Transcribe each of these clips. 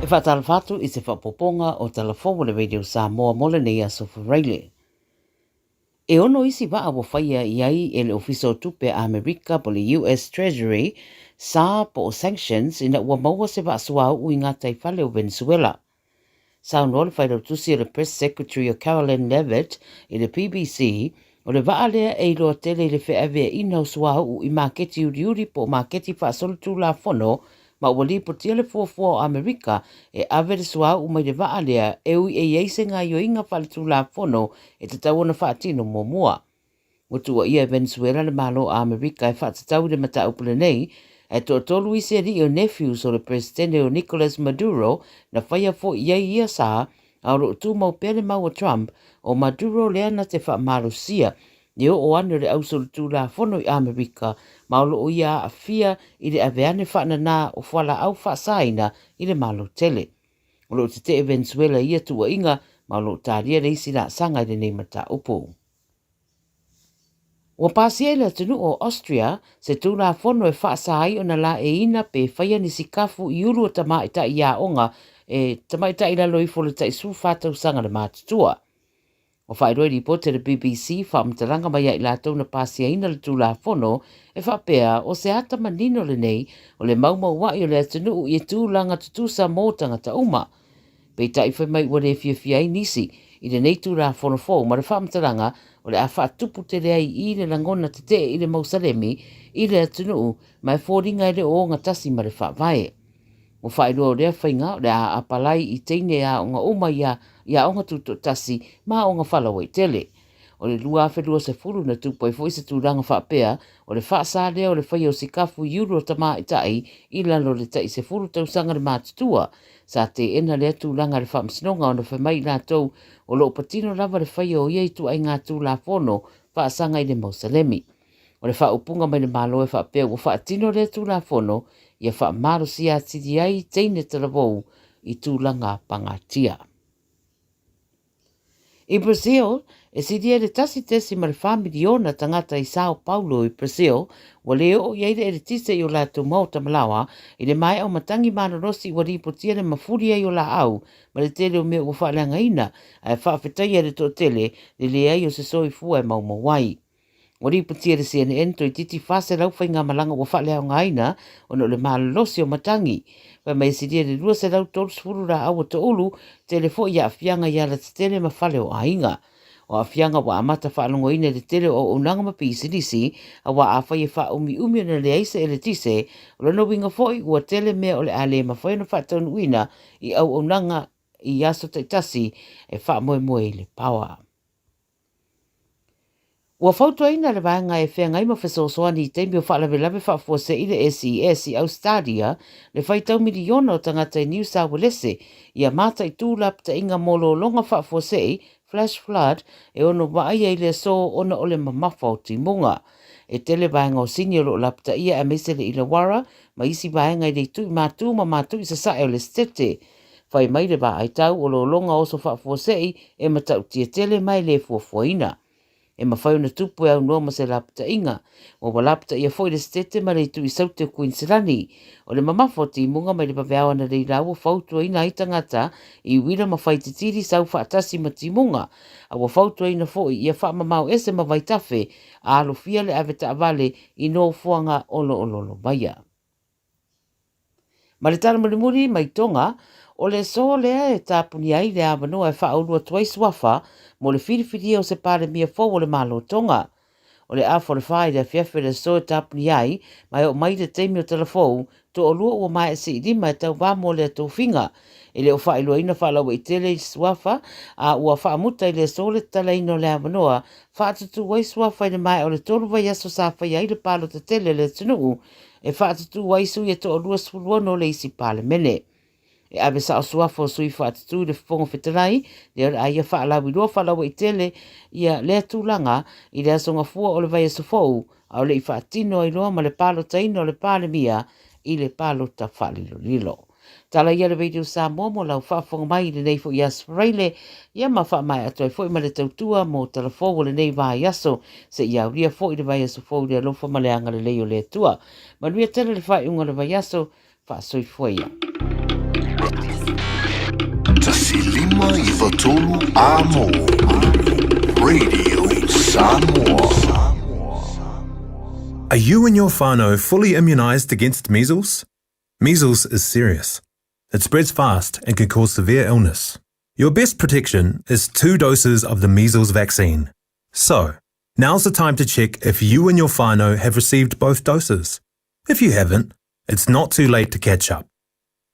E faatalofa atu i se faaopoopoga o Tala Fou a le Radio Samoa mo lenei aso Faraile. E ono isi vaa ua faia i ai e le Ofisa o Tupe a Amerika po le US Treasury sa po o sanctions ina ua maua se vaa suauu i gataifale o Venezuela. Saunoa le failautusi o le Press Secretary o Karoline Leavitt i le BBC, o le vaa lea e iloa tele i le feaveaiina o suauu i maketi uliuli po o maketi faasolitulafono ma ua lipotia le fuafua o Amerika e ave le suauu mai le vaa lea e ui e i ai se gaoioiga faaletulafono e tatau ona faatino muamua. Ua tuuaia e Venezuela le Malo o Amerika e faatatau i le mataupu lenei, ae toatolu isi alii o nephews o le Peresetene o Nicolas Maduro na faia foi i ai ia sa, a o lo o tumau pea le mau a Trump, o Maduro lea na te faamalosia le oo ane o le ausolitulafono i Amerika ma o lo o ia aafia i le ave ane faanana o fualaau faasaina i le Malo tele. O lo o tetee Venezuela i ia tuuaiga ma o lo o talia le isi laasaga i lenei mataupu. Ua pasia i le atunuu o Austria se Tulafono e faasa ai ona laeiina pe faia ni sikafu i ulu o tamaitai aoga e tamaitai i lalo ifo o le tai 14 tausaga le matutua. Ua faailoa i lipoti a le BBC faamatalaga mai ia i latou na pasiaina le Tulafono e faapea o se ata manino lenei o le maumaua'i o le atunuu i tulaga tutusa mo tagata uma. Peitai fai mai ua le fiafia ai nisi i lenei Tulafono fou ma le faamatalaga o le a faatupu tele ai i le lagona tetee i le mau salemi i le atunuu ma e foliga e le o ogatasi ma le Faavae. Ua faailoa o lea faiga o le a apalai i teine aoga uma i aoga tutoatasi ma aoga faalauaitele. O le 2020 na tupu ai foi se tulaga faapea o le faasa lea o le faia o sikafu i ulu o tamaitai i lalo o le tai 10 tausaga le matutua. Sa teena lea tulaga e le Faamasinoga ona fai mai i latou o lo o patino lava le faia o ia ituaiga Tulafono faasaga i le Mausalemi. O le faaupuga mai le Malo e faapea ua faatino lea Tulafono ia faamalosia atili ai teine talavou i tulaga pagatia. I Brazil, e silia i le 1.4 miliona tagata i Sao Paulo i Brazil ua le oo i ai le eletise i o latou maota malaoa i le maea o matagi malolosi ua lipotia le mafuli ai o laau ma le tele o mea ua faaleagaina ae faafetaia e le toatele le leai o se soifua e maumau ai. Ua lipotia e le CNN toeitiiti 400 faigamalaga ua faaleaogaina ona o le malolosi o matagi. Fai mai e silia i le 230 laau ua toulu, tele foi i aafiaga i alatetele ma fale o aiga. O aafiaga ua amata faalogoina i le tele o auaunaga ma pisinisi, aua afai e faaumiumi ona leai se eletise, o lona uiga foi ua tele mea o le a le mafai ona faataunuuina i auaunaga i aso taitasi e faamoemoe i le power. Ua fautuaina le vaega e feagai ma fesoasoani i taimi o faalavelave faafuasei le SES i Ausetalia le faitau miliona o tagata i Niu Sauelese ia mataitu lapataiga mo lologa faafuasei, flash flood, e ono vaaia i le aso ona o le mamafa o timuga. E tele vaega o Sini o lo o lapataia aemaise le Illawarra ma isi vaega i le itu i matu ma matu i sasae o le Setete. Fai mai le vaai tau o lologa oso faafuasei e matautia tele ma e le fuafuaina. E mafai ona tupu e aunoa ma se lapataiga. Ua ua lapataia foi le Setete ma le itu i Saute o Kuiniselani. O le mamafa o timuga mai le vaveao analeila ua fautuaina ai tagata i uila ma fai titili sau faatasi ma timuga. A ua fautuaina foi ia faamamao ese ma vaitafe a alofia le ave taavale i nofoaga oloololovaia. Ma le tala mulimuli mai Tonga, o le aso lea e tapunia ai le avanoa e faaulu atu ai suafa mo le filifilia o se Palemia fou o le Malo Tonga. O le afa o le fa i le afiafi o le aso e tapunia ai, ma e oo mai le taimi o tala fou, toalua ua maea siilima e tauva mo lea tofiga. E le o faailoaina faalauaitele i suafa, a ua faamuta i le aso le tatalaina o le avanoa faatutū ai suafa i le maea o le tolu vaiaso sa faia ai le palota tele a le atunuu e faatutū ai sui e toalua 16 o le isi Palemene. E ave sao suafa o sui faatutū i le Fofoga Fetalai, lea o le a ia faalauiloa faalauaitele ia lea tulaga i le aso Gafua o le vaiaso fou, a o le i faatino ai loa ma le palotaina o le Palemia i le palota faalilolilo. Tala ia le Radio Samoa mo lau faafofoga mai i lenei foi aso Faraile, ia ma faamaea atu ai foi ma le tautua mo tala fou o lenei vaiaso, seia aulia foi le vaiaso fou i le alofa ma le agalelei o le Atua. Manuia tele le faaiuga o le vaiaso, faasoifua ia. 1.593 Amo Radio Samoa. Are you and your whānau fully immunised against measles? Measles is serious. It spreads fast and can cause severe illness. Your best protection is two doses of the measles vaccine. So, now's the time to check if you and your whānau have received both doses. If you haven't, it's not too late to catch up.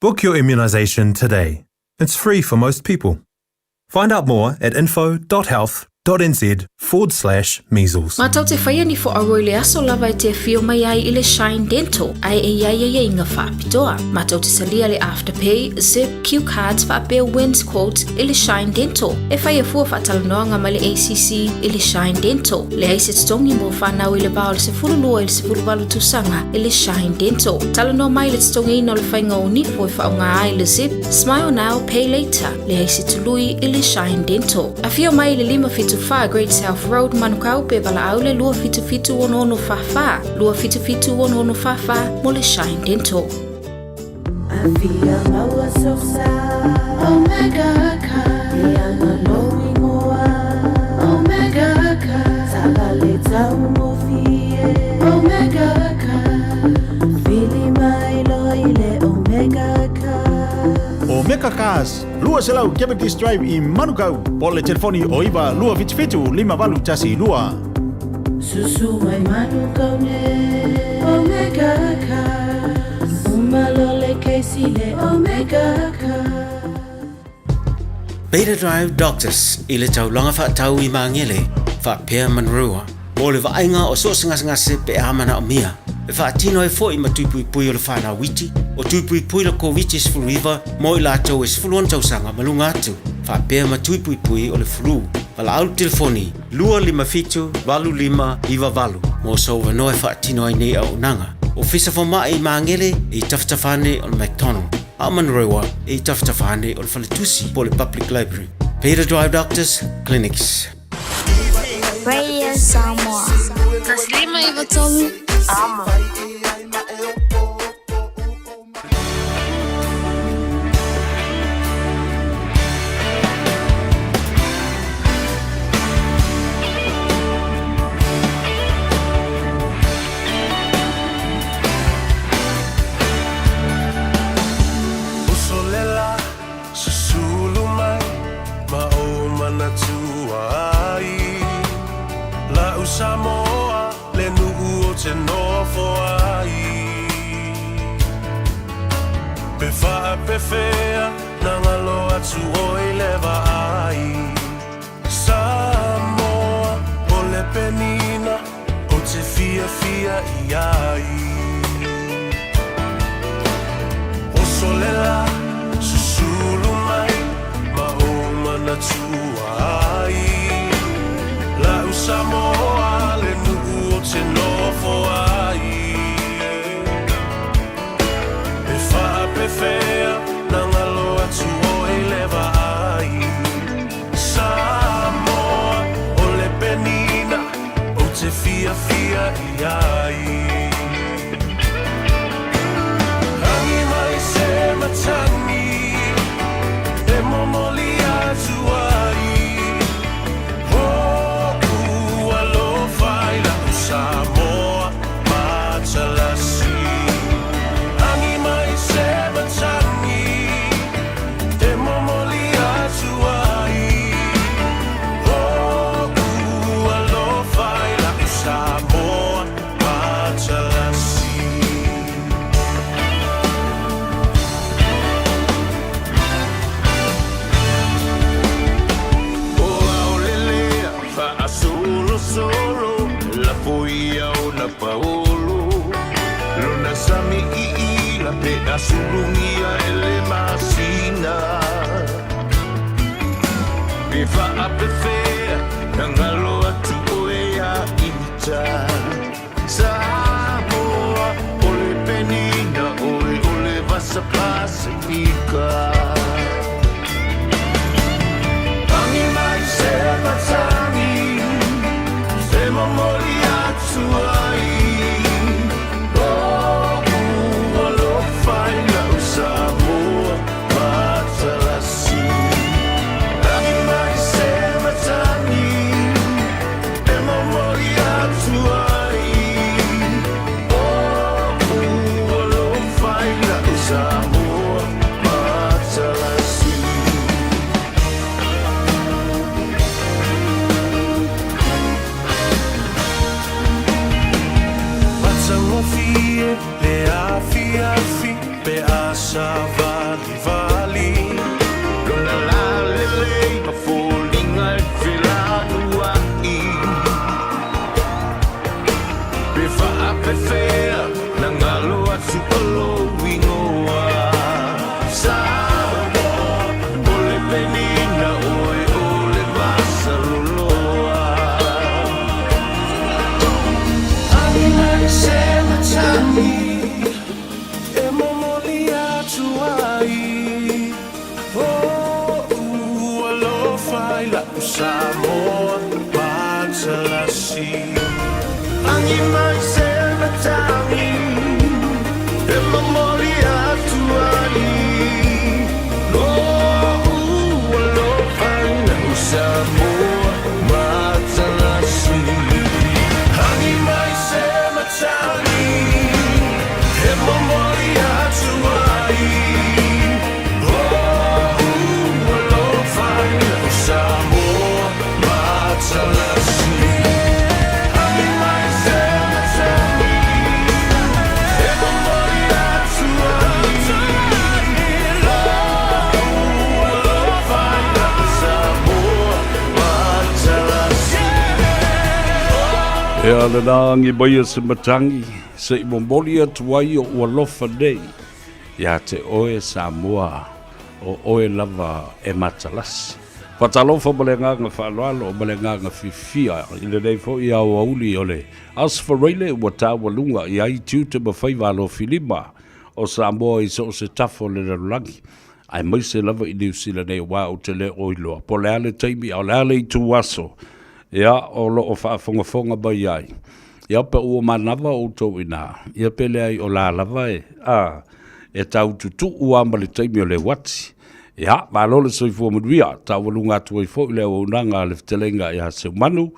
Book your immunisation today. It's free for most people. Find out more at info.health.nz forward slash measles. Mātou te whaia ni whoaroa i le aso lava e te awhio mai ai i le Shine Dental ai e iai ai inga whaapitoa. Mātou te salia le Afterpay, Zip, Q Cards whaapea Wins Quote i le Shine Dental. E whaia fua whaatalanoanga mai le ACC i le Shine Dental. Le ai se totongi mo whanau i le vao le 12 i le 18 tausaga i le Shine Dental. Talanoa mai le totogiina o le faiga o nifo e faaaoga ai le Zip, Smile Now, Pay Later, leai se tului i le Shine Dental. Afio mai i le 574 Great South Road, Manukau, pe valaau le 277 6644, 277 6644 mo le Shine Dental. Afia maua sosa Omega Car E anga lou ingoa Omega Car Taavale taugofie Omega Car Vili mai loa i le Omega Car. Omega Cars, 200 Cavendish Drive i Manukau, po o le telefoni o 9 277 5812. Susu mai Manukau nei Omega Cars Uma loa le kesi le Omega Cars. Beta Drive Doctors i le taulaga faatau i Magele faapea Manurewa mo le vaaiga o so o se gasegase pe a manaomia e faatino ai foi ma tui puipui o le fanau iti o tui puipui le Koviti-19 mo i latou e 16 tausaga ma luga atu faapea ma tui puipui o le flu. Valaau le telefoni 257 8598 mo sou avanoa e faatino ai nei auaunaga. Ofisa Fomai i Magele e i tafatafa ane o le McDonald, a o Manurewa e i tafatafa ane o le Faletusi po o le Public Library. Peter Drive Doctors Clinics. Radio Samoa. 1.53 Amo. Uso le la, susulu mai ma ou manatua ai. La'u Samoa, le nuu ou te nofo ai. Pe faapefea na galo atu oi le vaai. Samoa, o le penina ou te fiafia i ai. Oso le la, susulu mai ma ou manatua ai. La'u Samoa, le nuu ou te nofo ai. Pe faapefea na galo atu oi le vaai. Samoa, o le penina ou te fiafia i ai. Agi mai se matagi e momoli atu ai. Ho'u alofa i la'u Samoa matalasi. Agi mai se matagi e momoli atu ai. Ho'u alofa i la'u Samoa matalasi. O aolelea faasolosolo lafo ia ona paolo lona sami iila pe asulugia e le masina pe faapefea na galo atu oe ia ita Samoa o le penina oe o le vasa Pasifika. Agi mai se matagi e momoli atu ai. O'u alofa i la'u Samoa matalasi. Ea le lagi mai e se matagi se i momoli atu ai oʻu alofa nei iā te oe Samoa o oe lava e matalasi. Faatalofa ma le agaga faaaloalo ma le agaga fiafia i lenei foi aoauli o le Aso Faraile ua taualuga i ai tiute ma faiva alofilima o Samoa i so o se tafa o le lalolagi, aemaise lava i Niu Sila nei aua ou te le o iloa po o le a le taimi a o le a le ituaso ia o lo o faafogafoga mai ai. Ia pe ua manava outou i ina, ia pe leai o la lava e, a, e tau tutuu lava ma le taimi o le uati. Ia, malo le soifua manuia, taualuga atu ai foi le auaunaga a le fetalaiga ia Seumanu,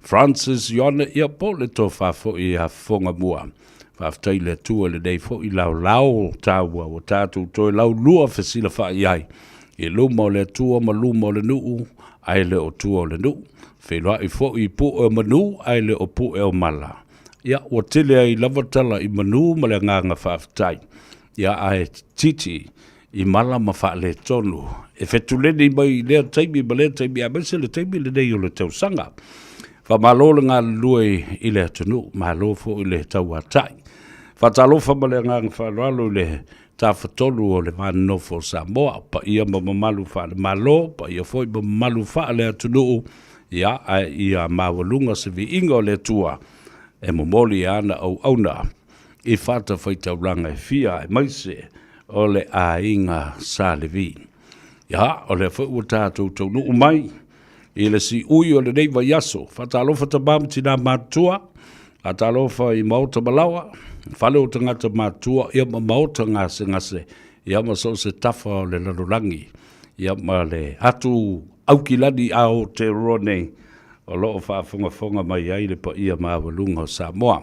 Francis Ioane, ia po o le tofa foi ia Fofogamua. Faafetai i le Atua i lenei foi laolao taua ua tatou toe laulua fesilafai ai i luma o le Atua ma luma o le nuu, ae le o tua o le nuu. Feiloai foi i pue o manu ae le o pue o mala. Ia, ua tele ai lava tala i manu ma le agaga faafetai. Ia, ae titi i mala ma faaletonu e fetuleni mai i lea taimi ma lea taimi aemaise le taimi lenei o le tausaga. Faamalo le galulue i le atunuu, malo foi le tauatai. Faatalofa ma le agaga faaaloalo i le Tafatolu o le Va Nonofo o Samoa, paia ma mamalu faale-Malo, paia foi ma mamalu faale-atunuu, ia, ae ia maualuga se viiga o le Atua e momoli e ana auauna i fatafaitaulaga e fia aemaise o le aiga Sa Levi. Ia, o lea foi ua tatou taunuu mai i le siui o lenei vaiaso. Faatalofa tama ma tina matutua, faatalofa i maota ma laoa, fale o tagata matutua, ia ma maota gasegase, ia ma so o se tafa o le lalolagi, ia ma le atu Aukilani Aotearoa nei o lo o faafogafoga mai ai le paia maualuga o Samoa.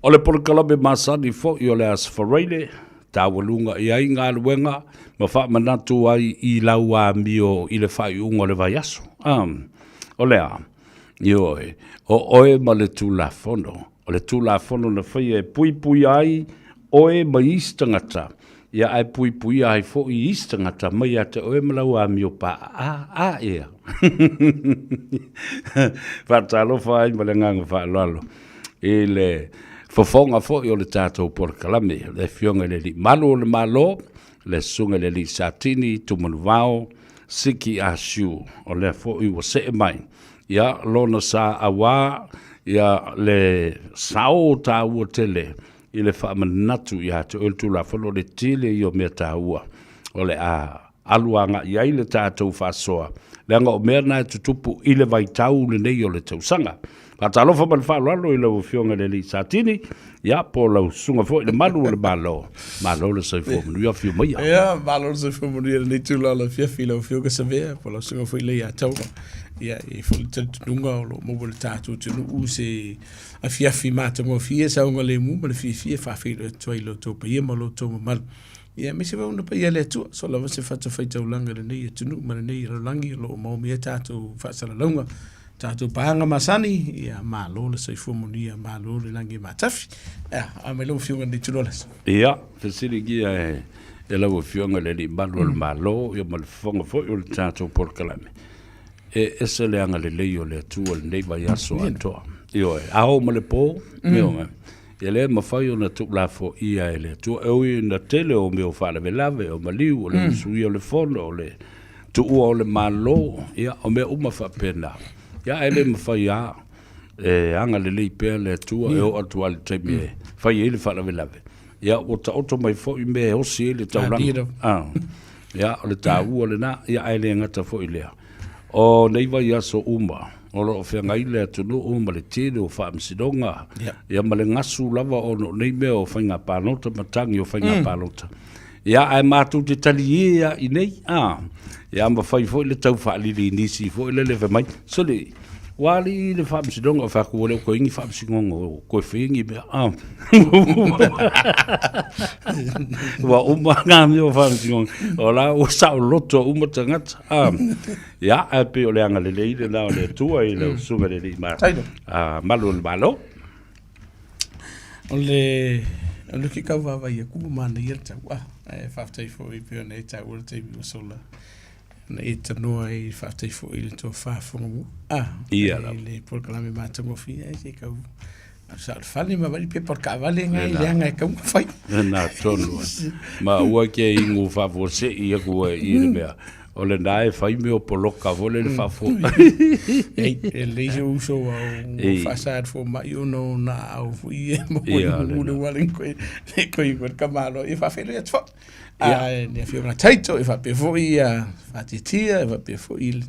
O le polokalame masani foi o le Aso Faraile, taualuga i ai galuega ma faamanatu ai i lau amio i le faaiuga o le vaiaso. O le a? Ioe, o oe ma le Tulafono. O le Tulafono na faia e puipuia ai oe mai isi tagata, ia ae puipuia ai foi isi tagata mai ia te oe ma lau amio paaa. A, ea. Faatalofa ai ma le agaga faaaloalo i le fofoga foi o le tatou polokalame, le Afioga i le Alii Malu o le Malo, le Susuga i le Alii Satini Tumanuvao Siki Ah Siu, o lea foi ua see mai ia lona sa auā ia le sao taua tele i le faamanatu ia te oe le Tulafono, o le tele ia o mea taua o le a alu agai ai le tatou faasoa, leaga o mea na e tutupu i le vaitau lenei o le tausaga. Faatalofa ma le faaaloalo i lau Afioga i le Alii Satini, ia po o lau susuga foi i le Malu o le Malo. Malo le soifua manuia, afio maia. Ia, malo le soifua manuia i lenei itula o le afiafi i lau Afioga Savea, po o lau susuga foi Leiataua. Ia, e i ai foi le talitonuga o lo o maua e le tatou atunuu se afiafi matagofie, saogalemu ma le fiafia e faafeiloai atu ai i lo outou paia ma lo outou mamalu. Ia, aemaise foi ona paia e le Atua, so lava se fatafaitaulaga i lenei atunuu ma lenei lalolagi o lo o maomia tatou faasalalauga, tatou paaga masani, ia malo le soifua manuia, malo le lagi e matafi. Ia, a mai lau Afioga i lenei itula o le aso. Ia, fesiligia e lau Afioga i le Alii Malu o le Malo, ia ma le fofoga foi o le tatou polokalame, e ese le agalelei o le Atua i lenei vaiaso atoa. Ioe, ao ma le po, ioe. E le mafai ona tuulafoaia e le Atua, e ui ina tele o mea o faalavelave, o maliu, o le musuia o le fono, o le tuua o le Malo, ia, o mea uma faapena. Ia, ae le mafai lava e agalelei pea le Atua e oo atu lava i le taimi e fai ai le faalavelave. Ia, ua taoto mai foi mea e osi ai le taulaga. Ia, o le taua lena, ia, ae le gata foi i lea. O nei vaiaso uma, o lo o feagai le atunuu ma le tele o faamasinoga, ia ma le gasu lava ona o nei mea o faiga palota ma tagi o faiga palota. Ia, ae matou te talie lava i inei, a, ia ma fai foi le tau faalili i nisi foi lele fai mai, sole, Ua alii le faamasinoga o fai atu ua le o toe i ai ni faamasinoga o toe faia ni mea. Ah. Ua uma ngā mea o faamasinoga. O la ua saoloto uma tagata. Ah. Ia, ae pei o le agalelei lena o le Atua i lau susuga i le Alii ma ah, Malu o le Malo. O le o le ke kau vaavaai atu ua manaia le tau. Ah, ae faafetai foi pei ona e taua le taimi ua sola. Na e tanoa i faafetai foi i le tofa fogamu. Ah, Ia lava. i le polokalame matagofie ai se kau sa o le fale ma vali pepa o le kaavale ngai le anga e kau fai. Lena tonu. Ma ua ke ingu faafuasei aku ai i le mea. O lena e fai mea o poloka foi lele faafua. Ei, e lelei se uso au Ei. faasa le fomai ona o na au foi e mo Ia, i lena. le wale koe le koe koe ka malo e faafeiloai atu foi. A le afioga Taito e faapea foi ia Faatietia e faapea foi le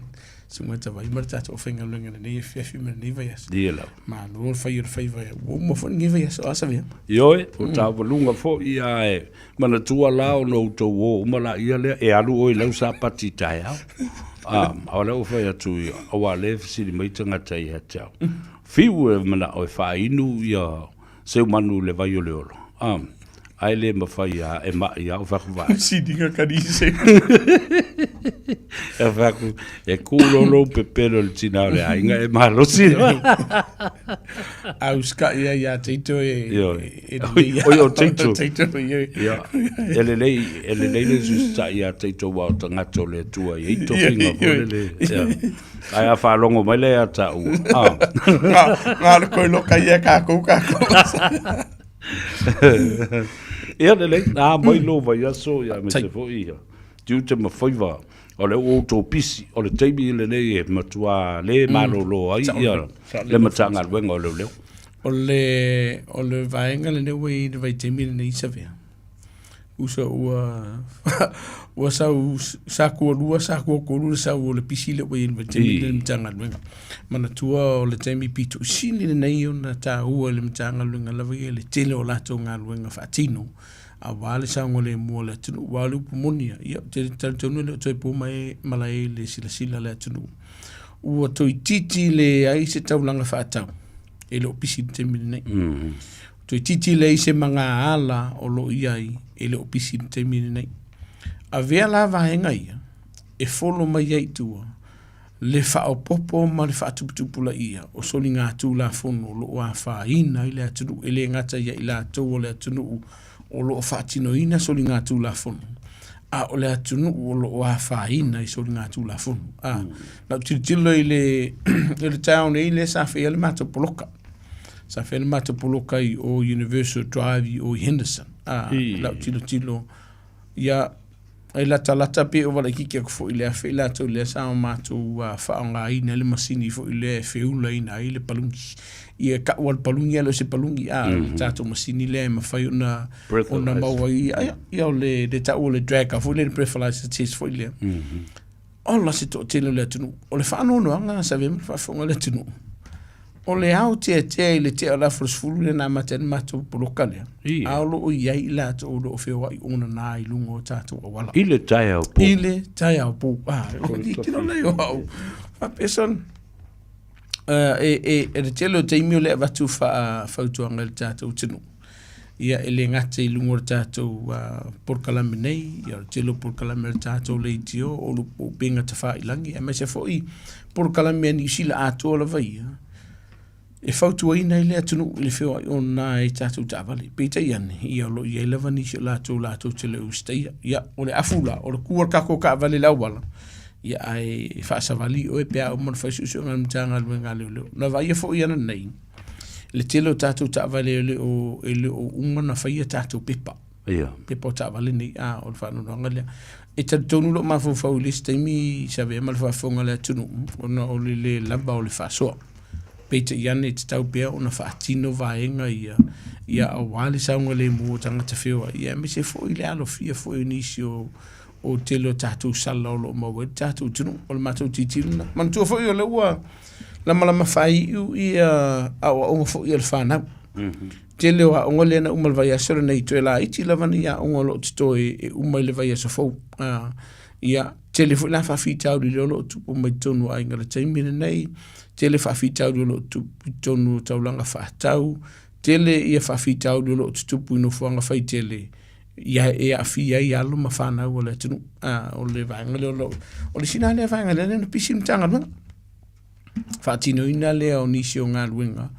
susuga Tavai ma le tatou aufaigaluega i lenei afiafi ma lenei vaiaso. Ia lava. Malo le fai o le faiva ua uma foi lenei vaiaso a Savea. Ioe, ua taualuga foi ae manatua la ona outou o uma laia lea e alu oe i lau sapati taeao. A, o lea ua fai atu ia, aua o lea e fesili mai tagata ia te au. Fiu e manao e faainu ia seumanu i le vai o le olo. A, ae le mawhai a e mai a o whaku vai. Siniga kanise. E whaku, e kūlolo pepelo le tina o le aiga e malosi. Au ska ia ia teito e Io. e lelei. Oi, o Teito. Teito io. Ia, e lelei, e lelei le susita'i ia Teito ua o tagata o le Atua i ai tofiga foi lele. Ia. Ae a faalogo mai lea ia tāua. Ah. Ngā le koe loka ia kākou kākou. Ia lelei, a mai lou vaiaso ia aemaise foi ia tiute ma faiva o lea ua outou pisi, o le taimi lenei e matuā le malolo ai ia le Matagaluega o Leoleo. O le, o le vaega lenei ua i ai i le vaitaimi lenei Savea, uso ua ua sau sa kualua sa kuatolu le sau o le pisi lea ua i ai i le vaitaimi lenei i le Matagaluega. Manatua o le taimi pito sili lenei ona taua i le Matagaluega lava ia i le tele o latou galuega faatino aua le saogalemu o le atunuu. Aua o le upu moni lava, ia ou te talitonu e le o toe po mai malae i le silasila a le atunuu ua toeitiiti leai se taulaga faatau e le o pisi i le taimi lenei. Toeitiiti leai se magaala o lo o i ai e le o pisi i le taimi lenei. Avea la vaega ia e folo mai ai i tua le faaopoopo ma le faatuputupulaia o soligatulafono o lo o afaina ai le atunuu, e le gata ia i latou o le atunuu o lo o faatinoina soligatulafono, a o le atunuu o lo o afaina i soligatulafono. A, na ou tilotilo i le, i le taeao nei lea sa faia le matou poloka. Sa faia le matou poloka i o Universal Drive i o i Henderson. A, na ou tilotilo, ia, E latalata pe ova laitiiti atu foi i le afe i latou lea sa matou faaaogaina ai le masini foi lea e feulaina ai le paluni. Ia tau lava le paluni ae le o se paluni, a o le tatou masini lea e mafai ona ona maua ai ia, ia o le le tau o le dragger foi lea, le breathalyzer test foi lea. Ola se toatele o le atunuu. O le faanoanoaga sa avea ma le faafofoga a le atunuu. O le aoteatea i le tea o le afa o le 10 lea na amata ai le matou poloka lea, a o lo o i ai i latou o lo o feoai onana i luga o tatou auala. I le taeao pō. I le taeao pō. Ah, o le tino nei o au. Faapea son, e, e, e le tele o taimi o le avatu faa-fautuaga i le tatou atunuu. Ia, e le gata i luga o le tatou polokalame nei, ia o le tele o polokalame a le tatou leitio, o le upega tafailagi, aemaise foi polokalame a Niu Sila atoa lava ia, e fautuaina ai le atunuu i le feoai ona e tatou taavale. Peitai ane, ia o lo o i ai lava nisi o latou latou te le usitaia. Ia, o le afu la, o le ku o le tatou taavale i le auala, ia ae faasavali oe pe a uma ona fai suesuega a le Matagaluega a Leoleo. Na vaaia foi ananei, le tele o tatou taavale e le o, e le o uma ona faia tatou pepa. Ia. Pepa o taavale nei, a, o le faanoanoaga lea. E talitonu lou mafaufau i le isi taimi sa avea ma le faafofoga a le atunuu, ona o le le lava o le faasoa. Peitai ane e tatau pea ona faatino vaega ia, ia aua le saogalemu o tagata feoai, ia aemaise foi le alofia foi o nisi o, o tele o tatou sala o lo o maua ai le tatou atunuu. O le matou tilotilo lena. Manatua foi o lea ua lamalama faaiu ia aoaoga foi a le fanau. Tele o aoga lea na uma i le vaiaso lenei, toe laiti lava ni aoga o lo o totoe e uma i le vaiaso fou. Ia, tele foi la faafitauli lea o lo o tupu mai totonu o aiga i le taimi lenei, tele faafitauli o lo o tupu i totonu o taulaga faatau, tele ia faafitauli o lo o tutupu i nofoaga faitele, ia e aafia ai alo ma fanau a le atunuu. O le vaega lea o lo o, o le isi la lea vaega lea na pisi le Matagaluega. Faatinoina lea o nisi o galuega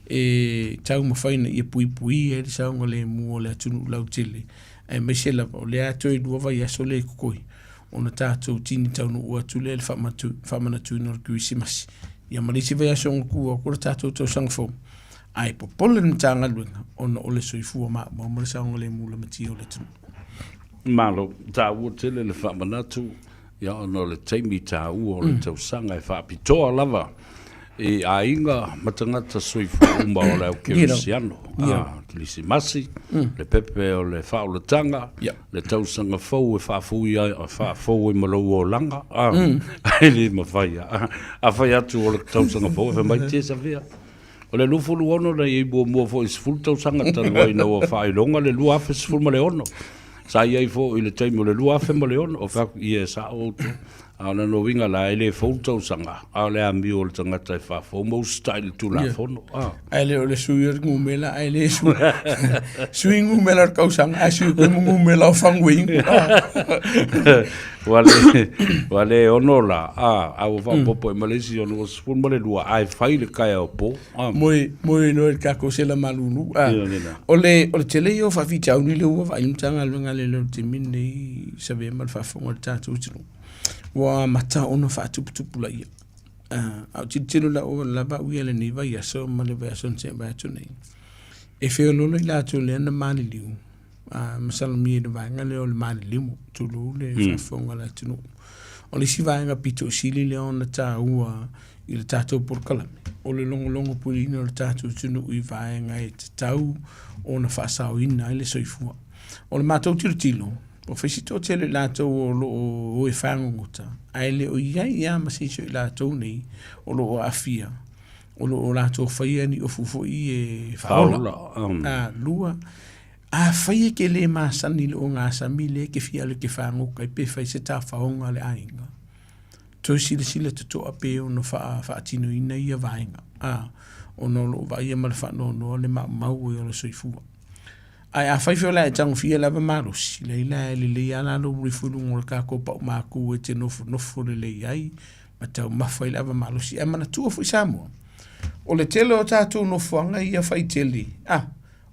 e taumafai ina ia puipuia ai le saogalemu o le atunuu lautele, aemaise lava o lea toe lua vaiaso lea e totoe. ona tatou tini taunuu atu lea i le faamanatuina o le Kerisimasi. Ia ma le isi vaiaso ona tu atu le tatou tausaga fou, ae popole le Matagaluega ona o le soifua maumau ma le saogalemu lamatia o le atunuu. Malo, taua tele le faamanatu, ia ona o le taimi taua o le tausaga e faapitoa lava i aiga ma tagata soifua uma o le au kerisiano. Ah, Kerisimasi, le pepe o le faaolataga, le tausaga fou e faafoi ai, faafou ai ma lou olaga. Ah, e le mafai lava. A fai atu o le tausaga fou, e fai mai, Tia Safia, o le 26 na i ai muamua foi i le 10 tausaga talu ai ina ua faailoga le 2016. Sa i ai foi i le taimi o le 2006, ou fai atu, ia e sao outou. A o lona uiga la, e le fou le tausaga, a o le amio o le tagata e faafou ma usitai i le Tulafono. Yeah. Ae le o le sui o le numera, ae le sui. Sui numera o le tausaga, ae sui koe mo numera o faguinu. Ua le, ua le ono la, a, a ua faaopoopo i ma le isi ono 12, ae fai le taeao po. A. Moe, moe loa i le tatou sela malulu. A, o le, o le tele ia o faafitauli lea ua vaai le Matagaluega a Leoleo i le taimi lenei, Savea ma le faafofoga a le tatou atunuu. Ua amata ona faatuputupulaia. A o tilotilo la o lava au ia i lenei vaiaso ma le vaiaso na tea mai atu nei, e feoloolo i latou lea na maliliu, masalomia i le vaega lea o le maliliu, tulou le faafofoga a le atunuu. O le isi vaega pito sili lea ona taua i le tatou polokalame, o le logologo puleina o le tatou atunuu i vaega e tatau ona faasaoina ai le soifua. O le matou tilotilo, Ua fai si toatele o i latou o lo o o e fagogota, ae le o i ai lava ma se isi o i latou nei o lo o aafia, o lo o latou faia ni ofu foi e faaola. A, lua, afai e te le masani i le ogasami lea e te fia alu e te fagota ai pe fai se tafaoga a le aiga, toe silasila totoa pe ono faatinoina ia vaega, a, ona o lo o vaaia ma le faanoanoa le maumau ai o le soifua. Ae afai foi o le a e tagofia lava malosi, laila e lelei lava la lou ifo i luga o le tatou paumatu e te nofonofo lelei ai ma taumafa ai le ava malosi. Ae manatua foi Samoa, o le tele o tatou nofoaga ia faitele, a,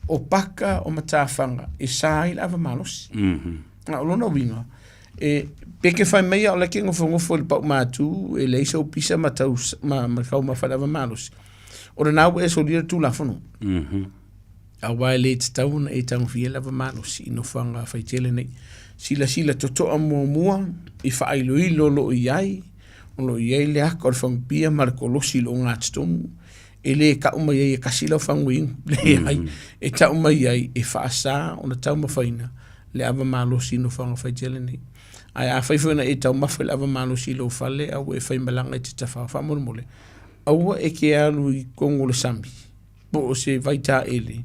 o paka, o matafaga e sa ai le ava malosi. Mm -hmm. A o lona uiga, e, pe ke fai mai o le ke nofonofo i le paumatu e leai sau pisa ma, tau, ma, ma taumafa i le ava malosi, o lena ua e solia le Tulafono. Mm -hmm. Aua e le tatau ona e tagofia lava malosi i nofoaga faitele nei. Silasila totoa muamua i faailoilo o lo o i ai, o lo o i ai le aka o le fagupia ma le kolosi i le ogatotonu, e le tau mai ai e kasi lau faguinu, leai, e tau mai ai e faasa ona taumafaina le ava malosi i nofoaga faitele nei. Ae afai foi na e taumafa i le ava malosi i lou fale a ua e faimalaga i te tafao, faamolemole, aua e ke alu i totonu o le sami, po o se vaitaele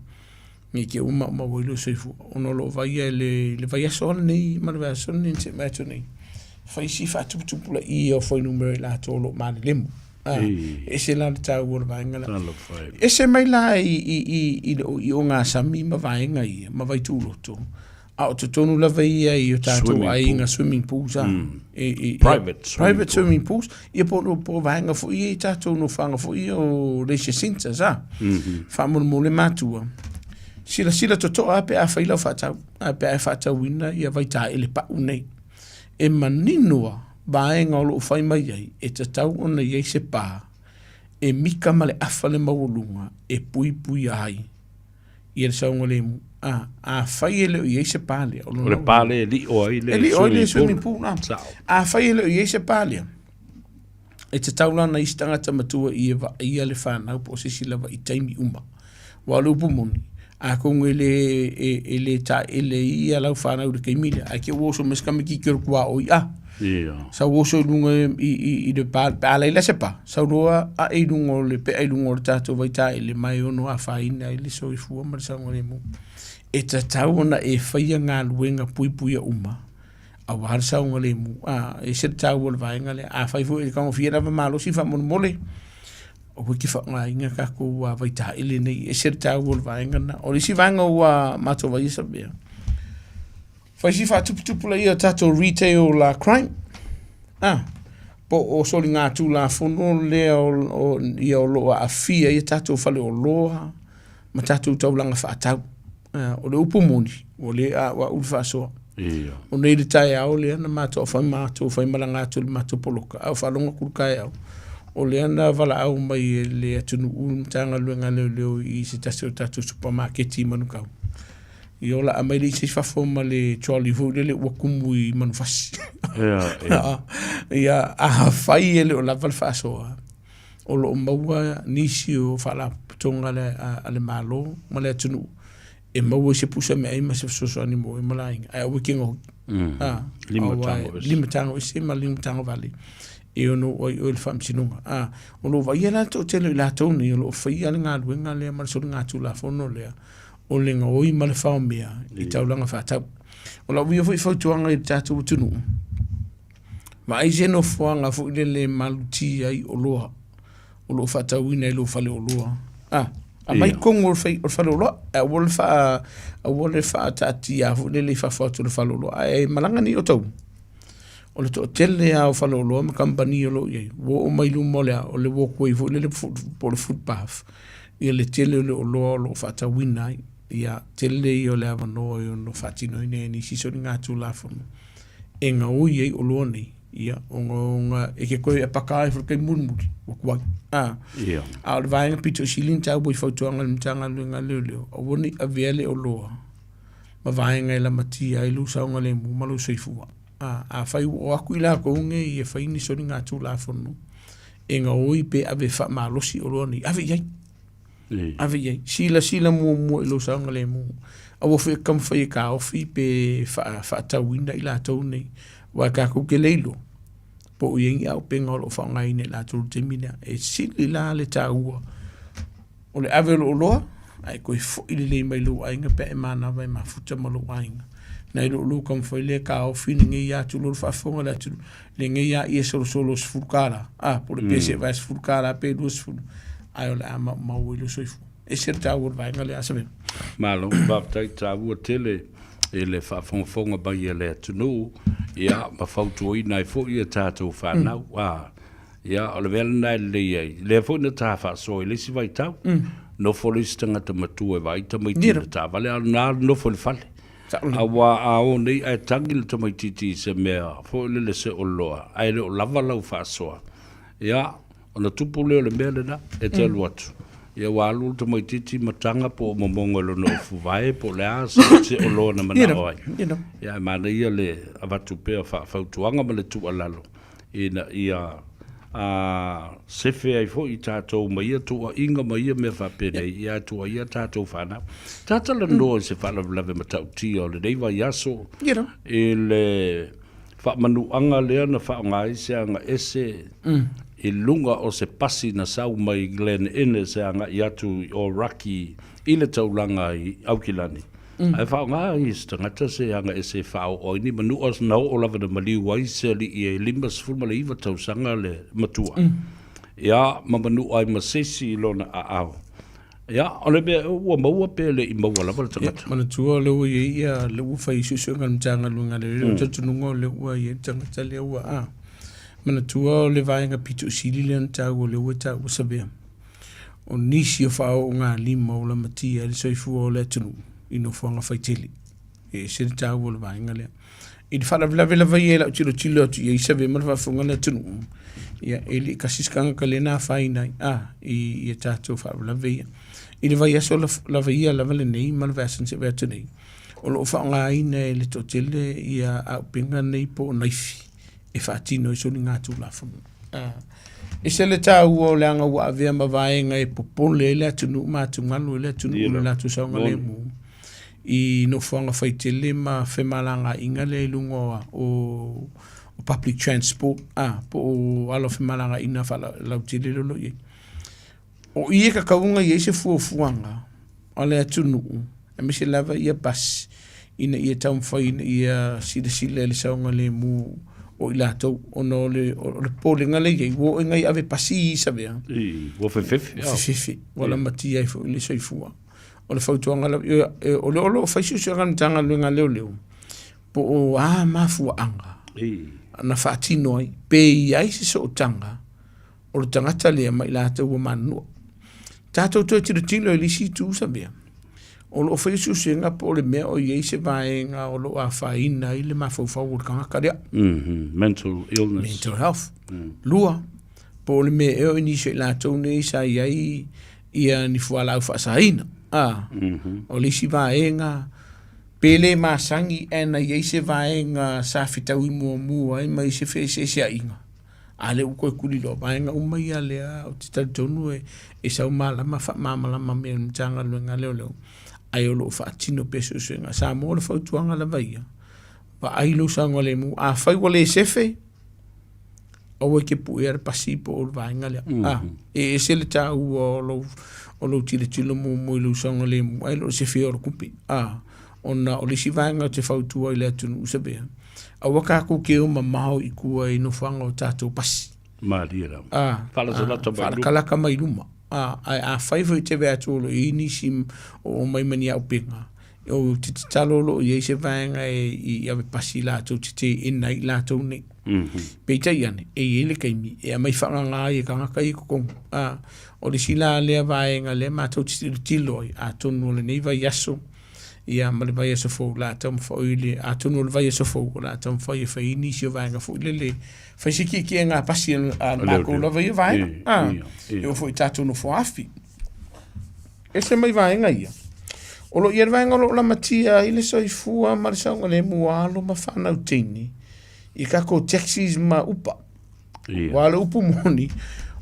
nei te ua maumau ai lou soifua ona o lo o vaaia i le vaiaso lenei ma le vaiaso lenei na tea mai atu nei, fai si faatuputupulaia o fuainumera i latou o lo o malelemo. E ese la le taua o le vaega lea. Ese mai la i le i ogasami ma vaega ia ma Vaituuloto, a o totonu lava ia i o tatou aiga swimming pools a. Private swimming private swimming pools, ia po o vaega foi ia i tatou nofoaga foi ia o leisure centres a. Faamolemole matua, silasila totoa lava pe a fai lau faatau, pe a e faatauina ia vaitaele pau nei. E manino lava vaega o lo o fai mai ai, e tatau ona i ai se pa e mika ma le afa le maualuga e puipuia ai ia le saogalemu. A, afai e le o i ai se pa lea, o le pa lea e lio ai le, e lio ai le swimming pool. A, afai e le o i ai se pa lea, e tatau la ona i ai se tagata matua i e vaaia le fanau po o se isi lava i taimi uma. Aua o le upu moni, atonu e le, e, e le taele ai ia lau fanau i le taimi lea, ae te i ua oso mai se tamaititi o le tuaoi, a, yeah. Sau oso i luga i, i, i le pa, pe a laila se pa, sau loa ae i luga o le pea i luga o le tatou vaitaele ma e ono afaina ai le soifua ma le saogalemu. E tatau ona e faia galuega puipuia uma aua le saogalemu. A, e ese le taua o le vaega lea. Afai foi e tagofia lava malosi faamolemole, aua e te faaaogaina tatou vaitaele nei, e ese le taua o le vaega lena. O le isi vaega ua matou vaai sa mea, fai si faatuputupulaia o tatou retail crime, po o soligatulafono lea o, ia o lo o aafia ai a tatou faleoloa ma tatou taulaga faatau. O le upu moni, ua le a'ua'u le faasoa. Ia. O nei le taeao lea na matou fai matou faimalaga atu i le matou poloka, a o faalogo atu i le taeao, o lea na valaau mai e le atunuu le Matagaluega a Leoleo i se tasi o tatou supamaketi i Manukau. Ia o laa mai le isi i fafo ma le trolley foi lele ua tumu i manufasi. Ia, ia. Ia, afai e le o lava le faasoa, o lo o maua nisi o faalapotopotoga a le, a le Malo ma le atunuu e maua ai se pusa meaai ma se fesoasoani mo oe ma le aiga, ae aua e te gaoi. Ah, Lima tago ese. Lima tago ese ma lima tago vale e ono oo ai oe i le faamasinoga. Ah, o lo o vaaia la le toatele o i latou nei o lo o faia le galuega lea ma le soligatulafono lea o le gaoi ma le faomea i taulaga faatau. O lau ia foi fautuaga i le tatou atunuu, vaai se nofoaga foi lele e malutia ai oloa o lo o faatauina i lou faleoloa. Ah, aumai totonu o le faleoloa, ae aua le faa, aua le faataatia foi lele i fafo atu o le faleoloa, ae malaga nei outou. O le toatele lava o faleoloa ma kamupani o lo o i ai, ua oo mai luma o le a, o le walkway foi lele po o le footpath, ia le tele o le oloa o lo o faatauina ai. Ia, tele ia o le avanoa e ono faatinoina ai e nisi soligatulafono e gaoi ai oloa nei, ia, ona e te toe apaka ai foi i le taimi mulimuli, ua tuai. A, Ia. a o le vaega pito sili ona taua i fautuaga a le Matagaluega a Leoleo, aua ne i avea le oloa ma vaega e lamatia ai lou saogalemu ma lou soifua. A, afai ua oo atu i latou nei e fai ni soligatulafono e gaoi pe ave faamalosi oloa nei, ave i ai. Ave i ai. Silasila muamua i lou saogalemu. Aua foi e taumafai e taofi pe faatauina i latou nei, aua tatou te le iloa po o i ai ni auupega o lo o faaaogaina e i latou i le taimi lea. E sili la le taua o le ave o le oloa ae toe foi lelei mai i lou aiga pe a e manava e mafuta ma lou aiga. Nai lo lou taumafai lea e taofi lenei lava tulou le faafofoga a le atunuu, lenei lava ia solosolo $10, a, po o le pese vae $10 pe 20, ae o le a maumau ai lou soifua. E ese le taua o le vaega lea, Savea. Malo, faafetai taua tele i le faafogafoga mai a le atunuu, ia, ma fautuaina ai foi a tatou fanau. A, ia, o le mea lena e lelei ai, lea foi na ta faasoa i le isi vaitau, nofo le isi tagata matua e vaai tamaiti i le taavale, a o lena nofo i le fale. Aua a o nei ae tagi le tamaitiiti i se mea foi lele se oloa ae le o lava lau faasoa, ia, ona tupu lea o le mea lena, e te alu atu, ia ua alu le tamaitiiti ma taga po o momoga i lona ofuvae po o le a se oloa na manao ai. Ia, ae manaia le avatu pea faafautuaga ma le tuualalo ina ia sefe ai foi tatou ma ia tuuaiga ma ia mea faapenei, ia ae tuuaia tatou fanau. Ta talanoa i se faalavelave matautia o lenei vaiaso i le faamanuaga lea na faaaoga ai se agaese i luga o se pasi na sau mai Glen Innes e agai atu i Ōraki i le taulaga i Aukilani. Ae faaaoga ai e se tagata se agaese e faaoo ai ni manua na oo lava ina maliu ai se alii e 59 tausaga le matua. Ia, ma manua ai ma se isi i lona aao. Ia, o le mea ua maua pe le i maua lava le tagata? Ia, manatua o lea ua i ai ia, lea ua fai suesuega a le Matagaluega a Leoleo, mm. talitonuga o lea ua i ai le tagata lea ua, a. Manatua o le vaega pito sili lea na taua, lea ua taua Savea. O nisi o faaoogalima o lamatia ai le soifua o le atunuu i nofoaga faitele. E ese le taua o le vaega lea. I le faalavelave lava ia i lau tilotilo atu i ai Savea ma le faafofoga a le atunuu, ia e le i tasi se tagata lea na afaina ai, a, i ia tatou faalavelave ia. I le vaiaso lava ia lava lenei ma le vaiaso na se'i atu nei, o lo o faaaogaina e le toatele ia auupega nei po o naifi e faatino ai soligatulafono. A, ese le taua o leaga ua avea ma vaega e popole ai le atunuu ma atugalu ai le atunuu i lo latou saogalemu i nofoaga faitele ma femalagaaiga lea i luga o public transport, a, po o ala o femalagaaiga faalautele lea o lo o i ai. O i e tatau ona i ai se fuafuaga a le atunuu, aemaise lava ia pasi, ina ia taumafai ina ia silasila i le saogalemu o i latou, ona o le, o le popolega lea e i ai, ua oo ina ia ave pasi i Savea. Ua fefefe. Ua fefefe, ua lamatia ai foi le soifua. O le fautuaga lava, o lea o lo o fai suesuega a le Matagaluega a Leoleo, po o a mafuaaga na faatino ai, pe i ai se sootaga o le tagata lea ma i latou ua manunua. Tatou toe tilotilo i le isi itu Samia. O lo o faia suesuega po o le mea o i ai se vaega o lo o afaina ai le mafaufau o le tagata lea. Mental illness. Mental health. Lua, po o le mea ea o i nisi o i latou nei sa i ai ia ni fualaau faasaina. O le isi vaega, pe le masani ae na i ai se vaega sa fetaui muamua ai ma i se feeseeseaiga. A lea ua toe tuliloa vaega uma ia lea ou te talitonu e, e sau malama faamalamalama mai e le Matagaluega a Leoleo, ae o lo o faatino pea suesuega. Samoa o le fautuaga lava ia, vaai lou saogalemu, afai ua le sefe, aua e te puea le pasi po o le vaega lea. A, e ese le taua o lou, o lou tilotilo muamua i lou saogalemu, ae le o le sefea o le tupe. A, ona o le isi vaega ou te fautua i le atunuu Savea, Aua tatou te o mamao i tua i nofoaga o tatou pasi. Malie lava. A, Faalatalata mai luma. Faalatalata mai luma. A, ae afai foi e te vaai atu o lo o i ai nisi o omai ma ni auupega, ou te tatalo o lo o i ai se vaega e i ave pasi latou te teena ai i latou nei. Peitai ane, e i ai le taimi e aumai faagaga ai e tagata ia i totonu. A, o le isi la lea vaega lea matou te tilotilo ai, atonu o lenei vaiaso, ia ma le vaiaso fou o le a taumafai le atonu o le vaiaso fou o le a taumafai e fai ai nisi o vaega foi lele fai se ki'eki'ega pasi a le makou lava ia vaega a e oo foi i tatou nofoafi. Ese mai vaega ia o lo o i ai le vaega o lo o lamatia ai le soifua ma le saogalemu o alo ma fanau teine i tatou taxis ma upa. Aua o le upu moni,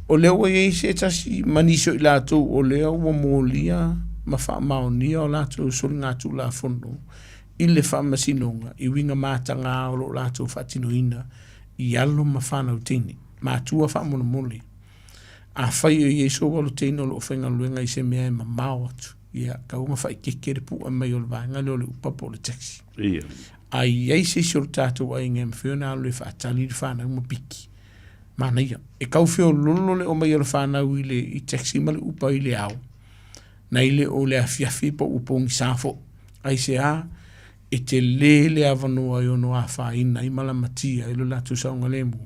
o lea ua i ai se tasi ma nisi o i latou o lea ua molia ma faamaonia o latou soligatulafono i le faamasinoga i uiga mataga o lo o latou faatinoina i alo ma fanau teine. Matua faamolemole, afai o i ai sou alo teine o lo o faigaluega i se mea e mamao atu, ia tau ona faaeteete le pu'a mai o le vaega lea o le upa po o le taxi. A i ai se isi o le tatou aiga e mafai ona alu e faatali le fanau ma piki, manaia. E tau feololo le omai o le fanau i le i taxi ma le upa i le ao, nai le o le afiafi po ua pogisa foi. Aisea? E tele le avanoa e ono afaina ai ma lamatia ai lo latou saogalemu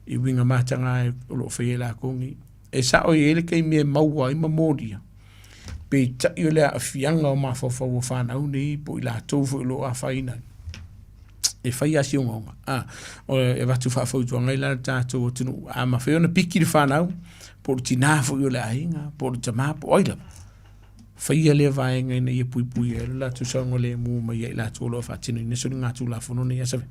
i uiga mataga o lo o faia e latou nei. E sao e i ai le taimi e maua ai ma molia, peitai o le aafiaga o mafaufau o fanau nei po o i latou foi o lo o afaina ai, e fai lava si ogaoga. A, e avatu faafautuaga ai la le tatou atunuu, a mafai ona piki le fanau, po o le tina foi o le aiga, po o le tama, po o ai lava, faia lea vaega ina ia puipuia ai lo latou saogalemu mai ia i latou o lo o faatinoina soligatulafono nei. Ia Save.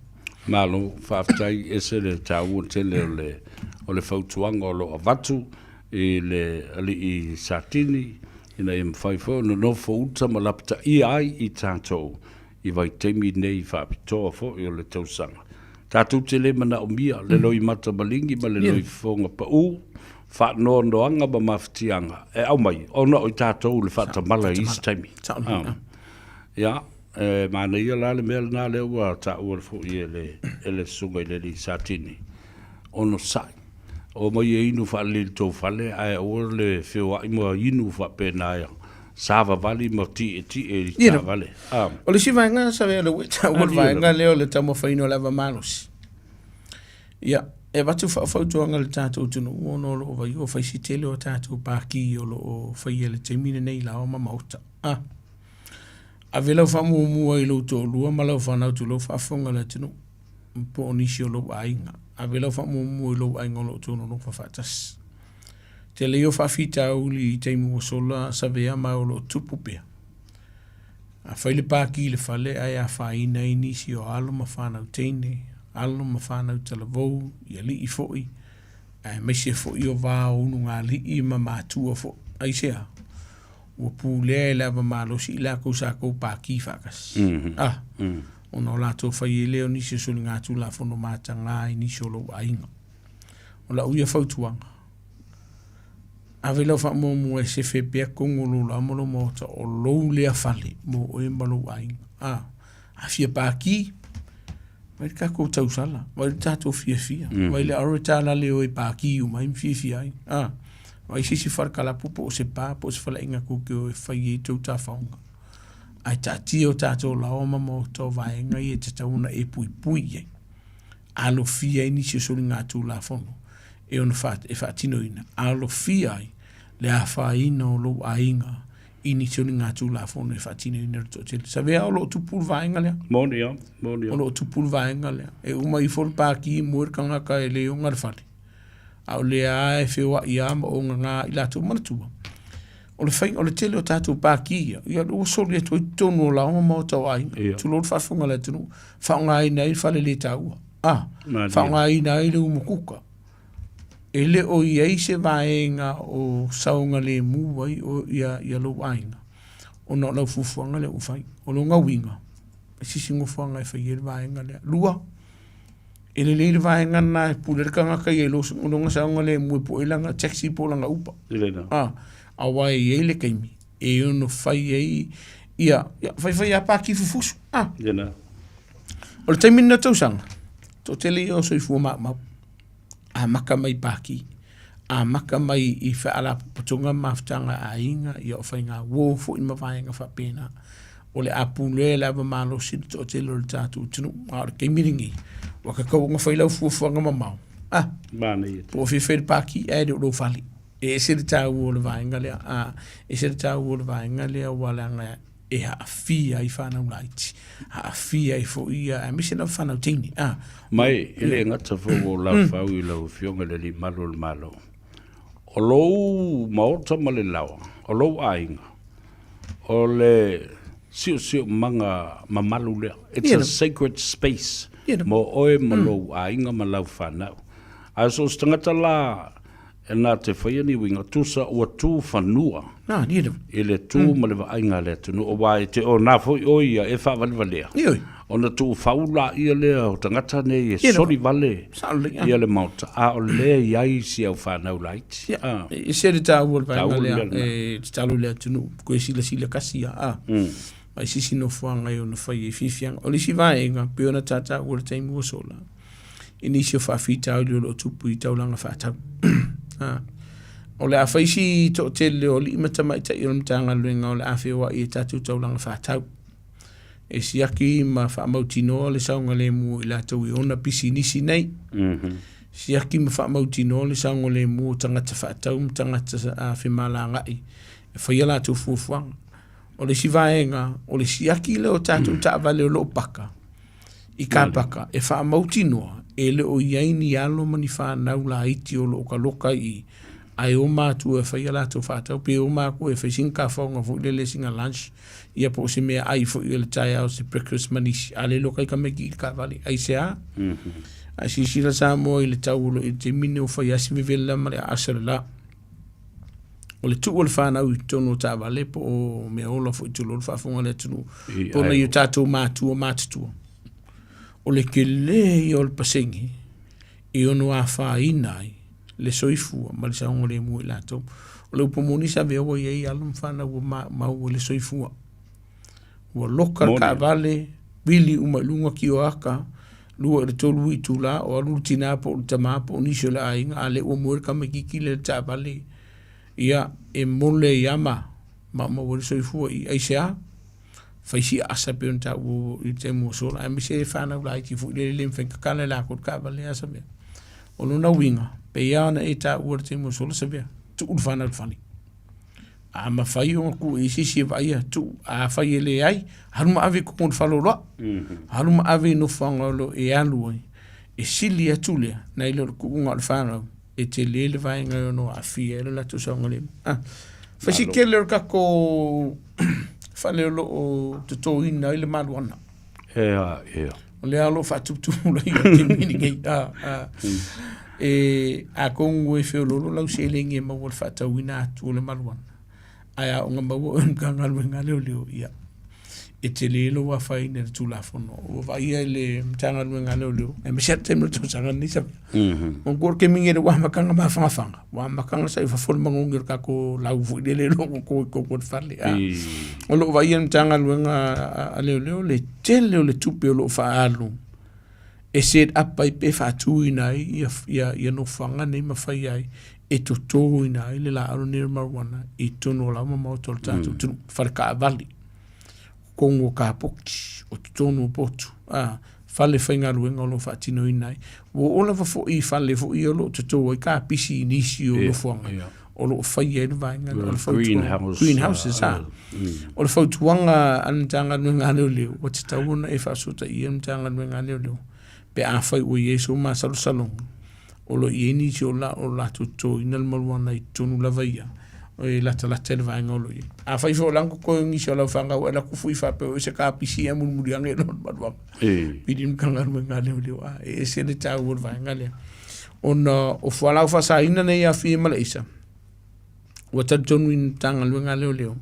Malo, faafetai, ese le taua tele o le, o le fautuaga o lo o avatu i le alii Satini, ina ia mafai foi ona nofo uta ma lapataia ai i tatou i vaitaimi nei faapitoa foi o le tausaga. Tatou te le manaomia le loimata maligi ma le loifofoga pau, faanoanoaga ma mafatiaga e aumai ona o i tatou le faatamala i isi taimi. Ia, E manaia la le mea lena lea ua taua foi e le, e le susuga i le alii Satini, onosai. Omai e inu faalelei i le tou fale, ae aua le feoai ma inu faapena e savavali ma tietie i taavale. Ah. O le isi vaega sa lea ua e taua le vaega lea o le taumafaiina o le ava malosi. Ia, e avatu faafautuaga i le tatou atunuu ona o lo o vaai ua fai si tele o tatou paki o lo o faia i le taimi lenei i laoa ma maota. Ah. Ave lau faamuamua i lou toalua ma lau fanau tulou faafofoga le atunuu po o nisi o lou aiga. Ave lau faamuamua i lou aiga o lo o outou nonofo faatasi. Tele ia o faafitauli i taimi ua sola savea ma o lo o tupu pea. Afai le paki i le fale ae afaina ai nisi o alo ma fanau teine, alo ma fanau talavou, i alii foi, aemaise foi o va o ulugalii ma matua foi. Aisea? Ua pulea e le ava malosi i lakou sa kou pākī faatasi. A, ona o latou fai ai lea o nisi o soligatulafono matagā i nisi o lou aiga. O lau ia fautuaga, ave lau faamuamua e sefe pea tonu o lou laoa ma lou maota o lou lea fale mo oe ma lou aiga. A, a fia pākī, vai le tatou tausala, vai le tatou fiafia, vai le aore tālale o e pākī uma ai ma fiafia ai. A, vai se isi fale kalapu po o se pā po o se faleaiga tou te o e fai ai tou tafaoga. Ae taatia o tatou laoa ma maota o vaega ia e tatau ona e puipui i ai. Alofia ai nisi o soligatulafono e ono e faatinoina. Alofia ai le afaina o lou aiga. I nisi o ni ngā tūlāfono e whaatinoina le toatele. Savea o loo tupu le vaenga lea. Moni a, moni a. O loo tupu le vaenga lea. E uma ifo le pāki moe le kangaka e le onga le fale. A o lea a e feoai a ma o ngā i latou manatua. O le whai, o le tele o tātou pāki ia, ia ua soli atu ai tonu o laoga ma o tau aiga. Ia. Tulou le faafofoga a le atunuu, faaaogaina ai le fale le taua. Ah, Malie. faaaogaina ai le umukuka. E le o i ai se vaega o saogalemu ai o ia, ia lou aiga, ona o lau fuafuaga lea ua fai. O lona uiga, e sisi nofoaga e fai ai le vaega lea. Lua, e lelei le vaega lena e pule le tagata ia i lona saogalemu e pue lana taxi po o lana Uber. Ah, aua e i ai le taimi e ono fai ai ia, ia faifai a paki fufusu. Ah. O le taimi lena tausaga, toatele ia o soifua maumau. Amata mai paki, amata mai i faalapotopotoga ma mafutaga a aiga, ia o faiga uo foi ma vaega faapena. O le a pulea le ava malosi le toatele o le tatou atunuu. A o le taimi lenei, ua tatau ona fai lau fuafuaga mamao. Ah, Manaia. po o fia fai le paki ae le o lou fale. E ese le taua o le vaega lea, a, ese le taua o le vaega lea ua leaga e aafia ai fanau laiti, aafia ai foi ia, aemaise lava fanau teine. A, Mai, e le gata foi ua ou laufau i lau Afioga i le Alii Malu o le Malo. O lou maota ma le laoa, o lou aiga, o le siosiomaga mamalu lea. It's a sacred space mo oe ma lou aiga ma lau fanau. Ae so o se tagata la e na te faia ni uiga, tusa ua tu fanua i le tu ma le vaaiga a le atunuu, aua e te ona foi oe ia e faavalevalea, ona tuufau laia lea o tagata nei e soli vale ia le Maota, a o lea e i ai si au fanau laiti. E ese le taua o le vaega lea, e tatalo i le atunuu, toe silasila kasi ia, a. Mai se isi nofoaga e ono fai ai fiafiaga. O le isi vaega, pei ona ta taua i le taimi ua sola, i nisi o faafitauli o lo o tupu i taulaga faatau. O le a fai si toatele o alii ma tamaitai o le Matagaluega o le a feoai i tatou taulaga faatau. E siaki ma faamautinoa le saogalemu o i latou e ona pisinisi nei. Siaki ma faamautinoa le saogalemu o tagata faatau ma tagata femalagaai e fai a latou fuafuaga. O le isi vaega, o le siaki lea o tatou taavale o lo o paka i kapaka e faamautinoa e le o i ai ni alo ma ni fanau laiti o lo o kaloka i i, ae o matua e fai a latou faatau, pe o matua e fai sina kafaoga foi lele sina lunch, ia po o se meaai foi o le taeao, se breakfast ma nisi, a le loka i tamaiti i le taavale. Aisea? A silasila Samoa i le tau o lo o i le taimi lenei ua fai lava si vevela ma le aasa o le la. O le tuu o le fanau i totonu o taavale po o mea ola foi tulou le faafofoga a le atunuu, po o nai o tatou matua matutua. O le tele ia o le pasene e ono afaina ai le soifua ma le saogalemu o i latou. O le upu moni sa avea ua i ai alo ma fanau ua maumau ai le soifua. Ua loka le taavale, vili uma i luga kioaka, 2 i le 3 itula o alu le tina po o le tama po o nisi o le aiga, a lea ua moe le tamaititi lea i le taavale, ia, e mole ai lava ma maumau ai le soifua i aisea? Fai si aasa pei ona taua i le taimi ua sola, aemaise e fanau laiti foi lele e le mafai ona tatala e latou le taavale a Savea. O lona uiga, pei lava ona e taua i le taimi ua sola Savea, tuu le fanau i le fale. A mafai ona tuu i se isi e vaaia, tuu. Afai e leai, alu ma ave i totonu o le faleoloa. Alu ma ave i nofoaga o lo o e alu ai. E sili atu lea, nai lo le tuuga o le fanau, e tele le vaega e ono aafia ai lo latou saogalemu. Ah, fai si tele o le tatou fale o lo o totoina ai le maluana. Ea, ea. O lea o lo o faatumutumu lai o le taimi lenei. Ah, ah. E, atonu e feoloolo lau seleni e maua le faatauina atu o le maluana, ae a oo ina maua oe i le Matagaluega a Leoleo, ia, e tele lou afaina i le Tulafono. Ua vaaia i le Matagaluega a Leoleo, aemaise lava le taimi o le tausaga lenei Samia. Manatua le taimi lenei ua amataga mafanafana, ua amataga sa i fafo le manogi o le tatou lau foi lele o lo o toto i totonu o le fale. O lo o vaaia e le Matagaluega a Leoleo le tele o le tupe o lo o faaalu e set up ai pe faatuina ai ia nofoaga nei ma fai ai e totoina ai le laau lenei o le marijuana i totonu o laua maota o le tatou atunuu, fale taavale. totonu o kapoti, o totonu o potu, a, fale faigaluega o lo o faatinoina ai. Ua oo lava foi i fale foi ia o lo o toto ai kapisi i nisi o nofoaga. o lo o faia ai le vaega lea. O le fautuaga, greenhouses, a. O le fautuaga a le Matagaluega a Leoleo, ua tatau ona e faafesootaia le Matagaluega a Leoleo pe afai ua i ai sou masalosaloga o lo o i ai nisi o la o latou totoina le maluana i totonu lava ia e latalata i le vaega o lo o i ai. Afai foi o la e totoe nisi o lau fanau, e alu atu foi faapea o se kapisi e mulimuli ane i lona maluaga. Pili le Matagaluega a Leoleo, a e ese le taua o le vaega lea. Ona o fualaau faasaina nei e aafia ai ma le aisa, ua talitonu i le Matagaluega a Leoleo,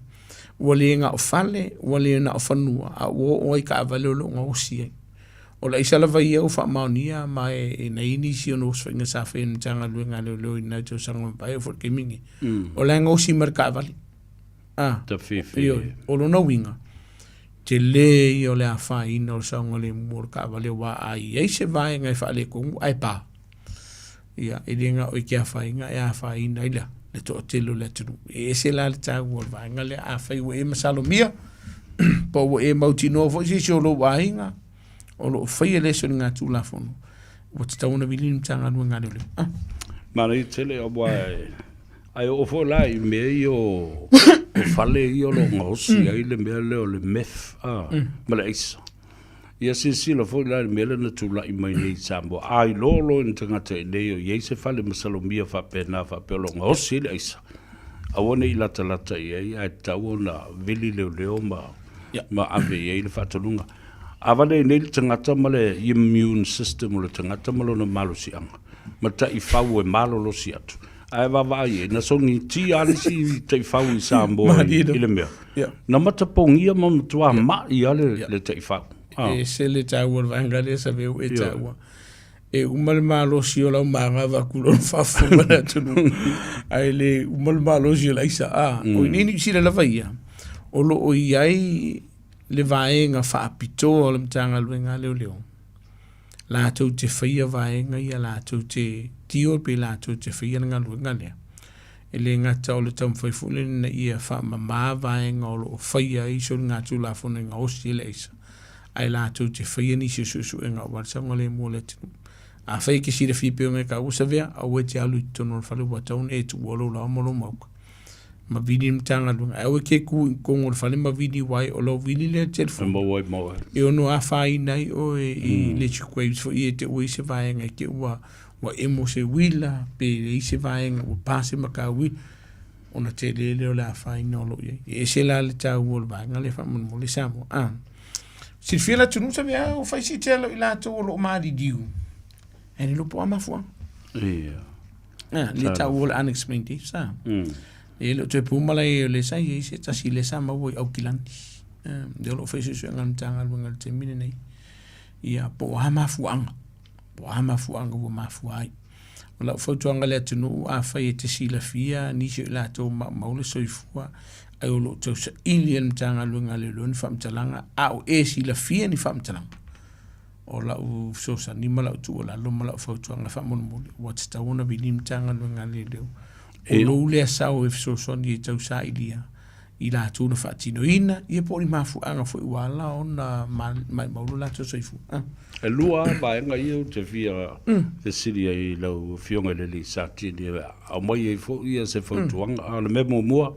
ua le na o fale, ua le na o fanua, a ua oo ai taavale o lo o gaosi ai. O le aisa lava ia ua faamaonia ma e na i ai nisi o osofaiga sa faia e le Matagaluega a Leoleo i lena tausaga ua mavae, oo foi i le taimi lenei. O la e gaosi mai le taavale. Ah, ioe, o lona uiga, tele ia o le afaina o le saogalemu o le taavale aua a i ai se vaega e faaletonu ae pa, ia e le na o i ke afaina e afaina ai le toatele o le atunuu. E ese la le taua o le vaega lea, afai ua e masalomia po ua e mautinoa foi se isi o lou aiga o lo o faia lea soligatulafono, ua tatau ona vili le Matagaluega a Leoleo. Ah. Manaia tele aua ae oo foi la i mea ia o fale ia o lo o gaosi ai le mea lea o le meth ma le aisa. Ia silasila foi la i le mea lea na tulai mai nei i Samoa, a iloa loa e ni tagata i inei o i ai se fale masalomia faapena faapea o lo o gaosi ai le aisa, aua ne i latalata i ai ae tatau ona vili leoleo ma ma ave i ai le faatonuga. A vale ai nei le tagata ma le immune system o le tagata ma lona malosiaga, ma taifau e malolosi atu, Ae vaavaai i ai, na sogiti lava le isi taifau i Samoa i, i le mea. Yeah. Na matapogia ma matua yeah. mai lava le, yeah. le taifau. Ah. E se le taua le vaega lea sa veu e taua. E uma le malosi o lau maga vaku lona faafofoga le atunuu. Ae le uma le malosi o le aisa. Ah, o i nei Niu Sila lava ia, o lo o i ai le vaega faapitoa o le Matagaluega a Leoleo latou te faia vaega ia, latou te tio pe latou te faia le galuega lea. E le gata o le taumafai foi lea ina ia faamama vaega o lo o faia ai soligatulafono e gaosi ai le aisa, ae latou te faia nisi o suesuega aua le saogalemu o le atunuu. Afai e te silafia pei ona e taua Savea, aua e te alu i totonu o le fale ua tatau ona e tuua lou laoa ma lou mauka. Ma vili le Matagaluega. Ae aua e te tu i totonu o le fale ma vili uae o lau vili lea telefoni. E maua ai ma oe. E ono afaina ai oe i Electric Waves foi ia te ua i se vaega i te ua ua emo se uila pe i se vaega ua pa se makau ona tele lea o le afaina o lo o i ai. E ese la le taua o le vaega lea faamolemole Samoa. Ah. Silafia le atunuu sa mea o fai si tele i latou o lo o maliliu. E le iloa po o a mafuaaga. Ia. Ah, le taua o le unexplained deaths, ah. E le o toe puma la i o le sa i ai se tasi le sa maua i Aukilani. Ah, lea o lo o fai suesuega a le Matagaluega i le taimi lenei. Ia, po o a mafuaaga. Po o a mafuaaga ua mafua ai. O lau fautuaga i le atunuu, afai e te silafia nisi o i latou maumau le soifua, ae o lo o tausaili e le Matagaluega a Leoleo ni faamatalaga, a o e silafia ni faamatalaga, o lau fesoasoani ma lau tuualalo ma lau fautuaga faamolemole, ua tatau ona vili le Matagaluega a Leoleo. O lou lea sao e fesoasoani e tausailia i latou na faatinoina, ia po o ni mafuaaga foi ua ala ona maumau lo latou soifua. Ah. E lua lava vaega ia ou te fia fesili ai i lau Afioga i le alii Satini e aumai ai foi ia se fautuaga. A o le mea muamua,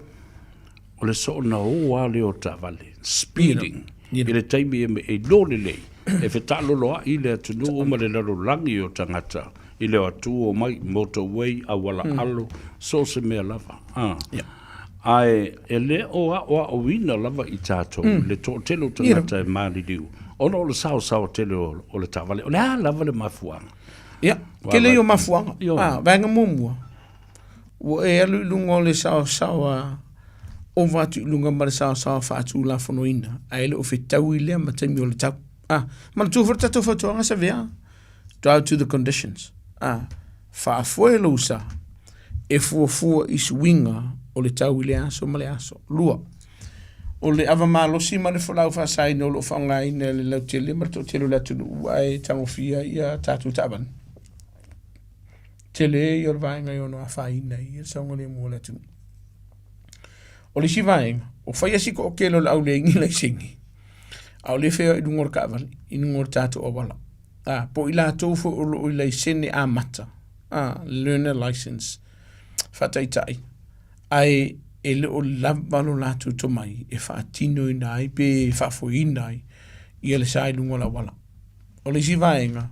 o le soona ō lava lea o taavale, speeding, i le taimi e iloa lelei e fetaaloloai le atunuu ma le lalolagi o tagata i le o atu o mai, motorway, auala alo, so o se mea lava. Ae e le o aoaoina lava i tatou le toatele o tagata e maliliu ona o le saosaoa tele o le taavale. O le a lava le mafuaaga? Ia, tele ia o mafuaaga. Vaega muamua, ua e alu i luga o le saosaoa ova atu i luga ma le saosaoa faatulafonoina, ae le o fetaui lea ma taimi o le tau. Ah, manatua foi le tatou fautuaga Savea, drive to the conditions. Ah, faafoe lou sa e fuafua i suiga o le tau i le aso ma le aso. Lua, o le ava malosi ma le folau faasaina o lo o faaaogaina e le lautele ma le toatele o le atunuu ae tagofia ia tatou taavale. Tele ia o le vaega e ono afaina ai le saogalemu o le atunuu. O le isi vaega, o fai lava si toatele o le au leai ni laisene, a o lea e feoai i luga o le taavale, i luga o le tatou auala. A, po o i latou foi o lo o i laisene amata, a, learner license, faataitai. Ae e le o lava lo latou tomai e faatinoina ai pe e faafoeina ai ia le sa i luga o le auala. O le isi vaega,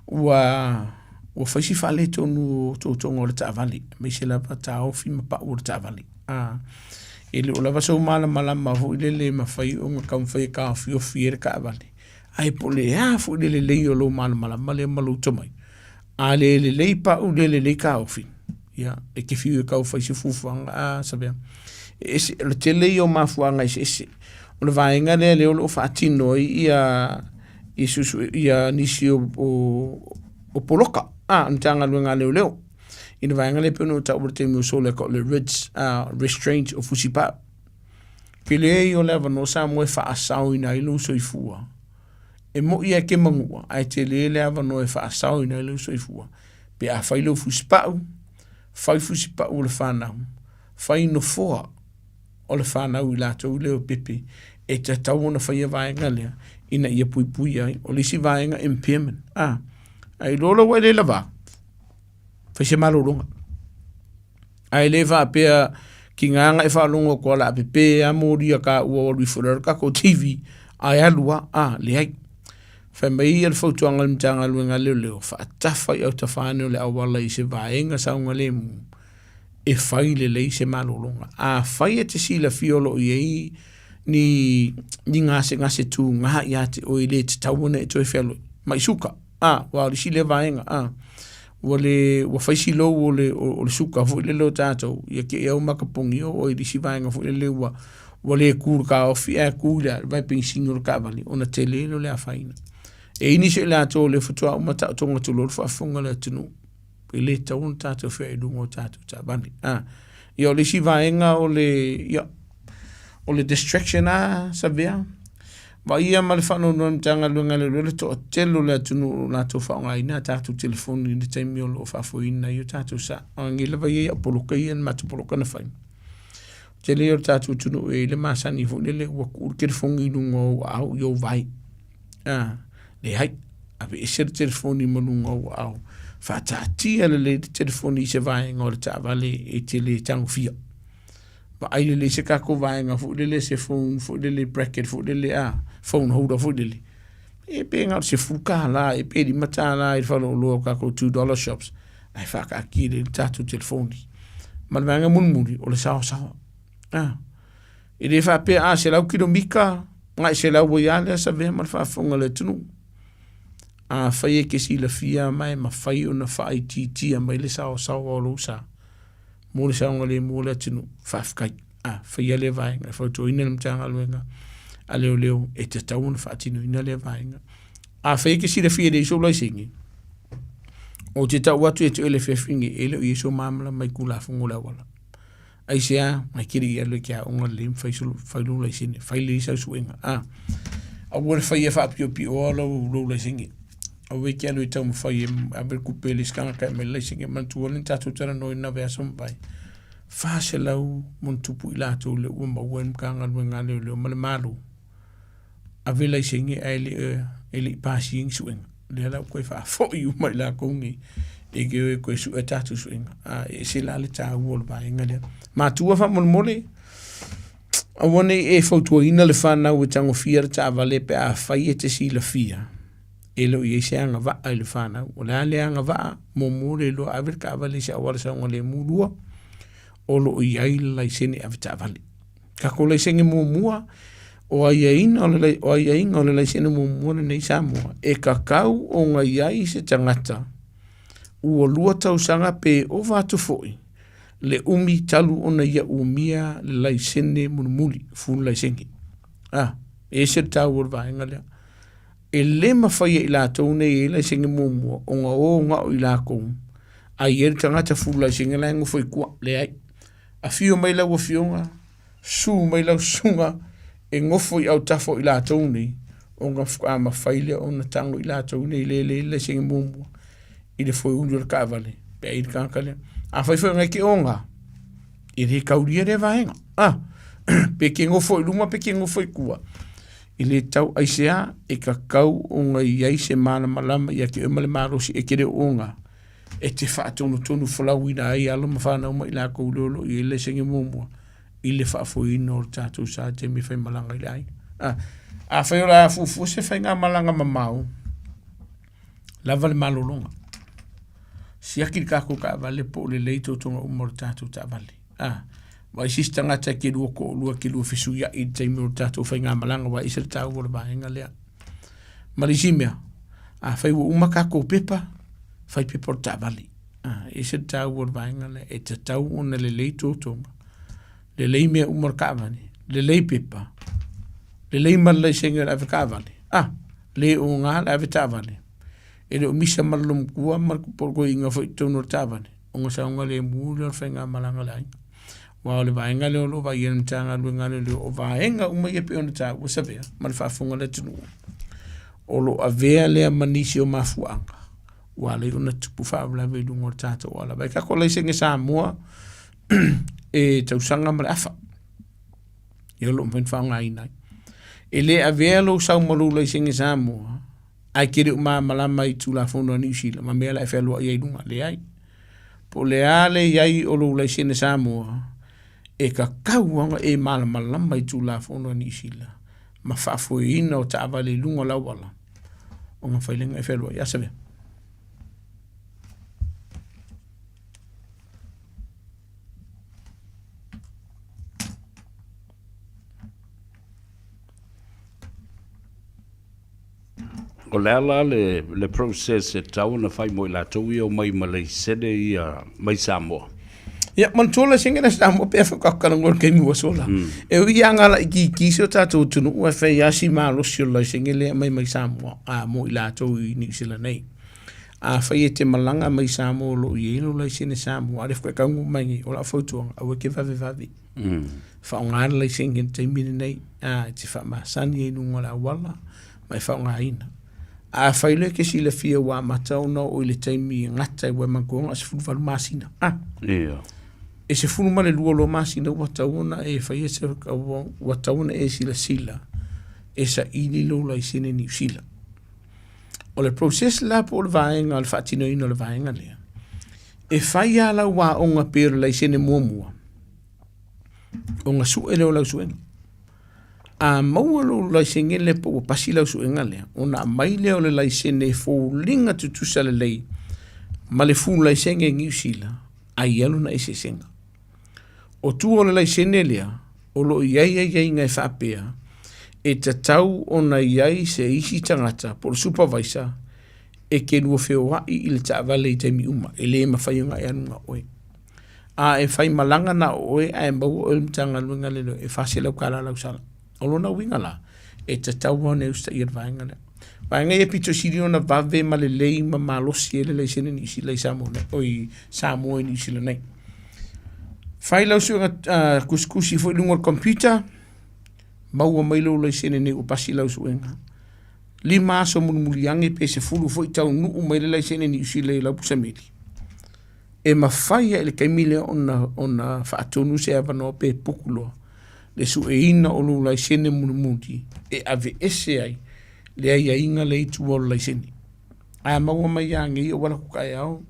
ua ua fai si faaletonu o totoga o le taavale, aemaise lava taofi ma pau o le taavale. A, e le o lava sou malamalama foi lele e mafai ona taumafai e taofiofi ai le taavale, ae po o le a foi le lelei o lou malamalama lea ma lou tomai, a le lelei pau le lelei taofi, ia, e te fiu e tau fai se fuafuaga a Savea. E ese, o le tele ia o mafuaaga eseese. O le vaega lea lea o lo o faatino ai ia ia susu ia nisi o o, o poloka a o Matagaluega a Leoleo. I le vaega lea e pei ona ou taua i le taimi ua sola e o le RIDS, a restraint o Fusipau. Tele ia o le avanoa Samoa e faasaoina ai lou soifua. E moi e ke manua, ae tele le avanoa e faasaoina ai lou soifua. Pe a fai lou fusipau, fai fusipau o le whanau, fai nofoa o le whanau i latou i leo pepe, e tatau ona faia vaega lea, ina ia puipui ai. O le isi vaega impairment. A, ai loa lau e le lava, fai se malologa. Ae le faapea ki ngā nga e whaalongo ko ala ape pe a mōri a ka ua o alu ifo le kako TV ae alu a, a, leai. Fai mai ia le fautuaga a le Matagaluega a Leoleo, faatafa i autafa ane o le auala i se vaega saogalemu e fai lelei se malologa. Afai e te silafia o lo o i ai ni, ni gasegase tūgā ia te oe le tatau ona e toe fealoi, mai suka, a, ua o le isi lea vaega, a, ua le, ua fai si lou o le, o, o le suka foi lele o tātou, ia ke au makapogi o oe i le isi vaega foi lele ua, ua le kū i le taofi ae kū i le vae penisini o le taavale ona tele lea o le afaina. E i ai nisi o i latou o lea faatoa uma taotoga atu loa le faafofoga a le atunuu, e le tatau ona tatou feoai i luga o tatou taavale. A, ia o le isi vaega o le, ia, o le distraction a Savea, vaaia ma le faanoanoa i le Matagaluega a Leoleo le toatele o le atunuu o lo o latou faaaogaina a tatou telefoni i le taimi o lo o faafoeina ai o tatou sa. O nei lava ia i au poloka ia na matou poloka na fai. Tele ia o le tatou atunuu e i ai le masani foi lele ua tuu le telefoni i luga o ou aao i ou vae. A, leai, aveese le telefoni ma luga o ou aao. Faataatia lelei le telefoni i se vaega o le taavale e te le tagofia. Vaai lelei se tatou vaega foi lele, se phone foi lele, bracket foi lele, a, phone holder foi lele. E pe na o le $10, e pe $5 i le faleoloa o tatou $2 shops, ae faataatia lelei le tatou telefoni. Ma le vaega mulimuli, o le saoasaoa. A, e le faapea a 100 kilomita, na e 100 ai lava lea savea ma le faafofoga a le atunuu. Afai e te silafia ma e mafai ona faaitiitia mai le saoasaoa o lou sa mo le saogalemu o le atunuu, faafetai. A, faia lea vaega, e fautuaina le Matagaluega a Leoleo e tatau ona faatinoina lea vaega. Afai e te silafia e leai sou laisene, ou te tau atu e te oe le afiafi lenei, e le o i ai sou malamalama i Tulafono o le auala. Aisea, mai te le i alu i ke aoga lelei ma fai, fai lou laisene, fai lelei sau suega. A, aua le faia faapiopioa lou, lou laisene. Aua e te alu e taumafai e ave le kupe i le isi tagata e aumai le laisene. Manatua le na tatou talanoaina i vaiaso ua mavae, 400 ma ono tupu i latou lea ua maua e le Matagaluega a Leoleo ma le Malo. Ave laisene ae le, e le i pasia ni suega. Lea la ua toe faafoi uma i latou nei e te o e toe sue tatou suega. A e ese la le taua o le vaega lea. Matua faamolemole, aua ne i e fautuaina le fanau e tagofia le taavale pe afai e te silafia e le o i ai se agavaa i le fanau. O le a le agavaa? Muamua le iloa ave le taavale i se auala saogalemu. Lua, o lo o i ai le laisene avetaavale. Tatou laisene muamua, o aiaiga o le, o aiaiga o le laisene muamua lenei i Samoa, e tatau ona i ai se tagata ua lua tausaga pe ova atu foi le umi talu ona ia umia le laisene mulimuli, full laisene. A, e ese le taua o le vaega lea. E le mafai e i latou nei e i ai laisene muamua ona o na o i latou a i ai le tagata full laisene la e nofo i tua. Leai. Afio mai lau afioga, susu mai lau susuga e nofo i autafa o i latou nei, ona faatoa mafai lea ona tago i latou nei le le laisene muamua i le foeuli o le taavale pe a i ai le tagata lea. Afai foi ona e te oga, e le taulia lea vaega. Ah, pe ke nofo i luma pe ke nofo i tua. E le tau aisea e tatau ona i ai se malamalama ia te oe ma le malosi e te le o oga. E te faatonutonu folauina ai alo ma fanau ma i lakou lea o lo o i ai le laisene muamua i le faafoeina o le tatou sa i taimi e faimalaga i le aiga. A, afai o le a fuafua se faigamalaga mamao, lava le malologa. Siaki le tatou taavale po o lelei totoga uma o le tatou taavale. A, vaai se isi tagata e te lua toalua e te lua fesuiai i le taimi o le tatou faigamalaga aua e ese le taua o le vaega lea. Ma le isi mea, afai ua uma tatou pepa, fai pepa o le taavale. A, e ese le taua o le vaega lea, e tatau ona lelei totoga, lelei mea uma o le taavale, lelei pepa, lelei ma le laisene o le avetaavale. A, le oga le avetaavale, e le o misa ma le lomatua ma le polotoina foi i totonu o le taavale, ona saogalemu lea o le faigamalaga a le aiga. Aua o le vaega lea o lo o vaaia e le Matagaluega a Leoleo, o vaega uma ia e pei ona taua Savea ma le faafofoga a le atunuu, o lo o avea lea ma nisi o mafuaaga ua ala ai ona tupu faalavelave i luga o le tatou auala. Vaai tatou laisene Samoa e tausaga ma le afa ia o lo o mafai ona faaaogaina ai. E le avea lou sau ma lou laisene Samoa ae e te le o malamalama i Tulafono a Niu Sila ma mea la e fealuai ai i luga, leai. Po o le a le i ai o lou laisene Samoa, e tatau lava ona e malamalama i Tulafono a Niu Sila ma faafoeina o taavale i luga o le auala ona fai lea ona e fealuai. A Savea. O le a la le, le process e tatau ona fai mo i latou ia omai ma laisene ia mai Samoa? Ia, manatua laisene la Samoa pe afai ka talanoa i le taimi ua sola. E ui lava na laitiiti si o tatou atunuu ae fai lava si malosi o le laisene lea e aumai mai Samoa a mo i latou i Niu Sila nei. Afai e te malaga mai Samoa o lo o i ai lou laisene Samoa, a o lea faatoa e taunuu mai nei, o lau fautuaga, aua e te vavevave. Faaaoga le laisene i le taimi lenei, a, e te faamasani ai i luga o le auala ma e faaaogaina. Afai loa e te silafia ua amata ona oo i le taimi e gata ai, ua e manatua na o le 18 masina, a. Ia. E 12 loa masina ua tatau ona e faia se, ua tatau ona e silasila e saili lou laisene Niu Sila. O le process la po o le vaega o le faatinoina o le vaega lea, e fai lava lau aoga pei o le laisene muamua, ona sue lea o lau suega. A maua lou laisene lea po ua pasi lau suega lea, ona aumai lea o le laisene e foliga tutusa lelei ma le full laisene i Niu Sila, a i ai lona eseesega. O tua o le laisene lea, o lo o i ai aiaiga e faapea, e tatau ona i ai se isi tagata po o le supervisor e te lua feoai i le taavale i taimi uma, e le mafai ona e alu na o oe. A e fai malaga na o oe ae maua oe e le Matagaluega a Leoleo, e $400 lau sala. O lona uiga la, e tatau lava ona e usitaia le vaega lea. Vaega ia e pito sili ona vave ma lelei ma malosi ai le laisene Niu Sila i Samoa nei, oi Samoa i Niu Sila nei. Fai lau suega tusitusi foi i luga o le computer, maua mai lou laisene nei ua pasi lau suega. 5 aso mulimuli ane pe 10 foi taunuu mai le laisene Niu Sila i lau pusameli. E mafai lava i le taimi lea ona, ona faatonu se avanoa pe puku loa le sueina o lou laisene mulimuli e aveese ai le aiaiga lea i tua o le laisene. A maua mai ia nei ou alu atu taeao,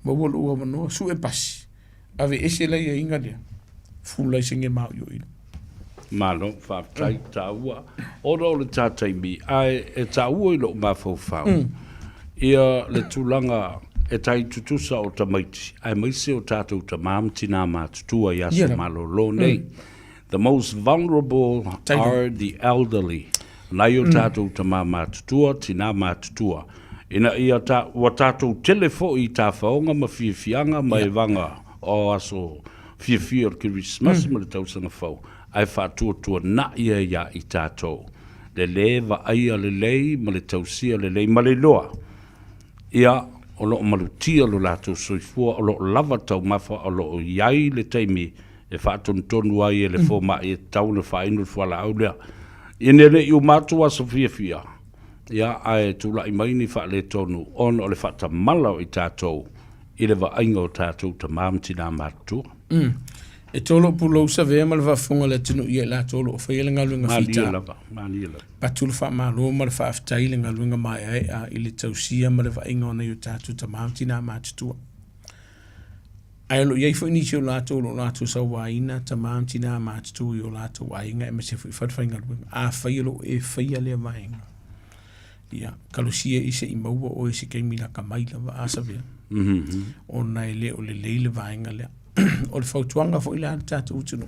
maua lou avanoa, sue pasi, aveese le aiaiga lea, full laisene maoioio. Malo, faafetai, taua. Ona o le ta taimi, ae e taua i lou mafaufau, ia le tulaga e tai tutusa o tamaiti, aemaise o tatou tama ma tina matutua i aso malolo nei. The most vulnerable are the elderly. Nai o tatou tama matutua, tina matutua. Ina ia ta, ua tatou tele foi i tafaoga ma fiafiaga ma evaga o aso fiafia o le Kerisimasi ma le tausaga fou, ae faatuatuanai ai ia i tatou le lē vaaia lelei ma le tausia lelei ma le iloa, ia, o lo o malutia lo latou soifua, o lo o lava taumafa, o lo o i ai le taimi e faatonutonu ai e le fomai e tatau ona faainu le fualaau lea. Ina ne i uma atu aso fiafia, ia, ae tulai mai ni faaletonu ona o le faatamala o i tatou i le vaaiga o tatou tama ma tinā matutua. Mm. E tolo o pulou savea ma le faafofoga a le atunuu ia i latou o lo o faia le galuega fita. Malie lava, malie lava. Patu le faamalo ma le faafetai i le galuega maeaea i le tausia ma le vaaiga o nai o tatou tama ma tinā matutua. Ae o lo o i ai foi nisi o latou o lo o latou sauaina tama ma tinā matutua i o latou aiga aemaise foi falefaigaluega. Afai o lo o e faia lea vaega, ia, talosia i se i maua oe i se taimi lata mai lava a Savea, ona e le o lelei le vaega lea. O le fautuaga foi la a le tatou atunuu,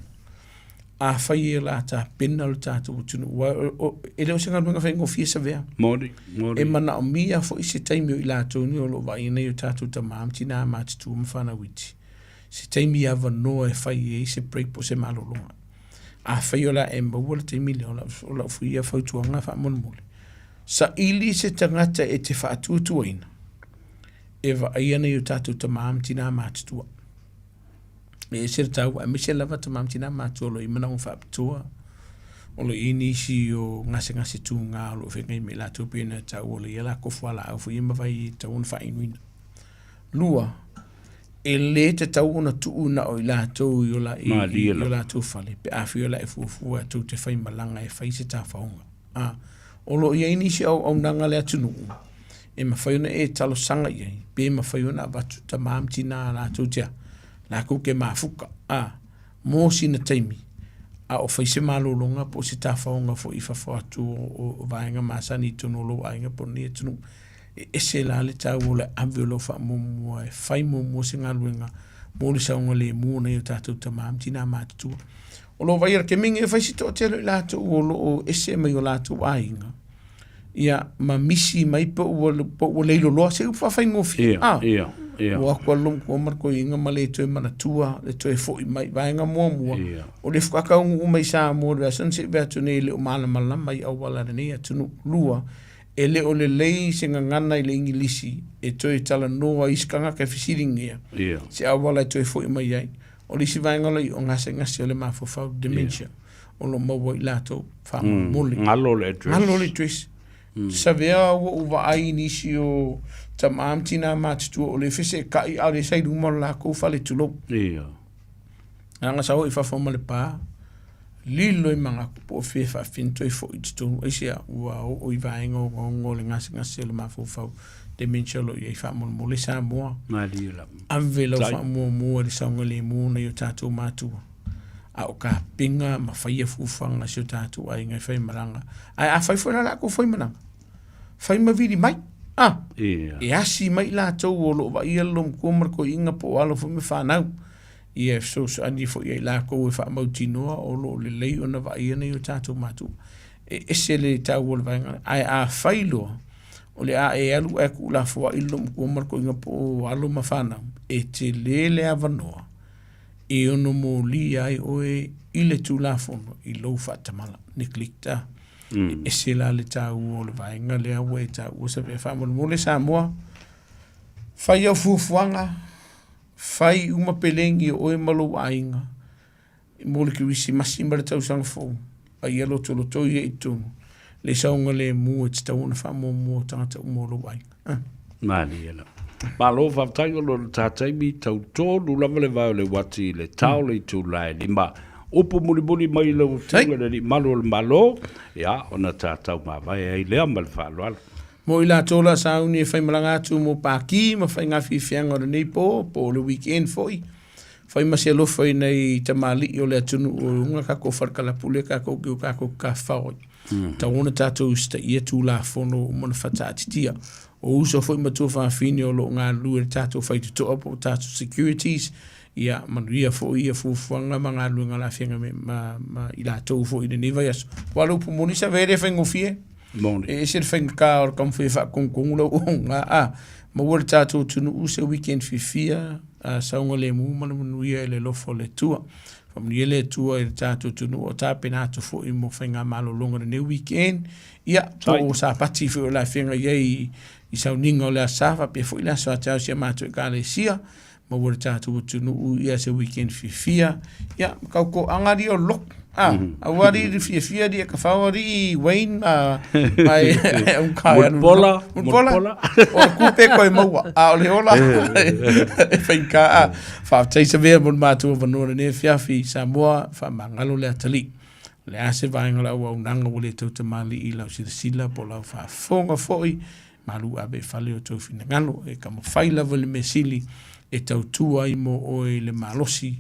afai e la tapena lo tatou atunuu, aua e le o se galuega faigofie Savea. Moni, moni. E manaomia foi se taimi o i latou nei o lo o vaaia nei o tatou tama ma tinā matutua ma fanau iti, se taimi avanoa e fai ai se break po o se malologa. Afai o le a e maua le taimi lea, o lau foi ia fautuaga faamolemole, saili se tagata e te faatuatuaina e vaaia nei o tatou tama ma tinā matutua. E ese le taua, aemaise lava tama ma tina matutua o lo o i ai manaoga faapitoa, o lo o i ai nisi o gasegase tuga o lo o feagai ma i latou pei ona taua o lo o i ai latou fualaau foi ia ma vai e tatau ona faainuina. Lua, e le tatau ona tuu na o i latou i o latou fale pe afai o le a e fuafua tou te faimalaga e fai se tafaoga. A, o lo o i ai nisi auaunaga a le atunuu e mafai ona e talosaga i ai, pe mafai ona avatu tama ma tina latou te a, latou te mafuta, a, mo sina taimi, a o fai se malologa po o se tafaoga foi i fafo atu o vaega masani i totonu o lou aiga po o lenei atunuu. E ese la le taua o le ave o lau faamuamua e fai muamua se galuega mo le saogalemu o nai o tatou tama ma tina matutua. O lo o vaaia le taimi lenei e fai se toatele o i latou o lo o ese mai o latou aiga, ia ma misi mai pe ua, pe ua leiloloa se upu faafaigofie. Ia, Ah, ia, ia. Ua atu lou matua ma le toeaina ma le toe manatua le toe foi mai vaega muamua. Ia. O le faatoa taunuu mai Samoa i le vaiaso na sei vea atu nei e le o malamalama i auala a lenei atunuu. Lua, e le o lelei se gagana i le Igilisi e toe talanoa i isi tagata e fesiligia Ia. se auala e toe foi mai ai. O le isi vaega o lo o i ai o gasegase o le mafaufau, dementia, o lo o maua i latou faamolemole. Galo le address. Galo le address. Savea ua ou vaai i nisi o tama ma tina matutua o lea e feseetai a o lea sa i luma o le latou fale tulou. Ia. Leaga sa o i fafo ma le pa, lilo i manatu po o fea e faafefea ona toe foi i totonu. Aisea? Ua oo i vaega ogaoga o le gasegase o le mafaufau, dementia o lo o i ai faamolemole Samoa. Malie lava. Ave lau faamuamua i le saogalemu o nai o tatou matua, a o kapena ma faia fuafuaga a si o tatou aiga e faimalaga. Ae afai foi la o le a tou faimalaga, fai ma vili mai, a, Ia. e asi mai i latou o lo o vaaia le loomatua ma le toeaina po o alo foi ma fanau. Ia e fesoasoani foi ia i latou e faamautinoa o lo o lelei ona vaaia nai o tatou matua. E ese le taua o le vaega lea. Ae afai loa o le a e alu ae tuulafoai le loomatua ma le toeaina po o alo ma fanau, e tele le avanoa e ono molia ai oe i le Tulafono i lou faatamala, neglect. A e ese la le taua o le vaega lea ua e taua Savea. Faamolemole Samoa, fai au fuafuaga, Fai uma pelegi o oe ma lou aiga mo le Kerisimasi ma le tausaga fou, a ia lotoloto ia i totonu le saogalemu e tatau ona faamuamua o tagata uma o lou aiga. Ah. Malie lava. Malo faafetai ona o le ta taimi tau tonu lava le vae o le uati i le tao le itula e lima. Upu mulimuli mai i lau Afioga i le Alii Malu o le Malo, ia ona ta taumavae ai lea ma le faaaloalo. Mo i latou la sauni e faimalaga atu mo pākī ma faiga fiafiaga o lenei pō, po o le weekend foi, fai ma se alofa i nai tamalii o le atunuu o luga kakou falekalapule kakou ki o kakou kafao ai. Tatau ona tatou usitaia Tulafono ua uma ona fataatitia. O uso foi ma tuafafine o lo o galulue i le tatou faitotoa po o tatou securities, ia manuia foi ia fuafuaga ma galuega o le a feagai ma, ma i latou foi i lenei vaiaso. Aua o le upu moni sa e le faigofie. Moni. E ese le faigata o le taumafai e faatonutonu lau auaunaga, a maua le tatou atunuu se weekend fiafia, a saogalemu ma le manuia i le alofa o le Atua. Faamanuia le Atua i le tatou atunuu o tapena atu foi mo faigamalologa i lenei weekend. Ia, po o Sapati foi o le a feagai ai i sauniga o le Aso Sa faapea foi le Aso Atiao i si a matou Ekalesia. Maua le tatou atunuu ia se weekend fiafia. Ia, ma tautoaga alii o le lotu. Ah, aua alii le fiafia alii e kafao alii Wayne ma ma e unka e alu. Mulipola, Mulipola. mulipola. O le kupe koe maua. A o le ola e faigata. Ah, faafetai Savea mo le matou avanoa i lenei afiafi Samoa, faamagalo le atalii. O le a se vaega o le auaunaga ua le tautamalii i lau silasila po o lau faafofoga foi. Malu ave i fale o tou finagalo, e taumafai lava le mea sili e tautua ai mo oe i le malosi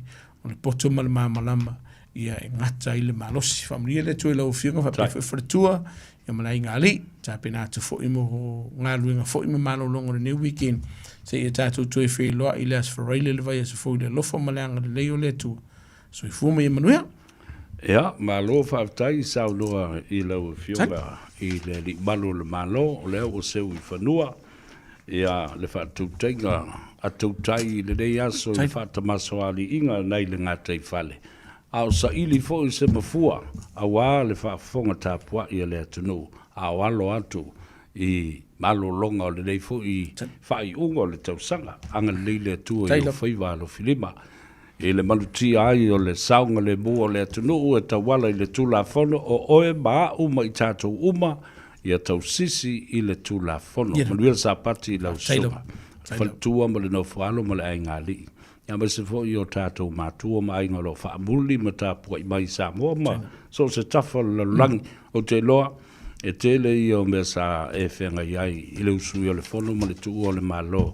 o le poto ma le malamalama, ia e gata ai le malosi. Faamanuia le Atua i lau Afioga faapea foi faletua, ia ma le aiga alii, tapena atu foi mo galuega foi ma malologa o lenei weekend, seia tatou toe feiloai i le Aso Faraile le vaiaso fou i le alofa ma le agalelei o le Atua. Soifua ma ia manuia. Ia, malo faafetai saunoa i lau Afioga i le Alii Malu o le Malo, o lea ua seu i fanua ia le faatautaiga a tautai i lenei aso i le faatamasoaliiga nai le gataifale, a o saili foi se mafua aua le faafofoga tapuai a le atunuu a o alo atu i malologa o lenei foi faaiuga o le tausaga. Agalelei le Atua i ou faiva alofilima. I le malutia ai o le saogalemu o le atunuu e tauala i le Tulafono, o oe ma a'u ma i tatou uma, ia tausisi i le Tulafono. Manuia le Sapati i lau susuga, le faletua ma le nofoalo ma le aigaalii, aemaise foi o tatou matua ma aiga o lo o faamuli ma tapuai mai i Samoa ma so o se tafa o le lalolagi. Ou te iloa, e tele ia o mea sa e feagai ai i le usuia o le Fono ma le tuua o le Malo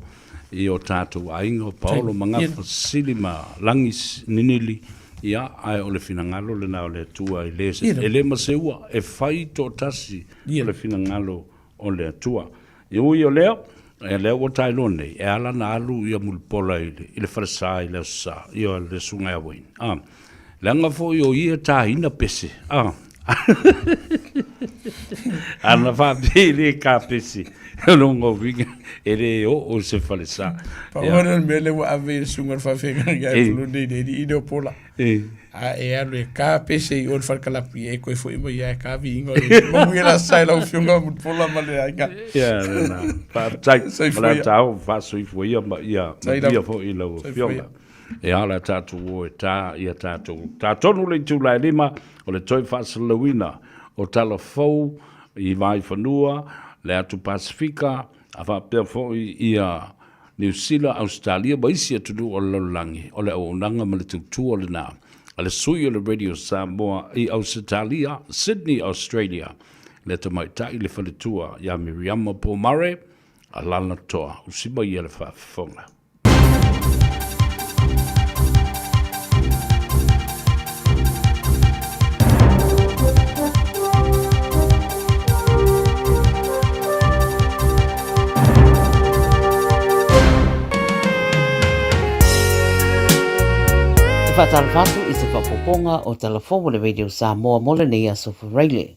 i o tatou aiga o Paolo ma Gafa Sili ma Lagi Ninili, ia, ae o le finagalo lena o le Atua e le, e le maseua, e fai toatasi o le finagalo o le Atua. E ui o lea, e lea ua tailoa nei, e ala ona alu ia Mulipola i le, i le falesa i le Aso Sa, ia le Susuga ia Wayne. Ah, leaga foi o ia e tāina pese. Ah. Ana faapea e le ka pese, o lona uiga e le oo i se falesa. Pau lea o le mea lea ua ave i le susuga i le faafeagaiga ia Puluni i le alii lea o Pola. A e alu e ka pese i o i le falekalapu, ia e toe foi mai lava e ka viiga o le Alii. Manuia le Aso Sa i lau Afioga Mulipola ma le aiga. Ia, lena. Faafetai. Soifua ia. O le a taof faasoifua ia ma ia manuia foi i lau Afioga. E ala tatou o e tā ia tatou. Tā tonu le itula e 5 o le toe faasalalauina o tala fou i Vaifanua, le atu Pasefika, a faapea foi ia Niu Sila, Ausetalia ma isi atunuu o le lalolagi, o le auaunaga ma le tautua lena a le sui o le Radio Samoa i Ausetalia, Sydney, Australia, le tamaitai le faletua ia Miriama Pomare, a lana toa, usi mai ia le faafofoga. E faatalofa atu i se faaopoopoga o Tala Fou a le Radio Samoa mo lenei aso Faraile.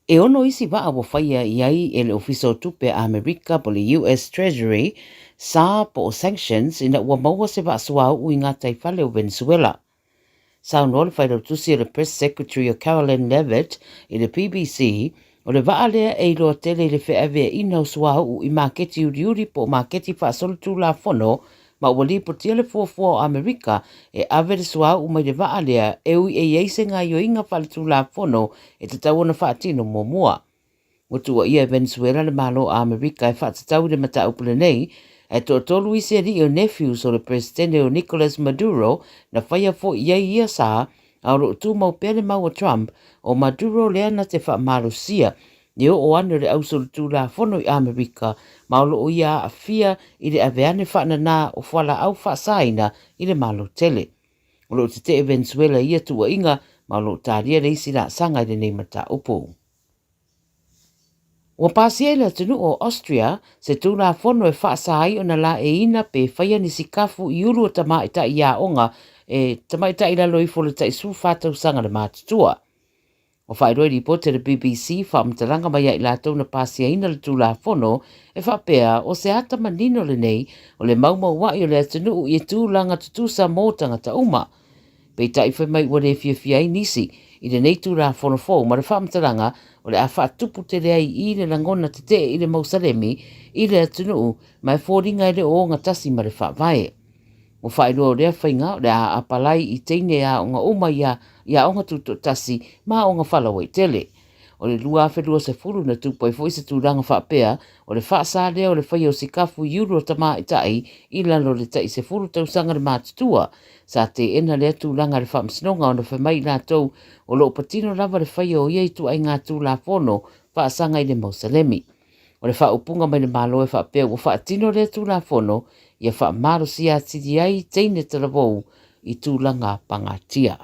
E ono isi vaa ua faia i ai e le Ofisa o Tupe a Amerika po o le US Treasury sa po o sanctions ina ua maua se vaa suauu i gataifale o Venezuela. Saunoa le failautusi o le Press Secretary o Karoline Leavitt i le BBC, o le vaa lea e iloa tele i le feaveaiina o suauu i maketi uliuli po o maketi faasolitulafono ma ua lipotia le fuafua o Amerika e ave le suauu mai le vaa lea e ui e i ai se gaoioiga faaletulafono e tatau ona faatino muamua. Ua tuuaia e Venezuela le Malo o Amerika e faatatau i le mataupu lenei, ae toatolu isi alii o nephews o le Peresetene o Nicolas Maduro na faia foi i ai ia sa, a o lo o tumau pea le mau a Trump, o Maduro lea na te faamalosia le oo ane o le ausolitulafono i Amerika ma o lo o ia aafia i le ave ane faanana o fualaau faasaina i le Malo tele. O lo o tetee Venezuela i ia tuuaiga ma o lo o talia le isi laasaga i lenei mataupu. Ua pasia i le atunuu o Austria se tulafono e faasa ai ona laeiina pe faia ni sikafu i ulu o tamaitai aoga e tamaitai i lalo ifo o le tai 14 tausaga le matutua. Ua faailoa i lipoti a le BBC faamatalaga mai ia i latou na pasiaina le tulafono e faapea o se ata manino lenei o le maumaua'i o le atunuu i tulaga tutusa mo tagata uma. Peitai fai mai ua le fiafia ai nisi i lenei Tulafono fou ma le faamatalaga o le a faatupu tele ai i le lagona tetee i le mau salemi i le atunuu ma e foliga e le o ogatasi ma le Faavae. Ua faailoa o lea faiga o le a apalai i teine aoga uma ia i aoga tutoatasi ma aoga faalauaitele. O le 2020 na tupu ai foi se tulaga faapea o le faasa lea o le faia o sikafu i ulu o tamaitai i lalo o le tai 10 tausaga le matutua. Sa teena lea tulaga e le Faamasinoga ona fai mai i latou o lo o patino lava le faia o ia ituaiga Tulafono faasaga i le Mausalemi. O le faaupuga mai le Malo e faapea ua faatino lea Tulafono ia faamalosia atili ai teine talavou i tulaga pagatia.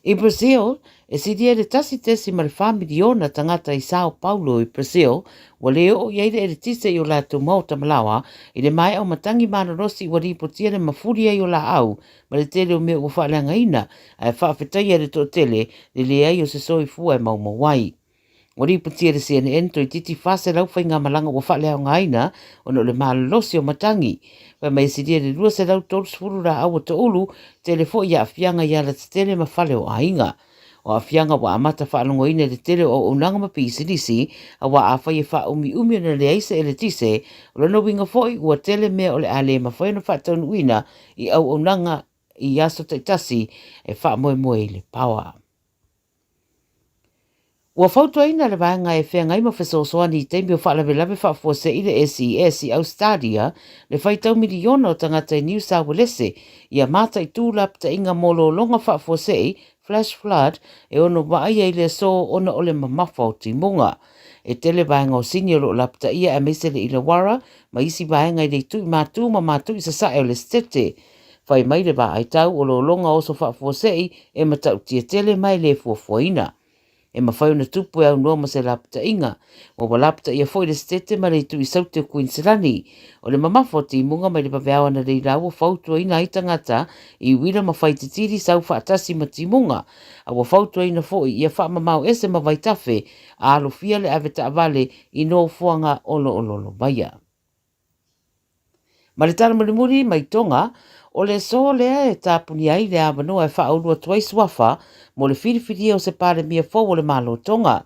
I Brazil, e silia i le 1.4 miliona tagata i Sao Paulo i Brazil ua le oo i ai le eletise i o latou maota ma laoa i le maea o matagi malolosi ua lipotia le mafuli ai o laau ma le tele o mea ua faaleagaina ae faafetaia e le toatele le leai o se soifua e maumau ai. Ua lipotia e le CNN toeitiiti 400 faigamalaga ua faaleaogaina ona o le malolosi o matagi. Fai mai e silia i le 230 laau ua toulu, tele foi aafiaga i alatetele ma fale o aiga. O aafiaga ua amata faalogoina i le tele o auaunaga ma pisinisi, aua afai e faaumiumi ona leai se eletise, o lona uiga foi ua tele mea o le a le mafai ona faataunuuina i auaunaga i aso taitasi e faamoemoe i le power. Ua fautuaina le vaega e feagai ma fesoasoani i taimi o faalavelave faafuasei le SES i Ausetalia le faitau miliona o tagata i Niu Sauelese ia mataitu lapataiga mo lologa faafuasei, flash flood, e ono vaaia i le aso ona o le mamafa o timuga. E tele vaega o Sini o lo o lapataia aemaise le Illawarra ma isi vaega i le itu i matu ma matu i sasae o le Setete. Fai mai le vaai tau o lologa oso faafuasei e matautia tele ma e le fuafuaina. E mafai ona tupu e aunoa ma se lapataiga. Ua ua lapataia foi le Setete ma le itu i Saute o Kuiniselani. O le mamafa o timuga mai le vaveao analeila ua fautuaina ai tagata i uila ma faititili sau faatasi ma timuga. A ua fautuaina foi ia faamamao ese ma vaitafe a alofia le avetaavale i nofoaga oloololovai. Ma le tala mulimuli mai Tonga, o le aso lea e tapunia ai le avanoa e faaulu atu ai suafa mo le filifilia o se Palemia fou o le Malo Tonga.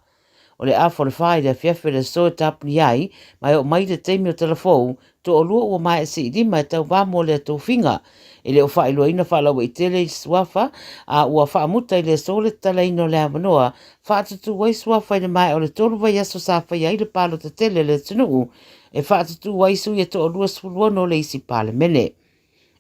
O le afa o le fa i le afiafi o le aso e tapunia ai, ma e oo mai le taimi o Talafou, toalua ua maea siilima e tauva mo lea tofiga. E le o faailoaina faalauaitele i suafa, a ua faamuta i le aso le tatalaina o le avanoa faatutū ai suafa i le maea o le tolu vaiaso sa faia ai le palota tele a le atunuu e faatutū ai sui e toalua 16 o le isi Palemene.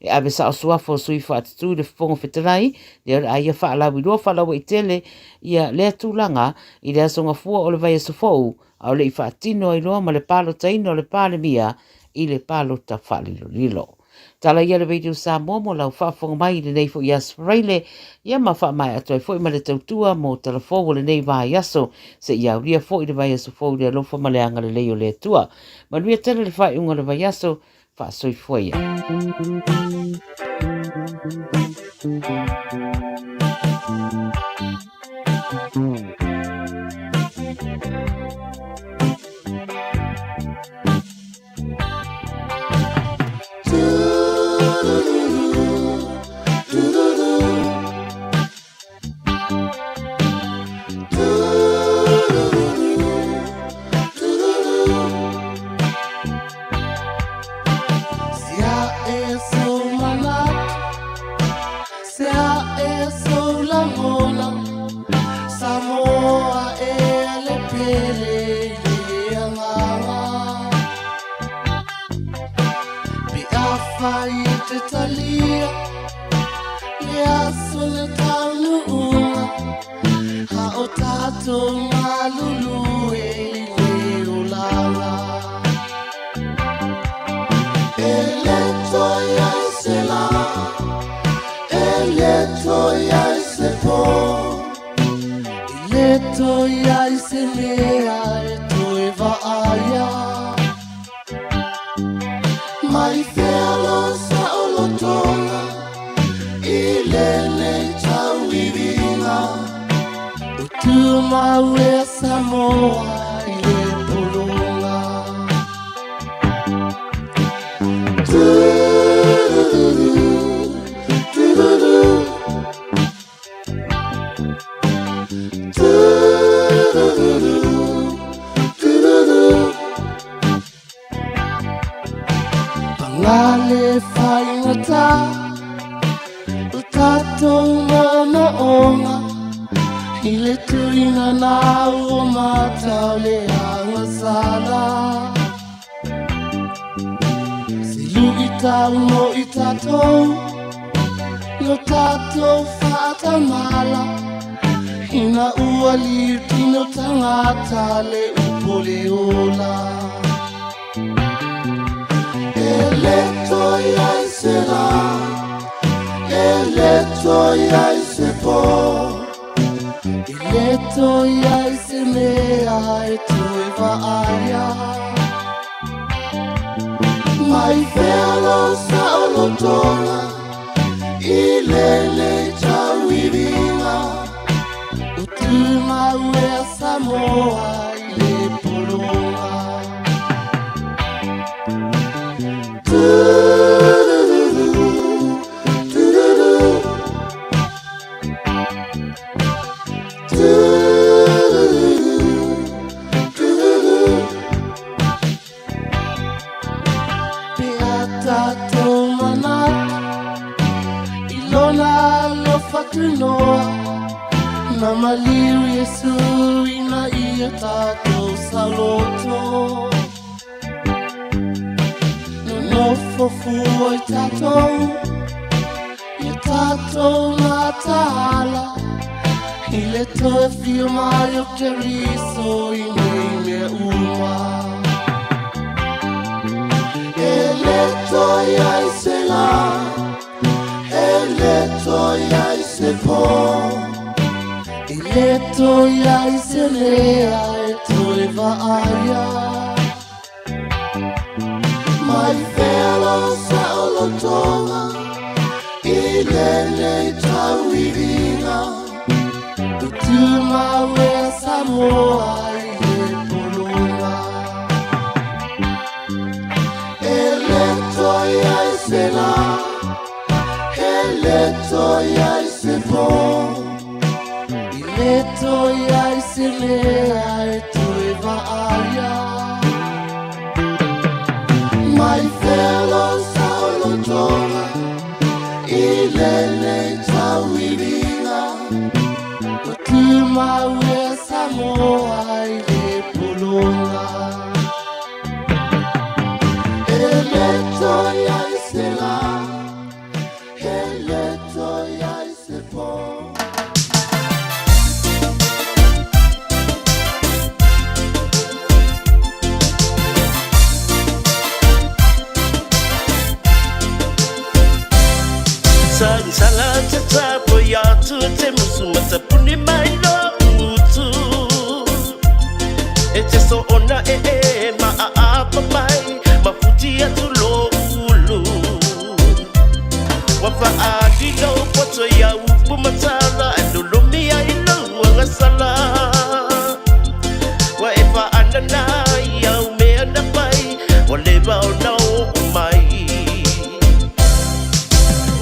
E ave sao suafa o sui faatutū i le Fofoga Fetalai, lea o le a ia faalauiloa faalauaitele ia lea tulaga i le aso Gafua o le vaiaso fou, a o le i faatino ai loa ma le palotaina o le Palemia i le palota faalilolilo. Tala ia le Radio Samoa mo lau faafofoga mai i lenei foi aso Faraile, ia ma faamaea atu ai foi ma le tautua mo tala fou o lenei vaiaso, seia aulia foi le vaiaso fou i le alofa ma le agalelei o le Atua. Manuia tele le faaiuga o le vaiaso, faasoifua ia. Ina ua liu tino tangata le upo le ola. E le toi ai se la, e le toi ai se po, e le toi ai se mea e toe vaaia. Mai fea lo saolotoga i lenei tauiviga, o tumau e a Samoa i le pologa. Tu-ru-ru-ru, tu-ru-ru. Tu-ru-ru-ru, tu-ru-ru. Pe a tatou manatu i lona alofa tunoa, na maliu Iesu ina ia tatou saoloto. Nonofo fua i tatou, ia tatou mataala, i le toe afio mai o Keriso i nei mea uma. E le toe i ai se la, e le toe i ai se po, e le toe i ai se mea e toe vaaia. Mai fea lo saolotoga i lenei tauiviga, o tumau e a Samoa i le pologa. E le toe i ai se la, e le toe i ai se po, e le toe i ai se mea e toe vaaia. Mai fea lo saolotoga i lenei tauiviga, o tumau e a Samoa i le pologa. E le toe i ai se la, e le toe i ai se po. Sagisala te tapo i atu te musu matapuni mai lo utu. E te so ona e e ma a apa mai, ma futi atu lo ulu. Wa fa a di lo poto ia upu matala, e lolomi ai lo uangasala. Wa e fa anana ia umea na pai, wa leva ona o mai.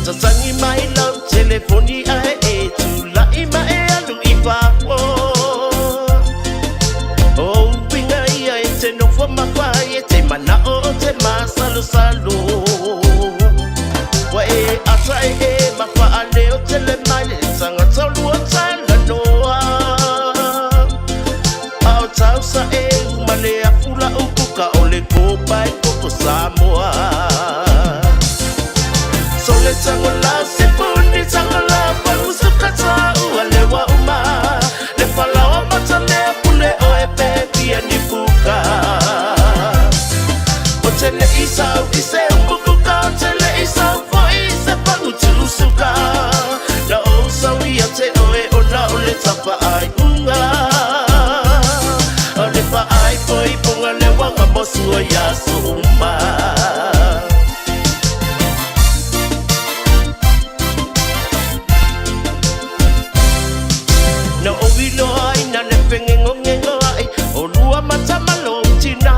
Tatangi mai lau telefoni ae e tūla'i ma e alu i fafo. O uiga ia e te nofo mawhai, e te mana'o o te masalosalo. Wa e ata e e mawhaaleo tele mai le tangata lua talanoa. Ao tausa e umale afula ukuka o le kopa e koko Samoa. Sole tango la sipuni tango la pamusuka ta ua lewa uma. Le falaoa matamea pule o e pepi e ni puka. O te le isau i se umbukuka, o te le isau fo i se pangutusuka. Na o sau ia te oe o na o le tapa ai unga. O le pa ai fo i ponga le wanga mosu o ia suma. Na o wilo ai na le pengengo ngengo ai, o lua matamalo tina.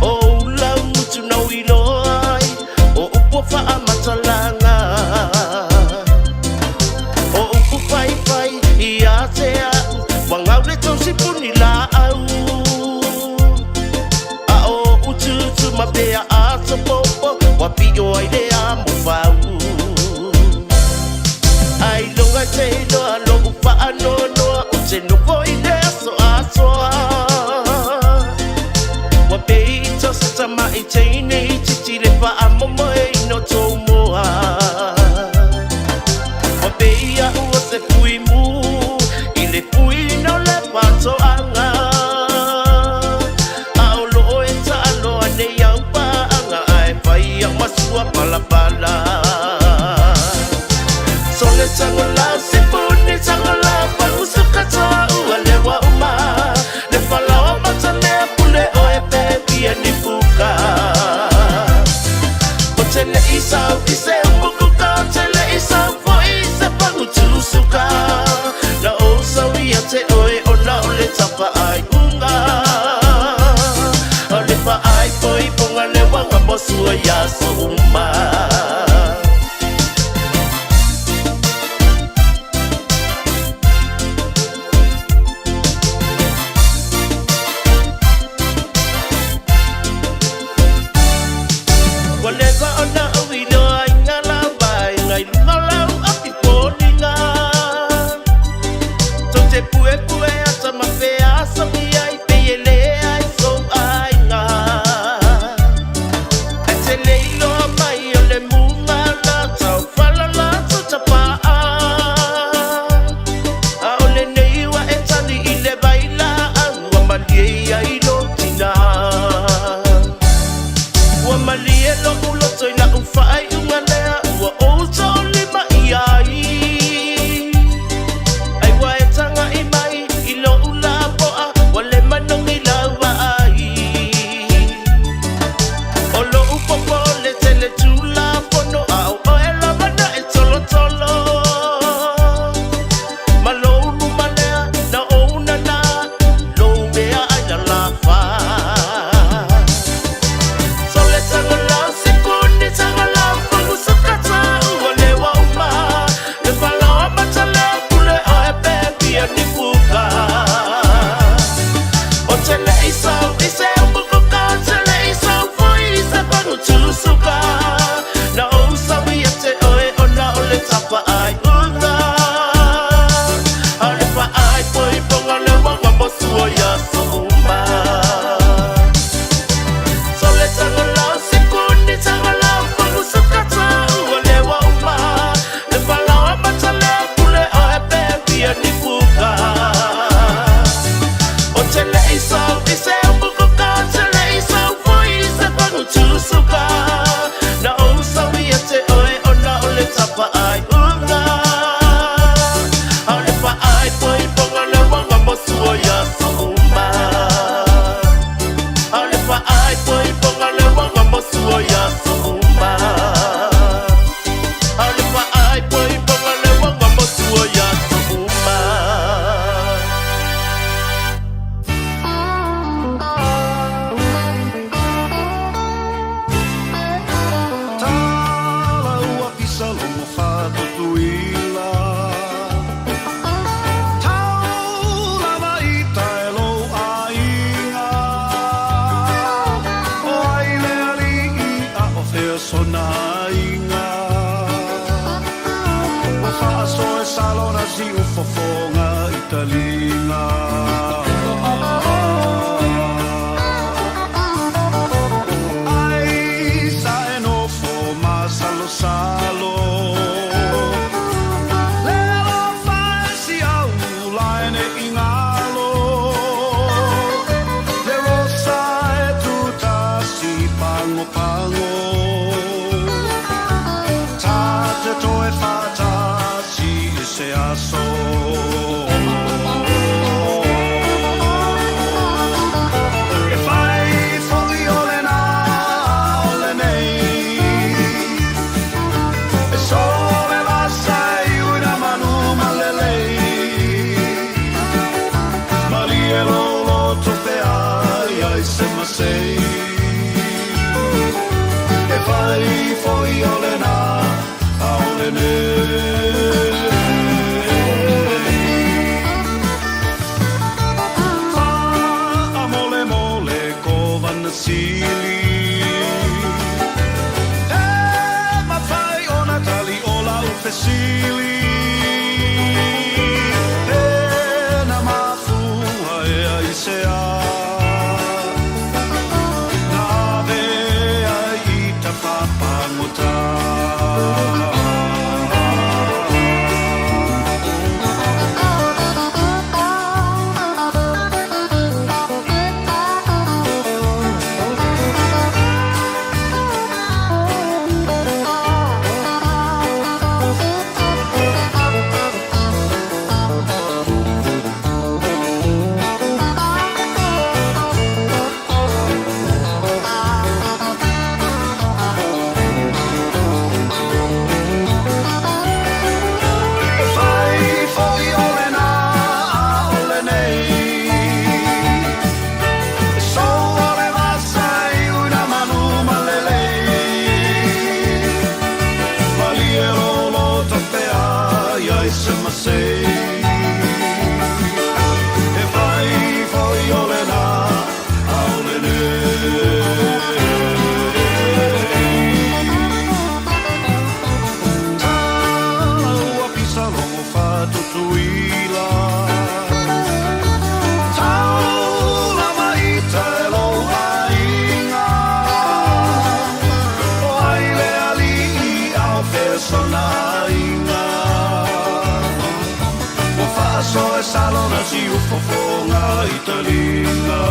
O ula mutu na wilo ai, o upo wha matalanga. O upu pai pai i a te au, wangau le tausi puni la au. A o ututu mapea a te popo, wa pio ai le a mo whau. Ai longa te loa lo upa anoa noa, o te nofo i le aso atoa. Wa pei tosa tama i teine i titi le wha a momo e ino tō moa. Wa pei a ua se sau i se upu kuka o te le i sau foʻi i se pagu tusuka Na ou sau ia te oe ona o le tapaaiuga O le faaipoipoga le uaga mo sua i aso uma. Ua leva ona ou iloa i ngā lava e ngai luga o lau api foliga. Tou te puepue ata ma feasogi ai pei e leai sou aiga. Ae te le iloa mai o le muga la tau falala tou tapaa. A o lenei ua e tali i le vai laau ua malie ai lou tina. Ua malie lo'u loto i la'u faaiuga lea ua ou toolima i ai. Ai ua e taga'i mai i lo'u lapoa ua le manogi lau vaai. O lo'u popole tele Tulafono a o oe lava na e tolotolo. Ma lou luma lea na ou nana lou mea ai lalafa. Sole tagalau sipuni tagalau pagusukata ua lewa uma. Le falaoa matalea pule oe pe pia ni puka. O te le i sau i se upu kuka o te le i sau foi i se pagu tusuka. Na ou sau ia te oe ona o le tapaaiuga. A o le faaipoipoga le uaga mo sua i aso uma. Sole tagalau sipuni tagalau pagusukata ua lewa uma. Le falaoa matalea pule oe pe pia ni puka. O te le i sau i se upu kuka o te le i sau foi i se pagu tusuka. Na ou sau ia te oe ona o le tapaaiuga. A o le faaipoipoga le uaga mo sua i aso uma. A o le faaipoipoga le uaga mo sua i aso uma. A o le faaipoipoga le uaga mo sua i aso uma. Tala ua pisa logo fatutuila Tau lava ita e lou aiga O ai le alii a o fea sona aiga Ua faasoe salona siu fofoga i taliga Ai sa e nofo masalosalo Le alofa e si au lae ne i galo Le rosa e tutasi pagopago Ta te toe faatasi i se aso. E fai foʻi o lenā o lenei E sole vasa e iuina manu ma lelei Malie lou loto feai ai se masei E fai foʻi o lenā a o lenei Faamolemole kovana sili E mafai ona tali o lau fesili E na mafua ea i se a Na ave ai i tafapagota. Siufofoga i taliga.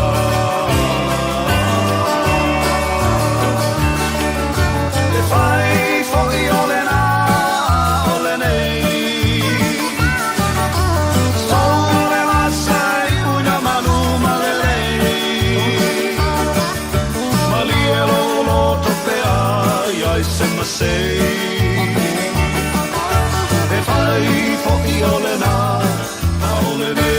E fai foi o lena o lenei. Sou le vasa i uina manu ma lelei. Malie lou loto pe ai ai se masei. E fai foi o lena o lenei.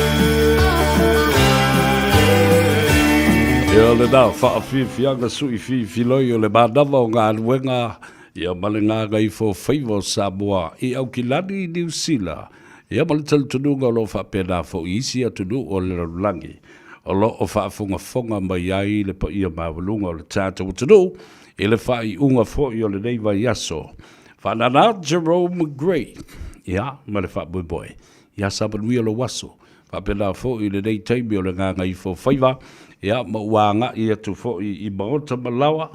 Ia lena faafiafiaga sui fifiloi o le manava o galuega ia ma le gagaifofaiva o Samoa i Aukilani i Niu Sila ia ma le talitonuga o lo o faapena foi isi atunuu o le lalolagi o lo o faafogafoga mai ai le paia maualuga o le tatou atunuu i le faaiuga foi o lenei vaiaso. Faanana Jerome Gray ia ma le faamoemoe ia sa manuia lou aso. Faapena foi i lenei taimi o le gagaifofaiva ia ma ua agai atu foi i maota ma laoa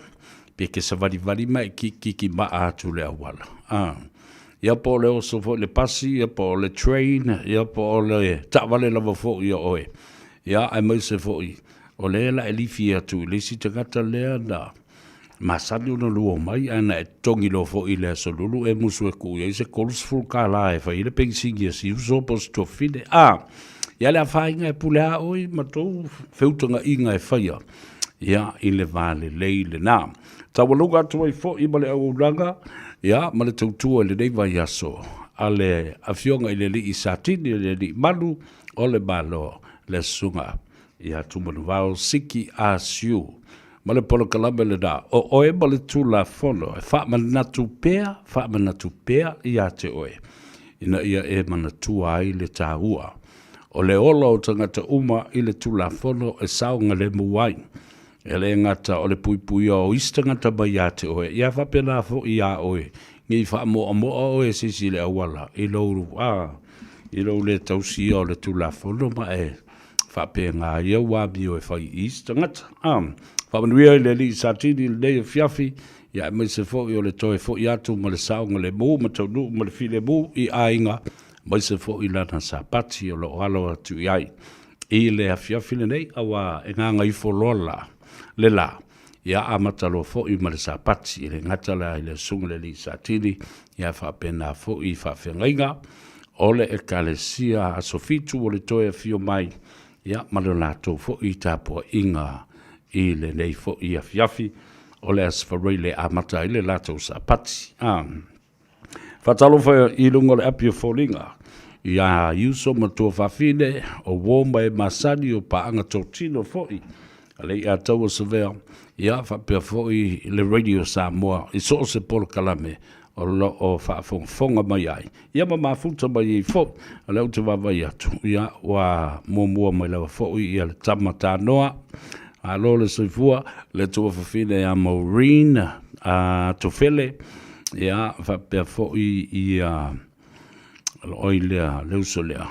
pe ke savalivali ma e kikiki maa atu le auala. Ah. Ia po o le oso foi le pasi, ia po o le train, ia po o le taavale lava foi ia oe. Ia aemaise foi o lea la e lifi atu i le isi tagata lea na masani ona lua mai ae na e totogi loa foi i le aso lulu e musu e tuu i ai se 30 tala e fai ai le penisini a si uso po o si tuafafine. A, ia le afaina e pule a oe ma tou feutagaiga e faia ia i le va lelei lena. Taualuga atu ai foi ma le auaunaga ia ma le tautua i lenei vaiaso a le Afioga i le Alii Satini, le Alii Malu o le Malo, le Susuga ia Tumanuvao Siki Asiu. Ma le polokalame lena, o oe ma le Tulafono e faamanatu pea, faamanatu pea ia te oe, ina ia e manatua ai le taua o le ola o tagata uma i le Tulafono e saogalemu ai. E le gata o le puipuia o isi tagata mai ia te oe, ia faapena foi iā oe, ne i faamoamoa oe e se isi i le auala i lou, a, i lou le tausia o le Tulafono ma e faapena ai au amio e fai i isi tagata. A, faamanuia i le Alii Satini i lenei afiafi, ia aemaise foi o le toe foi atu ma le saogalemu ma taunuu ma le filemu i aiga, aemaise foi lana Sapati o lo o alo atu i ai i le afiafi lenei, auā e gagaifo loa la le lā, ia amata loa foi ma le Sapati, e le gata la i le Susuga i le Alii Satini, ia faapena foi i faafeagaiga o le Ekalesia Aso Fitu o le toe afio mai, ia ma le latou foi tapuaiga i lenei foi afiafi o le Aso Faraile e amata ai le latou Sapati. A. Faatalofa i luga o le api o foliga iā Iuso ma Tuafafine, o uo ma e masani o paaga totino foi a le Iataua Savea, ia faapea foi le Radio Samoa i so o se polokalame o lo o faafogafoga mai ai, ia ma mafuta mai ai foi. O lea ou te vaavaai atu, ia ua muamua mai lava foi ia le tama tanoa, malo le soifua, le tuafafine ia Maureen a Tofele, ia faapea foi ia oi lea le uso lea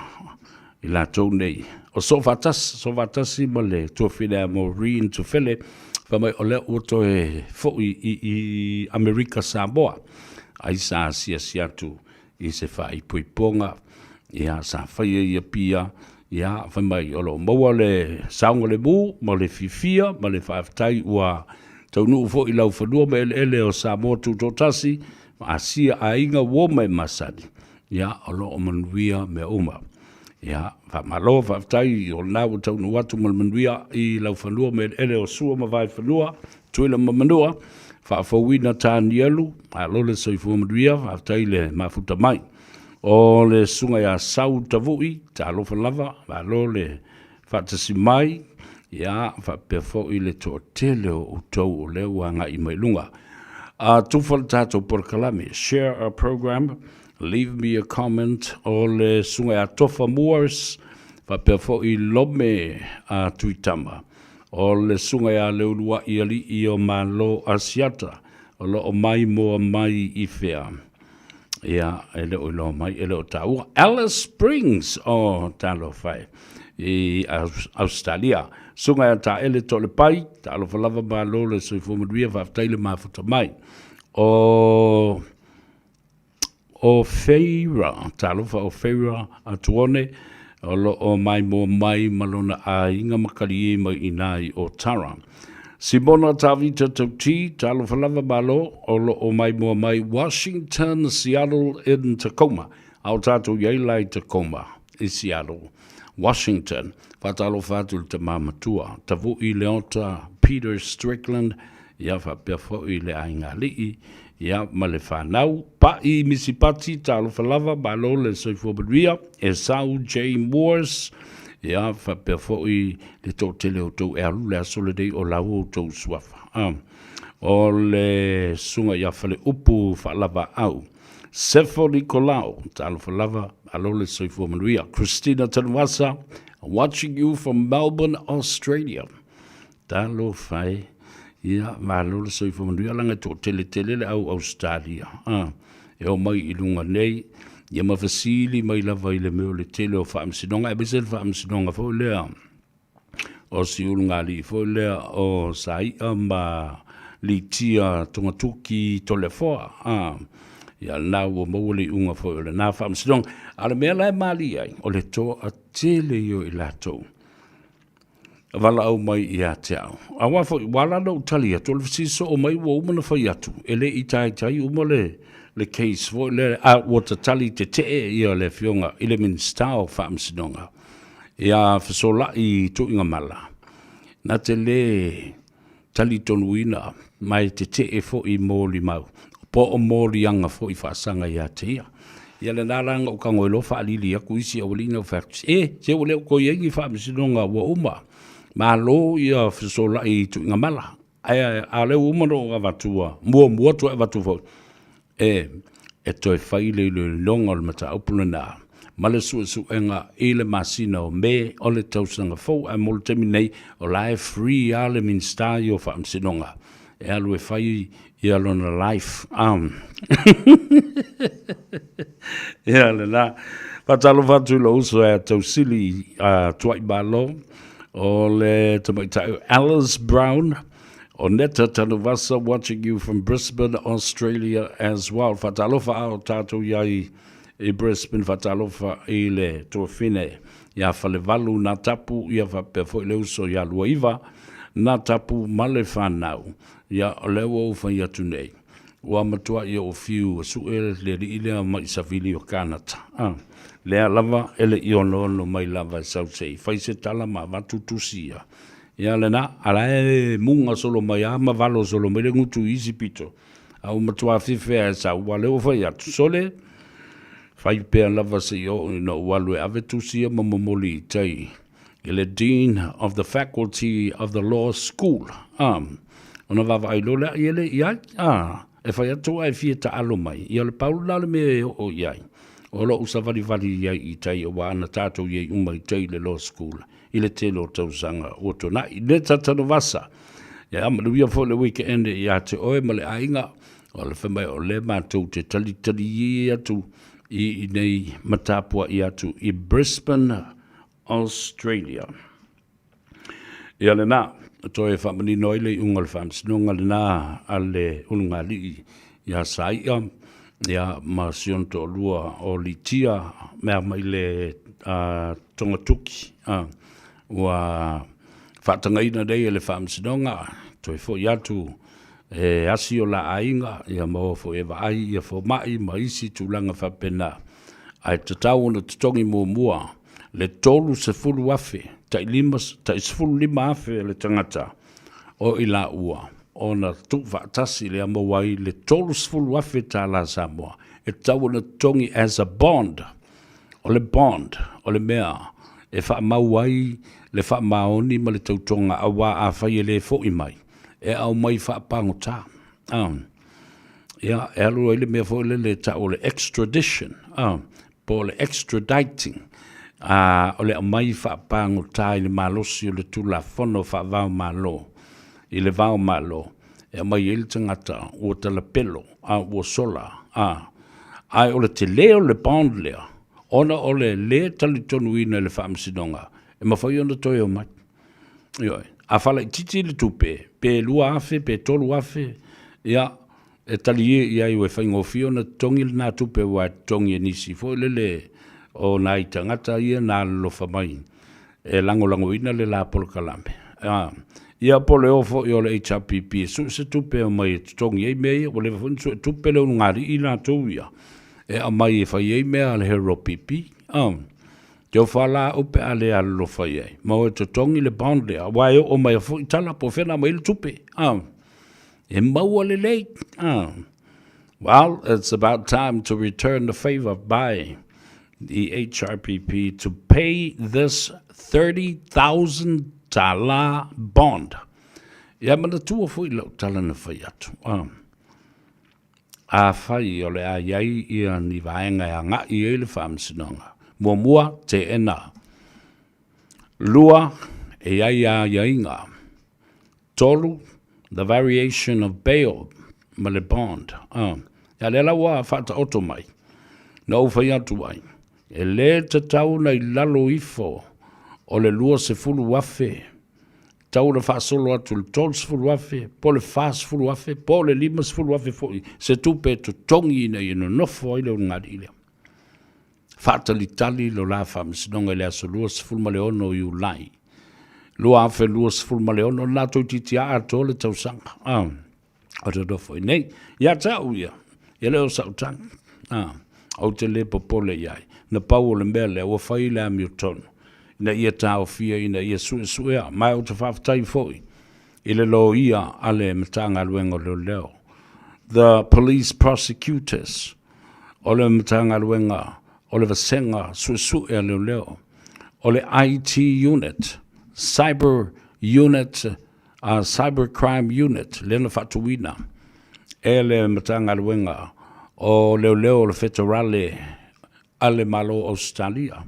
i latou nei o Soofaatasi, Soofaatasi ma le tuafafine ia Maureen Tofele, fai mai o lea ua toe foi i, i Amerika Samoa, ai sa asiasi atu i se faaipoipoga, ia sa faia i Apia, ia fai mai o lo o maua le saogalemu ma le fiafia ma le faafetai ua taunuu foi i laufanua ma eleele o Samoa Tutoatasi, ma Asia aiga uo ma e masani, ia o lo o manuia mea uma. Ia, faamalo, faafetai o lena ua taunuu atu ma le manuia i laufanua ma eleele o Sua ma Vaefanua, Tutuila ma Manua, faafouina Tanielu, malo le soifua manuia, faafetai le mafuta mai. O le susuga ia Sau Tavui, talofa lava, malo le faatasi mai, ia faapea foi le toatele o outou o lea ua agai mai luga. A tufa le tatou polokalame, share our program, leave me a comment, o le susuga ia Tofa Moores, faapea foi Lome a Tuitama. O le susuga ia Leulua'i Alii o Malo Asiata, o lo o maimoa mai i fea? Ia, e le o iloa mai, e le o taua. Alice Springs, o talofa e, i Ausetalia. Susuga ia Taele Toalepai, talofa lava malo le soifua manuia, faafetai le mafuta mai. O o Feira, talofa o Feira Atuone, O lo o maimoa mai ma lona aiga ma kaliē mai i inā i Otara. Simona Tavita Tauti, talofa lava malo, o lo o maimoa mai Washington, Seattle in Tacoma. A o tātou i ai la i Tacoma, i Seattle, Washington. Faatalofa atu i le tama matua, Tavu'i Leota Peter Strickland, ia faapea foi le aiga alii, ia ma le fanau. Pa'i Misipati, talofa lava, malo le soifua manuia. Esau J. Moores, ia faapea foi le toatele o outou e alu le aso lenei o lau outou suafa. Ah, o le susuga ia Faleupu Faalavaau. Sefo Nikolao, talofa lava, malo le soifua manuia. Christina Tanuasa, watching you from Melbourne, Australia. Talofa e. Ia, malo le soifua manuia, laga e toatele tele le au Australia. Ah, e omai i luga nei, ia ma fesili mai lava i le mea o le tele o faamasinoga, aemaise le faamasinoga foi lea o si ulugalii foi lea o Sai'a ma Litia Togatuki Toleafoa. Ah, ia lena ua maua le iuga foi o lena faamasinoga. A o le mea la e malie ai, o le toatele ia o i latou valaau mai ia te au. Aua foi, ua ala ona ou tali atu, o le fesili soo mai ua uma ona fai atu, e le i taitai uma le, le case foi lea, a ua tatali tetee ia le Afioga i le Minisita o Faamasinoga, ia Fesola'i Tuigamala, na te le talitonuina ma e tetee foi i molimau, po o moliaga foi faasaga ia te ia. Ia lena la na ou tago ai loa faalili atu isi aualii na ou fai atu, e, se ua le o toe i ai ni faamasinoga ua uma, malo ia Fesola'i Tuigamala. Ae a o lea ua uma ona ou avatua muamua toe avatu foi, E, e toe fai le iloiloga o le mataupu lena ma le suesuega i le masina o Me o le tausaga fou, ae mo le taimi nei, o la e free lava le Minisita ia o Faamasinoga e alu e fai ia lona life. Ia lena. Faatalofa atu i lou uso ia Tausili Tuaimalo, o le tamaitai Alice Brown, O Neta Tanuvasa watching you from Brisbane, Australia as well. Faatalofa a o tātou i ai i Brisbane, faatalofa i le tuafine ia Falevalu nā tapu, ia faapea foi le uso ia Luaiva nā tapu ma le whanau. Ia o lea ua ou fai atu nei. Ua matuai ou fiu e suʻe le alii lea mai savili o Kanata. Ah, lea lava e le i onoono mai lava e sau se i fai se tala ma avatu tusi ia. Ia lena, a la e muga solo mai a ma valo solo mai le gutu i isi pito. A ua matua fefea e sau, ua lea ua fai atu, sole, fai pea lava se i oo ina ou alu e ave tusi ia ma momoli i tai i le Dean of the Faculty of the Law School. A, ona vaavaai loa lea, ia le i ai, a, e fai atu ae fia taalo mai. Ia o le pau lena o le mea e oo i ai. O lou savalivali i ai i tai, aua ana tatou i ai uma i tai i le Law School. i le tele o tausaga ua tuanai. Le Tatanuvasa, ia manuia foi le weekend ia te oe ma le aiga, o le fai mai o lea matou te talitali atu i inei ma tapuai atu i Brisbane, Australia. Ia lena, toe faamanino ai le iuga o le faamasinoga lena a le ulugalii ia Sai'a, ia ma si ona toalua o Litia mea mai le Togatuki, ua faatagaina nei e le Faamasinoga toe foi atu e asi o la aiga, ia maua foi e vaai ia fomai ma isi tulaga faapena, ae tatau ona totogi muamua le $30,000, tai lima, tai $15,000 le tagata o i laua ona tuufaatasi lea maua ai le $30,000 Samoa e tatau ona totogi as a bond. O le bond, o le mea e faamau ai le faamaoni ma le tautoga aua afai e le fo'i mai, e aumai faapagota. Ia, e alu ai le mea foi lele e ta'u o le extradition, po o le extraditing, o le aumai faapagota i le malosi o le Tulafono faava-o-Malo, i le va o Malo, e aumai ai le tagata ua talapelo, a ua sola, a. Ae o le tele o le bond lea, ona o le lē talitonuina e le Faamasinoga, e mafai ona toe omai. Ioe. A faalaitiiti le tupe, pe $2,000 pe $3,000, ia, e talie i ai ua faigofie ona totogi lena tupe aua e totogi e nisi foi lele O nai tagata ia na alolofa mai e lagolagoina le la polokalame. A, ia po o le o foi o le HRPP e sue se tupe e omai e totogi ai mea ia, ua leva foi ona sue tupe le ulugalii latou ia e aumai e fai ai mea a le HRPP. A, te ofa la au pe a le alolofa i ai, ma o e totogi le bond lea, aua e oo mai foi tala po o fea na aumai ai le tupe. A, e maua lelei. A, well, it's about time to return the favor by the HRPP to pay this 30,000 tala bond. Ia manatua foi lau tala na fai atu. Afai o le a i ai ia ni vaega e agai ai le Faamasinoga. Muamua, teena. Lua, e i ai aiaiga. 3, the variation of bail ma le bond. Ah, ia lea la ua faataoto mai, na ou fai atu ai, e lē tatau ona i lalo ifo o le 20,000, tau ona faasolo atu i le 30,000, po o le 40,000, po o le 50,000 foi, se tupe e totogi ina ia nonofo ai le ulugalii lea. Faatalitali lo la Faamasinoga i le aso 26 o Iulai 2026, na toeitiiti lava atoa le tausaga. Ah, o te nofo i nei. Ia te au ia, e le o sau tagi. Ah, ou te le popole i ai. Na pau o le mea lea, ua fai le amiotonu, ina ia taofia, ina ia suesuea. Ma ou te faafetai foi i le loia a le Matagaluega o Leoleo, the Police Prosecutors, o le Matagaluega o le Vasega Suesue a Leoleo, o le IT Unit, Cyber Unit, Cyber Crime Unit, lea na faatuina e le Matagaluega o Leoleo o le Feterale a le Malo o Ausetalia.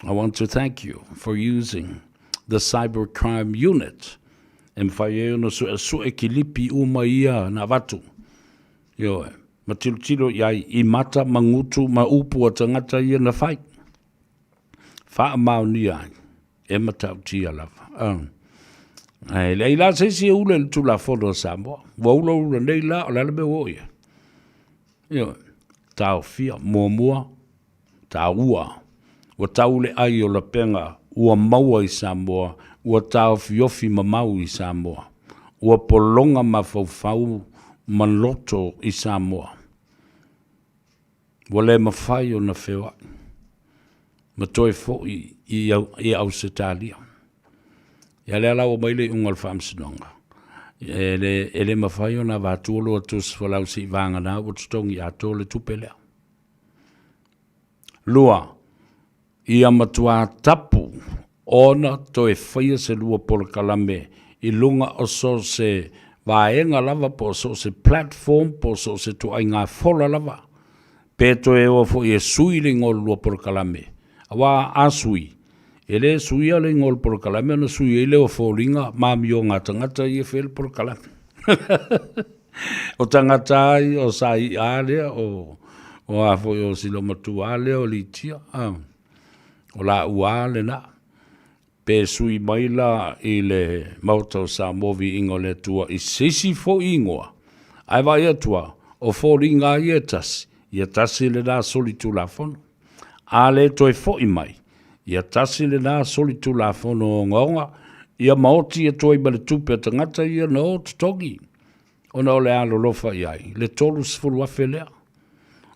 I want to thank you for using the Cyber Crime Unit e mafai ai ona suesue kilipi uma ia na avatu. Ioe, ma tilotilo i ai i mata ma gutu ma upu a tagata ia na fai. Faamaonia ai, e matautia lava. Ae leai la se isi e ula i le Tulafono a Samoa. Ua ulaula nei la, o le a le mea ua oo i ai? Ioe, taofia, muamua, taua. Ua tau le ai o lapega ua maua i Samoa, ua taofiofi mamau i Samoa. Ua pologa mafaufau ma loto i Samoa. Ua le mafai ona feoai ma toe foi i Ausetalia. Ia lea la ua mai le iuga o le Faamasinoga, e le, e le mafai ona avatua lua tusi folau seivagana ua totogi atoa le tupe lea. 2, ia matua tapu ona toe faia se lua polokalame i luga o so o se vaega lava po o so o se platform po o so o se ituaiga fola lava, pe toe o foi e sui le igoa o le lua polokalame. Aua a sui, e le suia le igoa o le polokalame ona sui ai lea o foliga ma amioga a tagata ia e faia le polokalame. O tagata ai, o sa i'a a lea, o, o a foi o Silomatua a lea, o Litia, a, o laua a lena. Pe sui mai la i le Maota o Samoa Viiga o le Atua i se isi foi igoa, ae vaai atu a, o foliga a ia e tasi, ia tasi lena solitulafono. A le toe foi mai, ia tasi lena solitulafono ogaoga, ia maoti atu ai ma le tupe a tagata ia na o totogi, ona o le alolofa i ai, le 30,000 lea.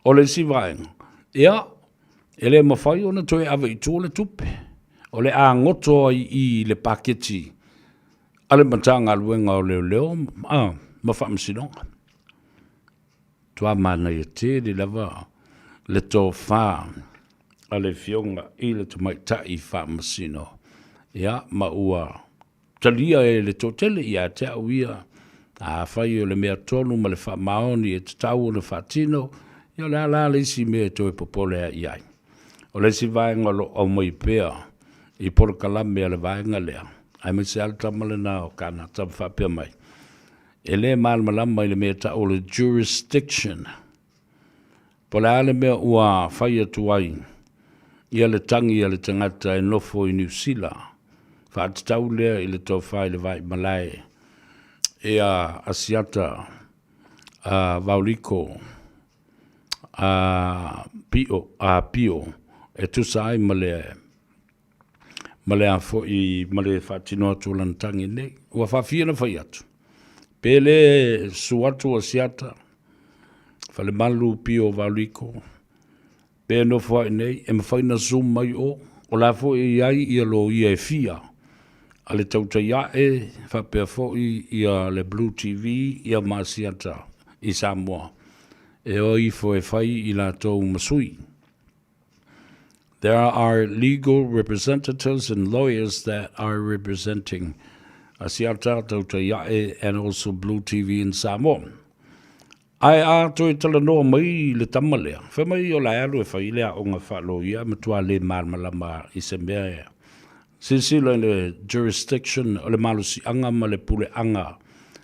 O le isi vaega, ia, e le mafai ona toe ave i tua le tupe, o le a goto ai i le paketi a le Matagaluega o Leoleo ma Faamasinoga. Matua manaia tele lava le tofa a le Afioga i le Tamaitai Faamasino, ia, ma ua talia e le toatele ia te au ia, afai o le mea tonu ma le faamaoni e tatau ona faatino, ia o le a la le isi mea e toe popole ai i ai. O le isi vaega o lo o aumai pea i polokalame a le vaega lea, aemaise lava le tama lena o Kanata ma faapea mai, e le malamalama i le mea e tau o le jurisdiction, po o le a le mea ua fai atu ai ia le tagi a le tagata e nofo i Niu Sila, faatatau lea i le tofa i le Vaimalae ia Asiata Vaoliko. A pio, a pio e tusa ai ma le ma le a foi ma le faatino atu o lana tagi nei. Ua faafia na fai atu. Pe le su atu o Asiata, Falemalu, Pio Vaoliko, pe nofo ai nei, e mafai na zoom mai o, o la foi e i ai ia loia e fia a le tautai ae faapea foi ia le Blue TV ia ma Asiata i Samoa e o ifo e fai i latou ma sui. There are legal representatives and lawyers that are representing Asiata, Tautai Ae and also Blue TV in Samoa. Ae a toe talanoa mai le tama lea, fai mai o la e alu e fai le aoga faaloia e matua le malamalama i se mea e silasila i le jurisdiction o le malosiaga ma le puleaga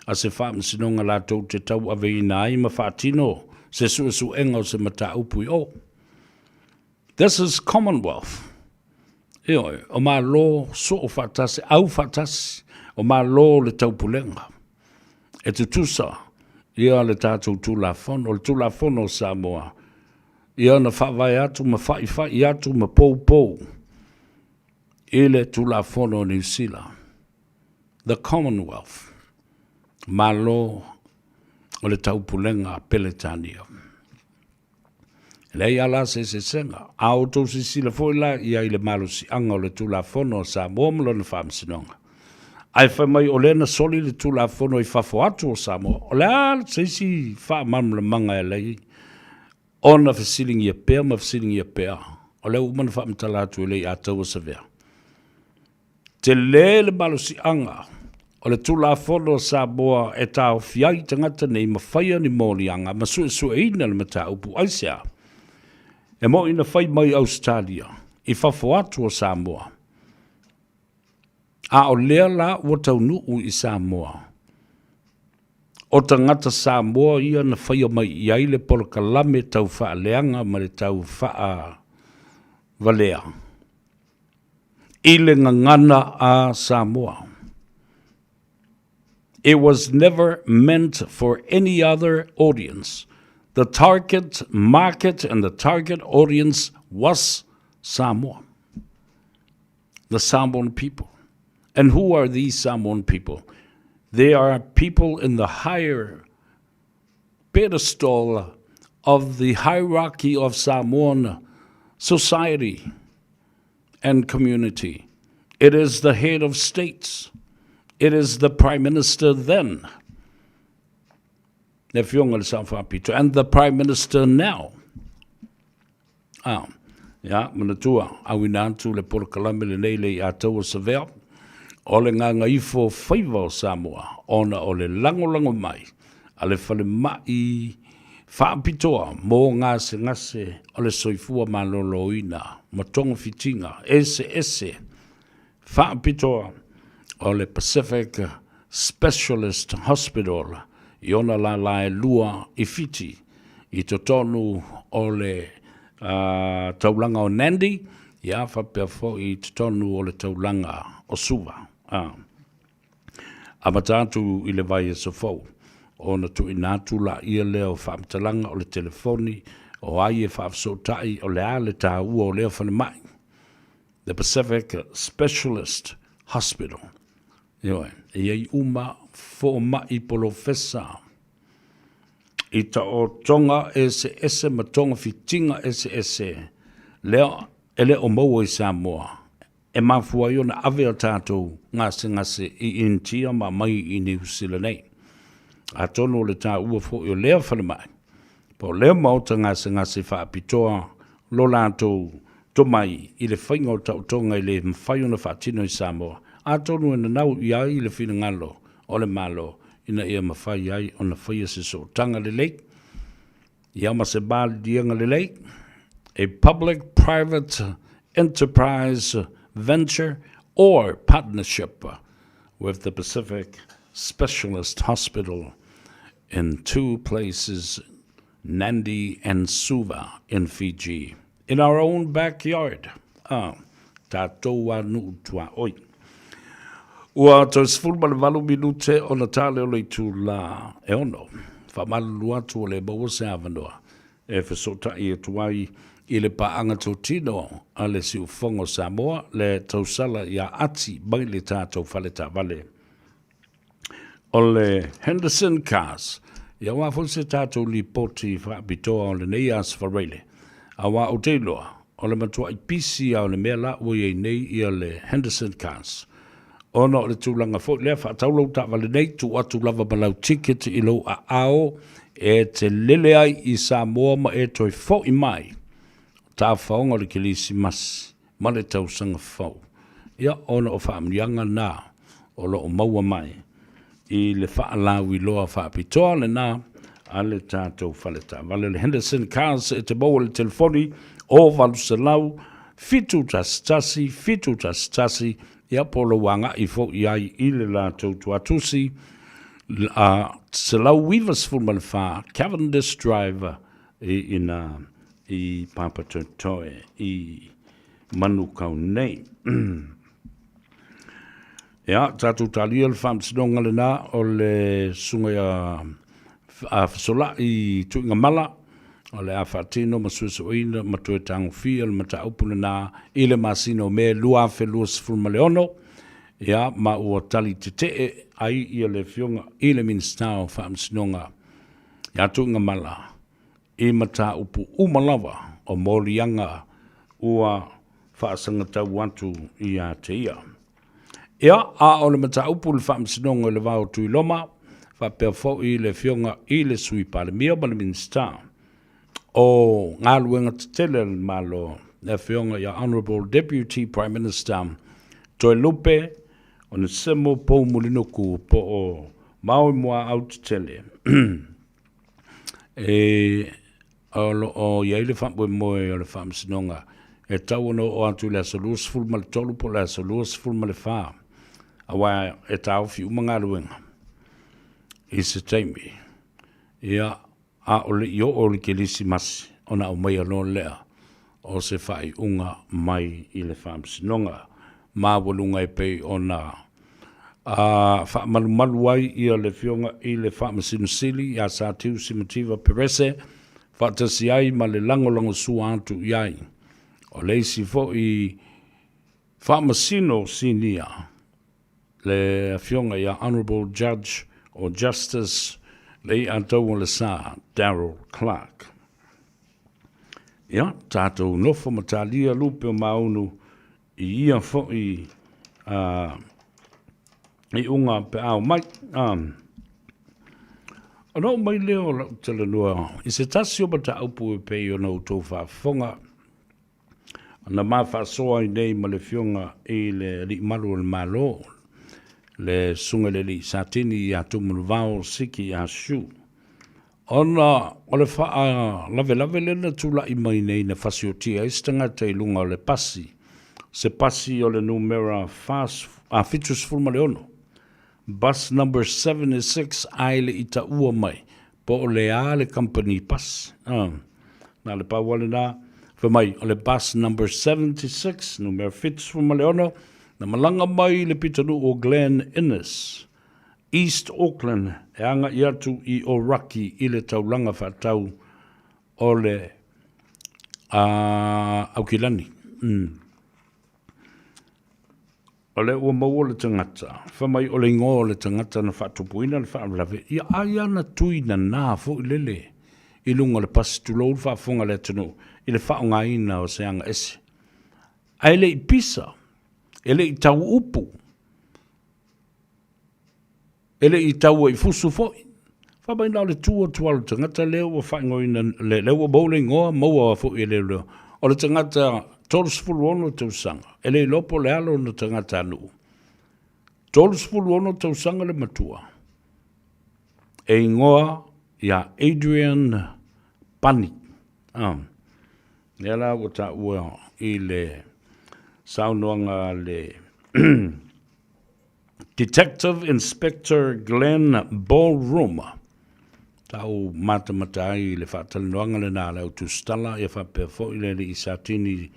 a se faamasinoga latou te tauaveina ai ma faatino se suesuega o se mataupu i o. This is Commonwealth. Ioe, o Malo soo faatasi, au faatasi, o Malo le taupulega. E tutusa ia le tatou Tulafono, o le Tulafono o Samoa, ia na faavae atu ma faifai atu ma poupou i le Tulafono o Niu Sila. The Commonwealth, Malo o le Taupulega Peletania. E leai lava la se eseesega. A outou silasila foi la i ai i le malosiaga o le Tulafono a Samoa ma lona Faamasinoga, ae fai mai o lea na soli le Tulafono i fafo atu o Samoa, o le a se isi faamalamalamaga e alai ona fesiligia pea ma fesiligia pea, o lea ua uma ona faamatala atu e le i Ataua Savea. Tele le malosiaga o le Tulafono a Samoa e taofi ai tagata nei ma faia ni moliaga ma suesueina le mataupu. Aisea? E moni na fai mai Ausetalia i fafo atu o Samoa, a o lea la ua taunuu i Samoa. O tagata Samoa ia na faia mai i ai le polokalame tau faaleaga ma le tau faavalea. I le gagana a Samoa. It was never meant for any other audience. The target market and the target audience was Samoa. The Samoan people. And who are these Samoan people? They are people in the higher pedestal of the hierarchy of Samoan society and community. It is the head of states. It is the prime minister then, le Afioga i le Sao Faapito, and the prime minister now. Ah, ia, manatua, auina atu le polokalame lenei le Iataua Savea, o le gagaifo faiva o Samoa, ona o le lagolago mai a le falemai faapitoa mo gasegase o le soifua maloloina ma togafitiga eseese faapitoa o le Pacific Specialist Hospital i ona lala e lua i Fiti i totonu o le taulaga o Nandi, ia faapea foi i totonu o le taulaga o Suva. Amata atu i le vaiaso fou, ona tuuina atu laia lea o faamatalaga o le telefoni, o ai e faafesootai, o le a le taua o lea falemai. The Pacific Specialist Hospital. Ioe, e i ai uma fomai polofesa i taotoga eseese ma togafitiga eseese lea e le o maua i Samoa e mafua ai ona ave a tatou gasegase i Initia ma aumai i Niu Sila nei. Atonu o le taua foi o lea falemai, po o lea maota gasegase faapitoa lo latou tomai i le faiga o taotoga e le mafai ona faatino i Samoa, atonu e nanau i ai le finagalo o le Malo ina ia mafai ai ona faia se sootaga lelei ia ma se maliliega lelei, a public private enterprise venture or partnership with the Pacific Specialist Hospital in two places, Nandi and Suva in Fiji, in our own backyard. Ah, tātou a nuu tuaoi. Ua toe 18 minute ona tā leo le itulā e ono. Whamalulu atu o le maua se avanoa. e fesootai atu ai i le paaga totino a le Siufogo o Samoa, le tausala ia ati mai le tatou faletaavale o le Henderson Cars. Ia aua foi se tatou lipoti faapitoa o lenei Aso Faraile, aua ou te iloa, o le matuai pisi lava o le mea la ua i ai nei ia le Henderson Cars. Ona o le tulaga foi lea, faatau lou taavale nei, tuu atu lava ma lau ticket i lou aao e te lele ai i Samoa ma e toe foi mai. Tafaoga o le Kerisimasi ma le tausaga fou. Ia, ona o faamanuiaga na o lo o maua mai i le faalauiloa faapitoa lena a le tatou fale taavale o le Henderson Cars e te maua i le telefoni o 800 711 711, ia po o lou agai foi i ai i le latou tuatusi a 194 Cavendish Drive i ina i Papatoetoe i Manukau nei. Ia, tatou talia le faamasinoga lena o le susuga ia a Fesolai Tuigamala, o le a faatino ma suesueina ma toe tagofia le mataupu lena i le masina o Me 2026, ia, ma ua tali tetee ai ia le Afioga i le Minisita o Faamasinoga ia Tuigamala i mataupu uma lava o moliaga ua faasagatau atu ia te ia. Ia, a o le mataupu i le Faamasinoga i le va o Tuiloma, faapea foi le Afioga i le Sui Palemia ma le Minisita o Galuega Tetele a le Malo, le Afioga ia Honourable Deputy Prime Minister Toelupe Onesemo Poumulinuku po o Maui Muaau Tetele. E o lo o i ai le faamoemoe o le Faamasinoga e tatau ona oo atu i le aso 23 po o le aso 24, aua e taofi uma galuega i se taimi, ia, a o le i oo le Kerisimasi ona aumaia loa lea o se faaiuga mai i le Faamasinoga Maualuga e pei ona a faamalumalu ai ia le Afioga i le Faamasino Sili ia Satiu Simativa Perese faatasi ai ma le lagolagosua atu i ai o le isi foi Faamasino Sinia, le Afioga ia Honourable Judge or Justice Leiataualesa Daryl Clarke. Ia, tatou nofo ma talia lupe o Maunu i ia foi a iuga pe a omai. Ona oo mai lea o lau talanoa i se tasi o mataupu e pei ona outou faafofoga na ma faasoa ai nei ma le Afioga i le Alii Malu o le Malo, le Susuga i le Alii Satini ia Tumanuvao Siki Ah Siu. Ona o le faalavelave lea na tulai mai nei na fasiotia ai se tagata i luga o le pasi, se pasi o le numera 76, bus number 76 ae le i taua mai po o le a le kamupani pasi. Na o le pau lava lena, fai mai o le bus number 76, numera 76, na malaga mai i le pitonuu o Glen Innes, East Auckland e agai atu i Ōraki i le taulaga faatau o le Aukilani. O lea ua maua le tagata, fai mai o le igoa o le tagata na faatupuina le faalavelave, ia ai lava na tui nana foi lele i luga o le pasi, tulou le faafofoga a le atunuu, i le faaaogaina o se aga ese. Ae le i pisa, e le i tau upu. E le i taua i fusu foi. Fai mai na o le tu atu lava o le tagata lea ua faaigoaina, lea ua maua le igoa, maua foi e leoleo. O le tagata 36 tausaga, e le iloa po o le a lona tagatanuu. 36 tausaga le matua. E igoa ia Adrian Pani. Ah. Lea la ua taua i le saunoaga a le Detective Inspector Glenn Ballroom, tau matamata ai i le faatalanoaga lena a le au tusitala, ia faapea foi le alii Satini,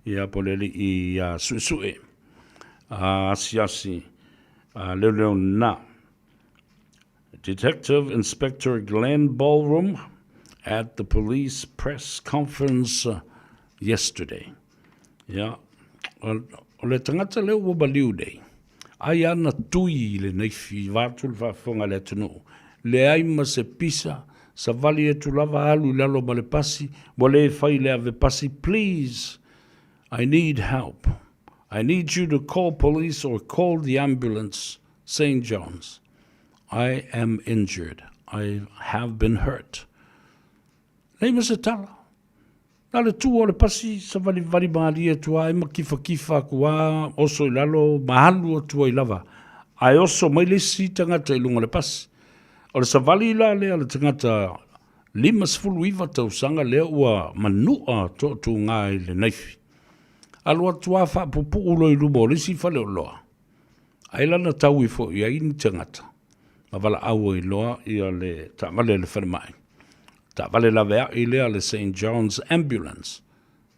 ia po o le alii suesue asiasi leoleo na. Detective Inspector Glenn Ballroom at the police press conference yesterday. Ia, o le tagata lea ua maliu nei, ai ana tui i le naifi vaeatu le faafofoga a le atunuu, leai ma se pisa, savali atu lava alu i lalo ma le pasi, ua le fai le ave pasi, please, I need help. I need you to call police or call the ambulance, St. John's. I am injured. I have been hurt. Leai ma se tala. Na le tu o le pasi, savalivali malie atu ai ma kifakifa aku a, oso i lalo, ma alu atu ai lava. Ae oso mai le isi tagata i luga o le pasi. O le savali la lea a le tagata 59 tausaga lea ua manua toatuga i le naifi. Alu atu a faapupuu loa i luma o le isi faleoloa. Ai lana tau ifo i ai ni tagata ma valaau ai loa ia le taavale a le falemai. Taavale laveai lea a le St. John's Ambulance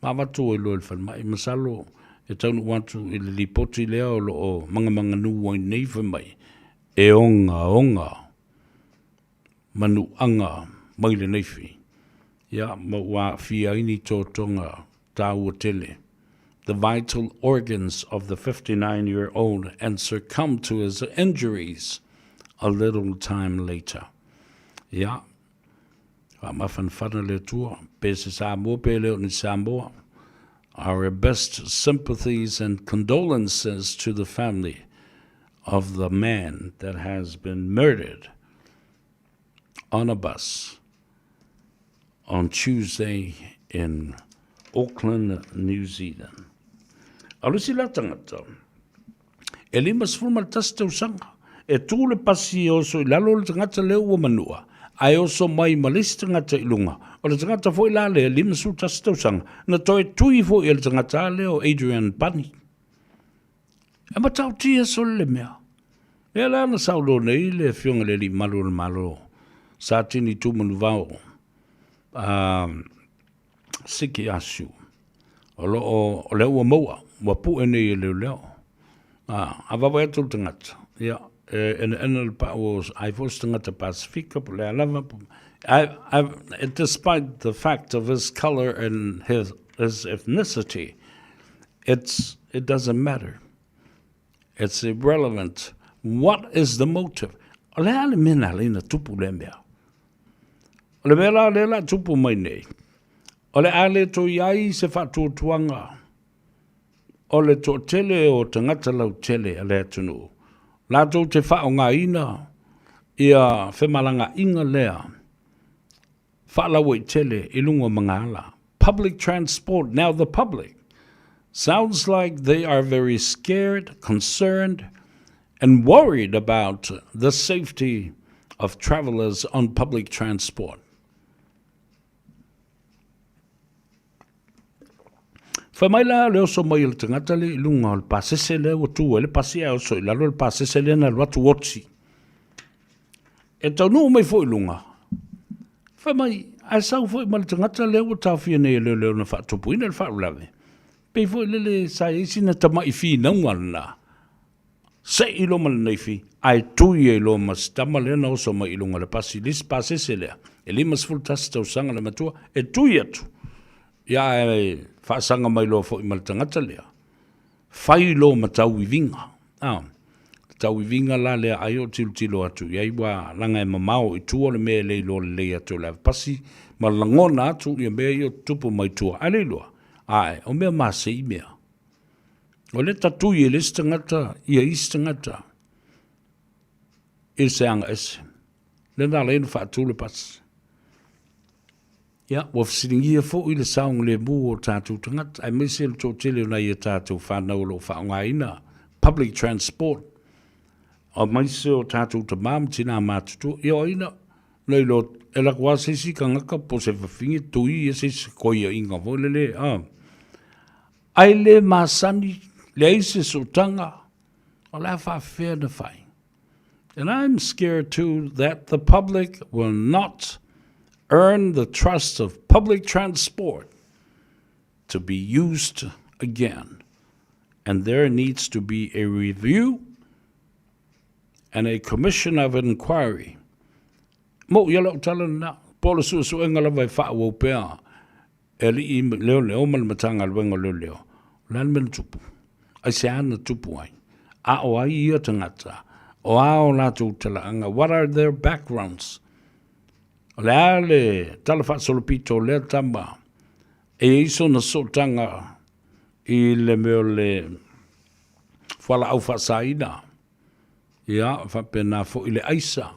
ma avatu ai loa i le falemai. Masalo e taunuu atu i le lipoti lea o lo o mangamanganu ai nei fai mai e ogaoga manuaga mai le naifi, ia, ma ua aafia ai ni totoga tāua tele, the vital organs of the 59 year old and succumbed to his injuries a little time later. Ia, faamafanafana le Atua, pe se Samoa pe le o ni Samoa. Our best sympathies and condolences to the family of the man that has been murdered on a bus on Tuesday in Auckland, New Zealand. A le isi la tagata, e 51 tausaga, e tū le pasi e oso i lalo o le tagata lea ua manua, ae oso mai ma le isi tagata i luga. O le tagata foi la lea, 51 tausaga, na toe tui foi e le tagata lea o Adrian Bunny. E matautia sole le mea. Lea la na saunoa nei le Afioga i le Alii Malu o le Malo, Satini Tumanuvao, a Siki Asu, o lo o, o lea ua maua, ua pue nei e leoleo. A, a vaavaai atu le tagata, ia, e enaena le pau o ai foi o se tagata Pasifika, po o le a lava, po, I, I, despite the fact of his color and his, his ethnicity, It's, it doesn't matter. It's irrelevant. What is the motive? O le a le mea na ala ai ona tupu lea mea? O le mea la lea la tupu mai nei, o le a le toe i ai se faatuatuaga o le toatele o tagata lautele a le atunuu, latou te faaaogaina ia femalagaaiga lea faalauaitele i luga o magaala. Public transport, now the public sounds like they are very scared, concerned and worried about the safety of travellers on public transport. Fai mai la le oso mai o le tagata lea i luga o le pasese lea ua tu ai le pasi ae oso i lalo le pasese lea na alu atu oti. E taunuu mai foi i luga, fai mai, ae sau foi ma le tagata lea ua taofia nei e leoleo na faatupuina le faalavelave. Pei foi lele sa i ai sina tama'i finauga lena, Sei loa ma le naifi, ae tui ai loa ma si tama lea na oso mai i luga o le pasi, le isi pasese lea, e 51 tausaga le matua, e tui atu, ia ae faasaga mai loa foi ma le tagata lea, fai loa ma tauiviga. A, le tauiviga la lea ai o tilotilo atu i ai, ua laga e mamao i tua le mea e le iloa lelei atu e le ave pasi, ma lagona atu ia mea ia o tutupu mai tua, ae le iloa, ae o mea masei mea. O lea ta tui e le isi tagata ia isi tagata i se aga ese. Lea na ala ai ona faatu le pasi. Ia, ua fesiligia foi le saogalemu o tatou tagata, aemaise le toatele o nai a tatou fanau o lo o faaaogaina public transport, aemaise o tatou tama ma tina matutua. Ia, o ai na, na iloa, e alu atu lava se isi tagata po o se fafine tui ia se isi koiaiga foi lele, a. Ae le masani, leai se sootaga, o le a faafefea na fai? And I'm scared too that the public will not earn the trust of public transport to be used again. And there needs to be a review and a commission of inquiry. Mo ia lau tala na, po Po o le suesuega lava e faaauau pea e alii leoleo ma le Matagaluega o Leoleo, o le a le mea na tupu? Aisea na tupu ai? A o ai ia tagata? O a o latou talaaga? What are their backgrounds? O le a le tala faasolopito o lea tama e i ai sona sootaga i le mea o le fualaau faasaina, ia, faapena foi le aisa,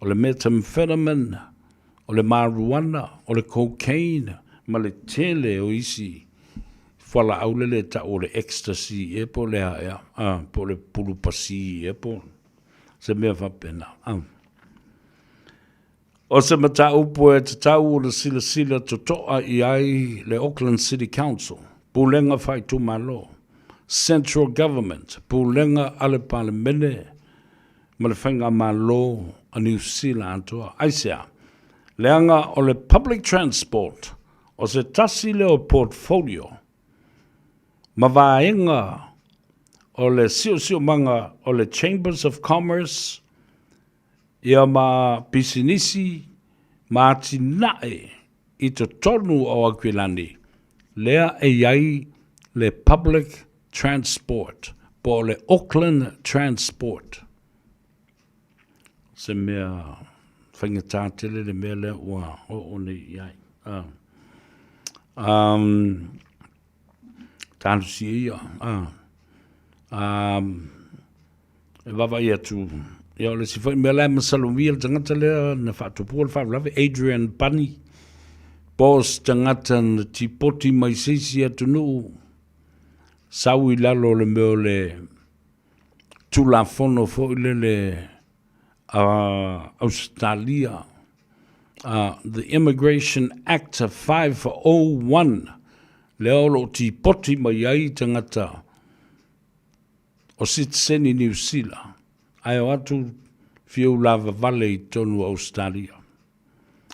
o le methamphetamine, o le marijuana, o le cocaine, ma le tele o isi fualaau lele e tau o le ecstasy ea po o le a ea, a, po o le pulupasi ea po o se mea faapena. A. O se mataupu e tatau ona silasila totoa i ai le Auckland City Council, Pulega Faaitumalo, Central Government, Pulega a le Palemene ma le Faigamalo a Niu Sila atoa. Aisea? Leaga o le public transport o se tasi lea o portfolio ma vaega o le siosiomaga o le Chambers of Commerce, ia ma pisinisi ma atinae i totonu o Aukilani, lea e i ai le public transport po o le Auckland Transport. Se mea faigata tele le mea lea ua oo nei i ai. Um, talosia ia. Um, e vaavaai atu, ia o le isi foi mea la e masalomia le tagata lea na faatupua le faalavelave, Adrian Bunny, po o se tagata na tipoti mai se isi atunuu, sau i lalo o le mea o le Tulafono foi lele a Ausetalia, the Immigration Act 501, lea o lo o tipoti mai ai tagata o sitiseni Niu Sila, ae o atu fiu lavavale i totonu o Ausetalia.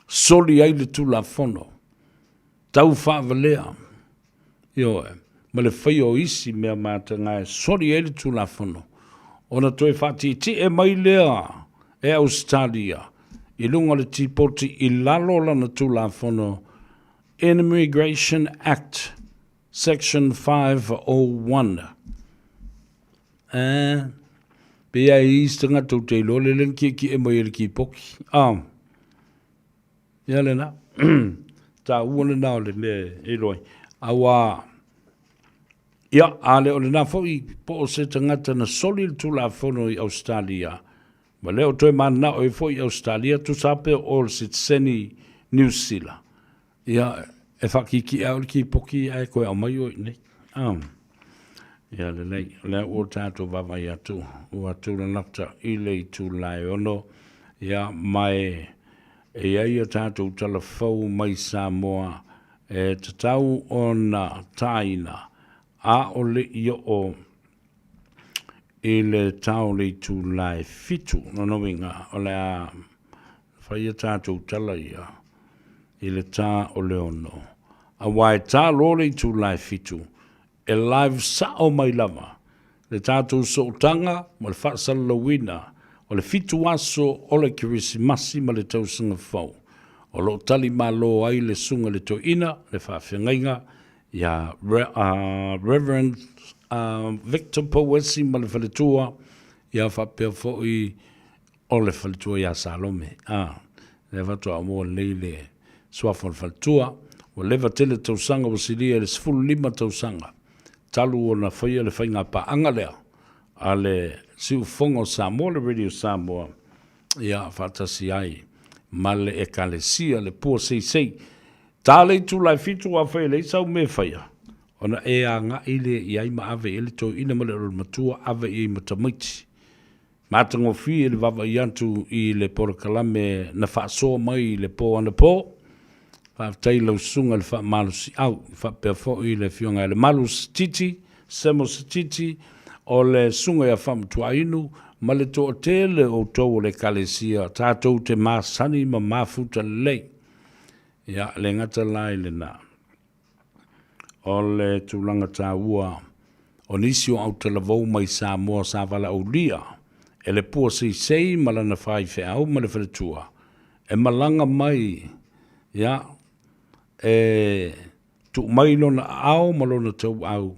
Soli ai le Tulafono, tau faavalea, ioe, ma le faia o isi mea mataga e soli ai le Tulafono, ona toe faatietie mai lea e Ausetalia i luga o le tipoti i lalo o lana Tulafono Immigration Act Section 501. Eh, pe ia i isi tagata ou te iloa le lea na kiekie mai e le kipoki. Ah, ia lena. Taua lena o le mea e iloa ai. Aua, ia, a le o lena foi po o se tagata na soli le Tulafono i Ausetalia, ma le o toe mananao ai foi i Ausetalia, tusa lava pe o le sitiseni Niu Sila. Ia, e whakiki au le kipoki ae koe aumai oe i nei. Um, ia lelei, o lea ua tātou vavai atu, ua tūranata i le itu lae ono, ia, mai e ia ia tātou talafou mai Samoa e tatau ona tāina, a o le i o i le tao le itu lae fitu, lona uiga, o le a whai a tātou tala ia i le tā o le ono. Aua e tā loa le itula e fitu, e live sao mai lava le tātou sootaga ma le faasalalauina o le fitu aso o le Kerisimasi ma le tausaga fou. O lo o tali malo ai le Susuga i le Toeaina, le Faafeagaiga ia Reverend Victor Pouesi ma le faletua, ia faapea foi O le faletua ia Salome, a, lea faatoa maua lelei le suafa o le faletua. Ua leva tele tausaga ua silia i le 15 tausaga talu ona faia le faiga paaga lea a le Siufofoga o Samoa, le Radio Samoa, ia faatasi ai ma le Ekalesia le Pua Seisei. Ta le itula e fitu afai e leai sau mea e faia, ona e agai lea i ai ma ave i ai le toeaina ma le matua, ave i ai ma tamaiti. Matagofie le vaavaai atu i le polokalame na faasoa mai i le po anapo. Faafetai i lau susuga i le faamalosiau, faapea foi le Afioga ia Lemalu Sititi, Semo Sititi, o le susuga ia Faamatuainu ma le toatele o outou o le Ekalesia tatou te masani ma mafuta lelei. Ia, le gata la i lena. O le tulaga taua o nisi o autalavou mai Samoa sa valaaulia e le pua seisei ma lana faifeau ma le faletua. e malaga mai, ia, e tuu mai lona aao ma lona tauau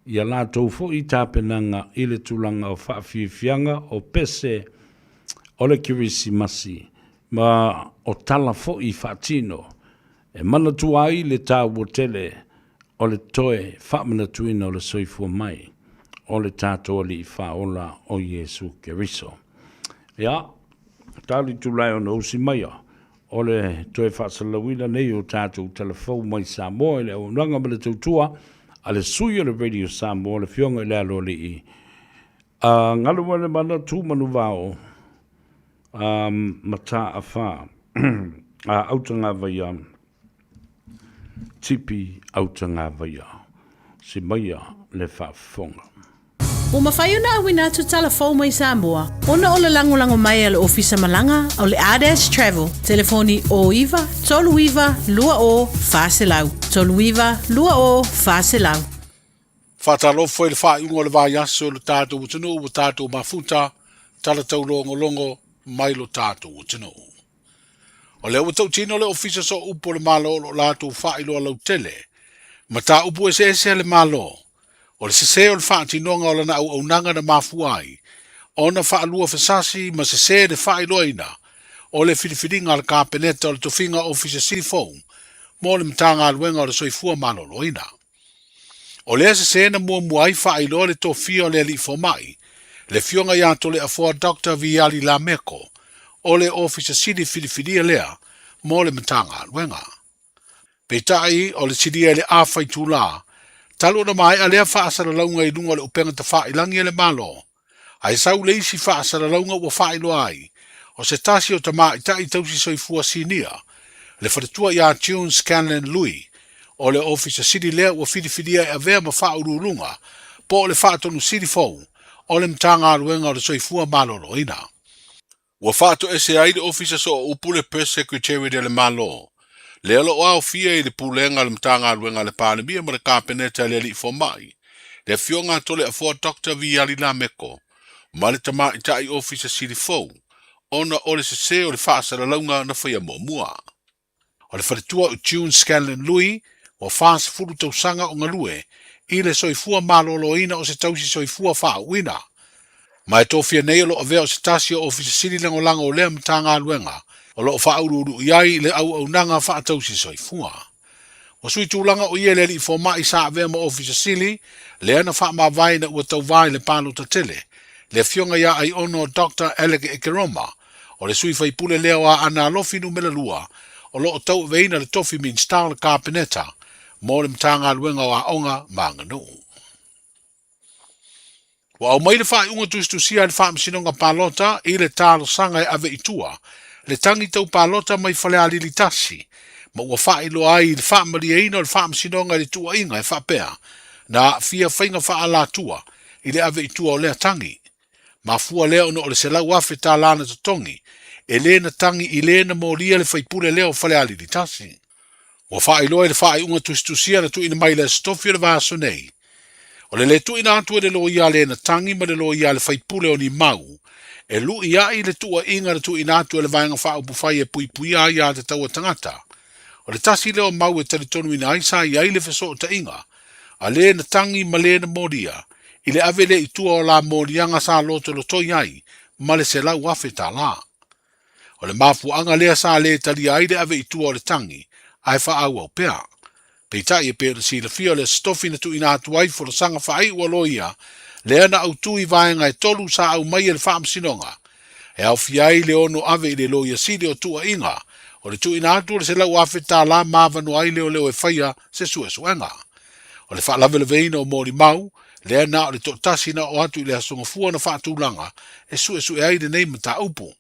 i a latou foi tapenaga i le tulaga o faafiafiaga o pese o le Kerisimasi ma o tala foi faatino e manatua ai le taua tele o le toe faamanatuina o le soifua mai o le tatou Alii Faaola o Iesu Keriso. Ia, tali tulae ona usi maia o le toe faasalalauina nei o tatou tala fou mai Samoa i le auaunaga ma le tautua a le sui o le Radio Samoa, le Afioga i le Aloalii a Galumalemana Tu Manuvao a Mataafa a Autagavaia Tipi Autagavaia. Si maia le faafofoga. Ua mafai ona auina atu tala fou mai Samoa ona o le lagolago mai a le Ofisa Malaga o le Ardash Travel, telefoni 09 39 20 400, 39 20 400. Faatalofa i le faaiuga o le vaiaso i lo tatou atunuu ua tatou mafuta, tala taulogologo mai lo tatou atunuu. O lea ua tautino le Ofisa Sooupu o le Malo o lo o latou faailoa lautele mataupu eseese a le Malo, o le sese o le faatinoga o lana auaunaga na mafua ai ona faalua fasasi ma sese le faailoaina o le filifiliga a le Kapeneta o le tofiga Ofisa Sili fou mo le Matagaluega o le Soifua Maloloina. O lea sese na muamua ai faailoa le tofia o le alii fomai, le Afioga ia Toleafoa Doctor Viali Lameko, o le Ofisa Sili filifilia lea mo le Matagaluega. Peitai, o le silia i le afa itulā, talu ona maea lea faasalalauga i luga o le upega tafailagi a le Malo, ae sau le isi faasalalauga ua faailoa ai, o se tasi o tamaitai tausi soifua sinia, le faletua ia June Scanlan Lui, o le Ofisa Sili lea ua filifilia e avea ma faauluuluga po o le Faatonu Sili fou o le Matagaluega o le Soifua Maloloina. Ua faatoese ai le Ofisa Sooupu le Press Secretariat a le Malo, lea o lo o aofia i le Pulega a le Matagaluega a le Palemia ma le Kapeneta a le Alii Fomai, le Afioga a Toleafoa Doctor Viali Lameko, ma le Tamaitai Ofisa Sili fou, ona o le sese o le faasalalauga na faia muamua. O le faletua o June Scanlan Lui, ua 40 tausaga o galue i le soifua maloloina o se tausi soifua faauuina. Ma e tofia nei o lo o avea o se tasi o Ofisa Sili Lagolago o lea Matagaluega o lo o faauluulu i ai le auaunaga faatausi soifua. Ua sui tulaga o ia i le alii fomai sa avea ma Ofisa Sili lea na faamavae ina ua tauva i le palota tele, le Afioga ia Aiono Doctor Alec Ekeroma, O le sui faipule lea o Aana Alofi Numera 2 o lo o tauaveina le tofi Minisita o le Kapeneta mo le Matagaluega o Aoga ma Aganuu. Ua aumai le faaiuga tusitusia a le Faamasinoga Palota i le talosaga e ave i tua le tagi tau palota mai Falealili 1 ma ua faailoa ai i le faamalieina o le Faamasinoga i le tuuaiga e faapea na aafia faiga faaalatua i le ave i tua o lea tagi. Mafua lea ona o le $100,000 na totogi, e le na tagi i le na molia le faipule lea o Falealili 1. Ua faailoa i le faaiuga tusitusia na tuuina mai i le Aso Tofi o le vaiaso nei. O le le tuuina atu e le loia a le na tagi ma le loia a le faipule o ni mau, e lu'i a'i le tuuaiga na tuuina atu e le Vaega Faaupufai e puipuia ai aiatatau a tagata. O le tasi lea o mau e talitonuina ai sa i ai le fesootaiga a le na tagi ma le na molia i le ave lea i tua o la moliaga sa lotolotoi ai ma le $100,000. O le mafuaaga lea sa le talia ai le ave i tua o le tagi, ae faaauau pea. Peitai e pei ona silafia o le Aso Tofi na tuuina atu ai folasaga faaiu a loia lea na autu i vaega e tolu sa aumai e le Faamasinoga e aofia ai le ono ave i le Loia Sili o tuuaiga o le tuuina atu o le $100,000 ma avanoa ai leoleo e faia se suesuega. O le faalavelaveina o molimau, lea na o le toatasi na oo atu i le Aso Gafua na faatulaga e suesue ai lenei mataupu.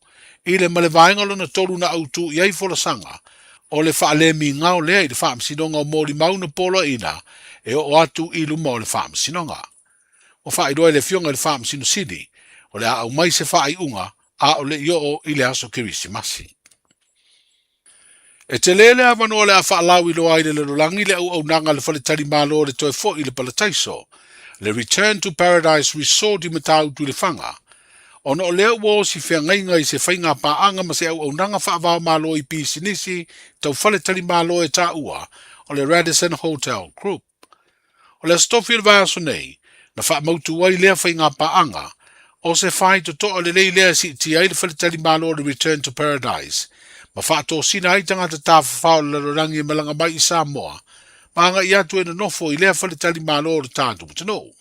I le ma le vaega lona tolu na autu i ai folasaga, o le faalemigao lea i le Faamasinoga o Molimau na poloaiina e oo atu i luma o le Faamasinoga. Ua faailoa e le Afioga i le Faamasino Sili, o le a aumai se faaiuga a o le i oo i le aso Kerisimasi. E tele le avanoa o le a faalauiloa ai le lalolagi le auaunaga a le faletalimalo o le toe foi i le palataiso, le Return to Paradise Resort i Matautu i Lefaga. Ona o lea ua o si feagaiga i se faiga paaga ma se auaunaga faava-o-Malo i pisinisi tau faletalimalo e taua o le Radisson Hotel Group. O le Aso Tofi o le vaiaso nei, na faamautu ai lea faiga paaga, o se faitotoa lelei lea e siitia ai le faletalimalo o le Return to Paradise ma faatosina ai tagata tafafao o le lalolagi e malaga mai i Samoa ma agai atu e nonofo i lea faletalimalo o le tatou atunuu.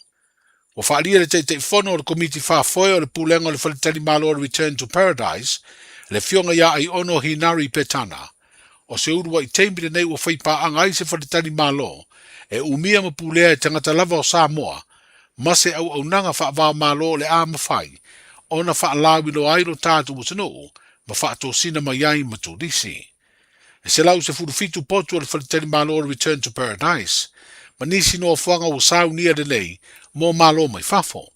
Ua faaalia e le Taitaifono o le Komiti Faafoe o le Pulega o le Faletalimalo o le Return to Paradise, le Afioga ia Aiono Hinari Petana, o se uluai taimi lenei ua fai paaga ai se faletalimalo e umia ma pulea e tagata lava o Samoa ma se auaunaga faava-o-Malo o le a mafai ona faalauiloa ai lo tatou atunuu ma faatosina mai ai ma turisi. E 117 potu o le faletalimalo o le Return to Paradise, ma nisi nofoaga ua saunia lelei mo malo mai fafo.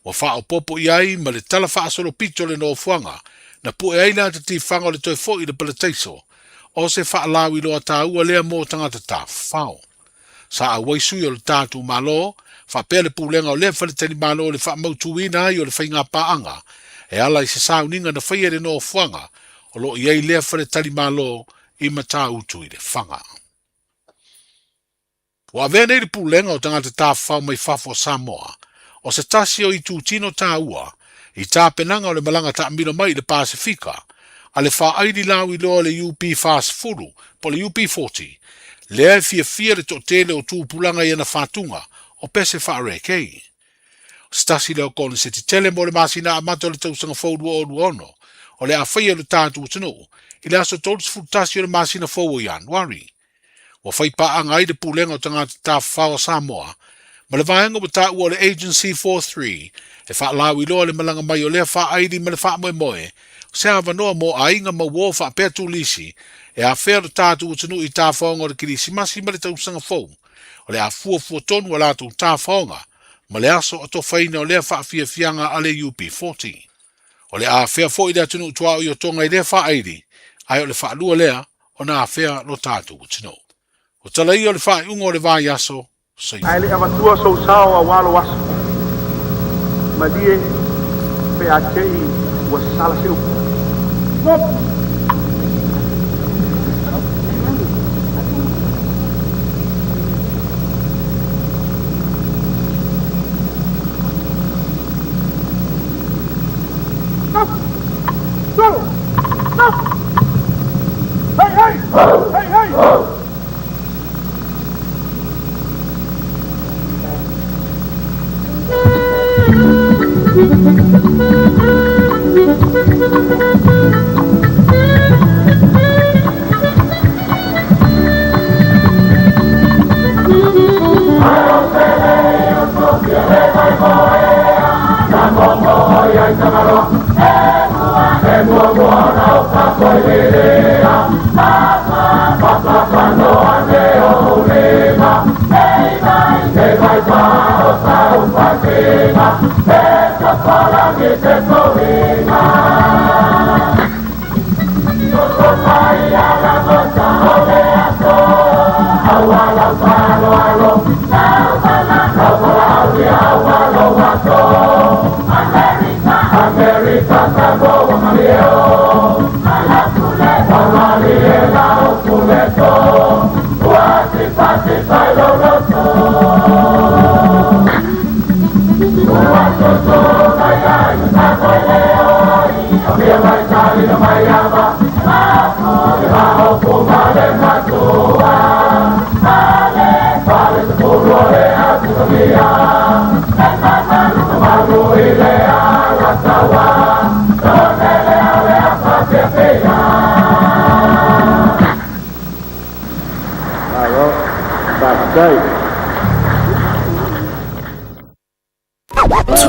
Ua faaopoopo i ai ma le tala faasolopito o le nofoaga na pue ai le ata tifaga o le toe foi i le palataiso, o se faalauiloa taua lea mo tagata tafafao. Sa auai sui o le tatou Malo, faapea le pulega o lea faletalimalo i le faamautuina ai o le faiga paaga e ala i se sauniga na faia i le nofoaga o lo o i ai lea faletalimalo i Matautu i Lefaga. Ua avea nei le pulega o tagata tafafao mai fafo o Samoa o se tasi o itutino taua i tapenaga o le malaga taamilo mai i le Pasefika a le faaili lauiloa o le UP40 po o le UP40, lea e fiafia le toatele o tupulaga i ana fatuga o pese faa-reggae. O se tasi lea o koneseti tele mo le masina amata o le tausaga fou 2026, o le a faia e lo tatou atunuu i le aso 31 o le masina fou o Ianuari. Ua fai paaga ai le Pulega o Tagata Tafafao a Samoa ma le vaega ua taua o le Agency 43 e faalauiloa le malaga mai o lea faaili ma le faamoemoe o se avanoa mo aiga ma uo faapea turisi e afea lo tatou atunuu i tafaoga o le Kerisimasi ma le tausaga fou o le a fuafua tonu a latou tafaoga ma le aso atofaina o lea faafiafiaga a le UB40. O le a afea foi le atunuu tuaoi o Tonga i lea faaili, ae o le faalua lea ona afea lo tatou atunuu. O tala ia o le faaiuga o le vaiaso, soifua. Ae le i avatua sou sao aua lou aso, malie pe a te i ua sala se upu.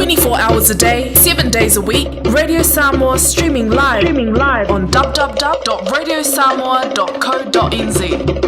24 hours a day, 7 days a week, Radio Samoa streaming live, streaming live on www.radiosamoa.co.nz.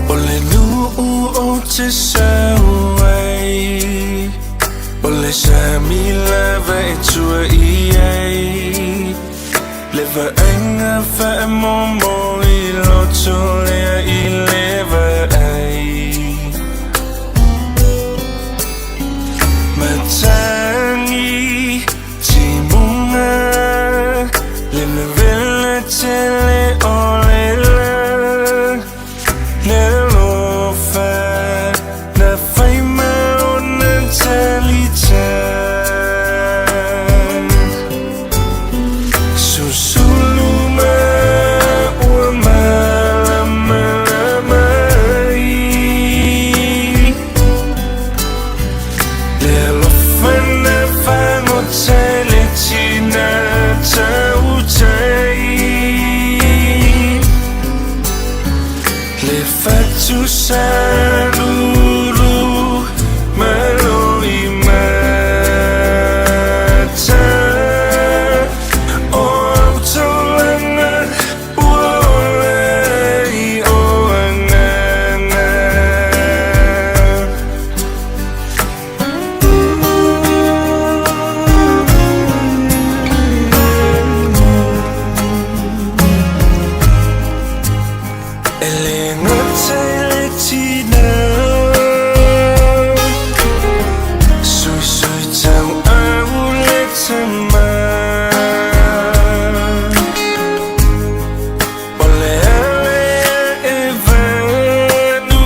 O le nuu ou te sau ai O le sami lava e tua i ai Le vaaiga faamomo i loto lea i le vaai Matagi timuga Le vevela tele o le la Le alofa na fai ma ona talita Susulu ma ua malamalama ai Le alofa na fagota i le tina tautai Le fatu salulu ma loi mata O au taulaga ua ola i o agaga. E le gata i le tina Suisui tauau le tama O le ale e vanu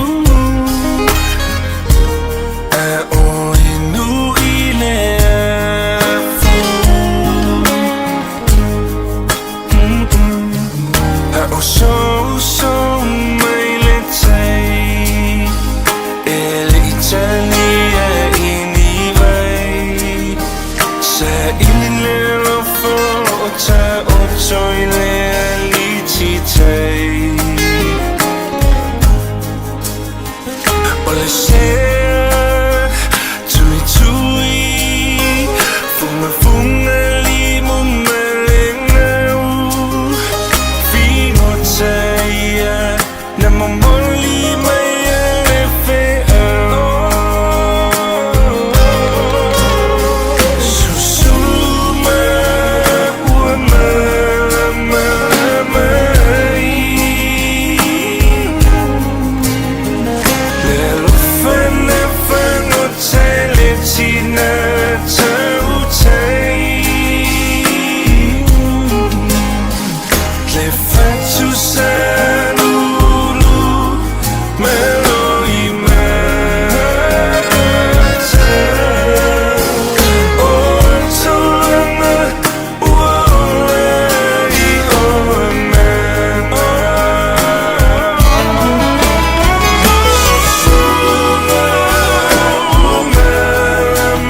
A o inu i le afu A o soso mai le tai E le i talia i ni vai Sa ili le alofa o taoto i le aliti tai O le sea tuitui Fugafuga limu ma le gau Figota ia na momoli mai a le feau Susulu ma ua malamalama ai Le alofa na fagota i le tina tautai Le fatu salulu ma loi mata O taulaga ua ola i o agaga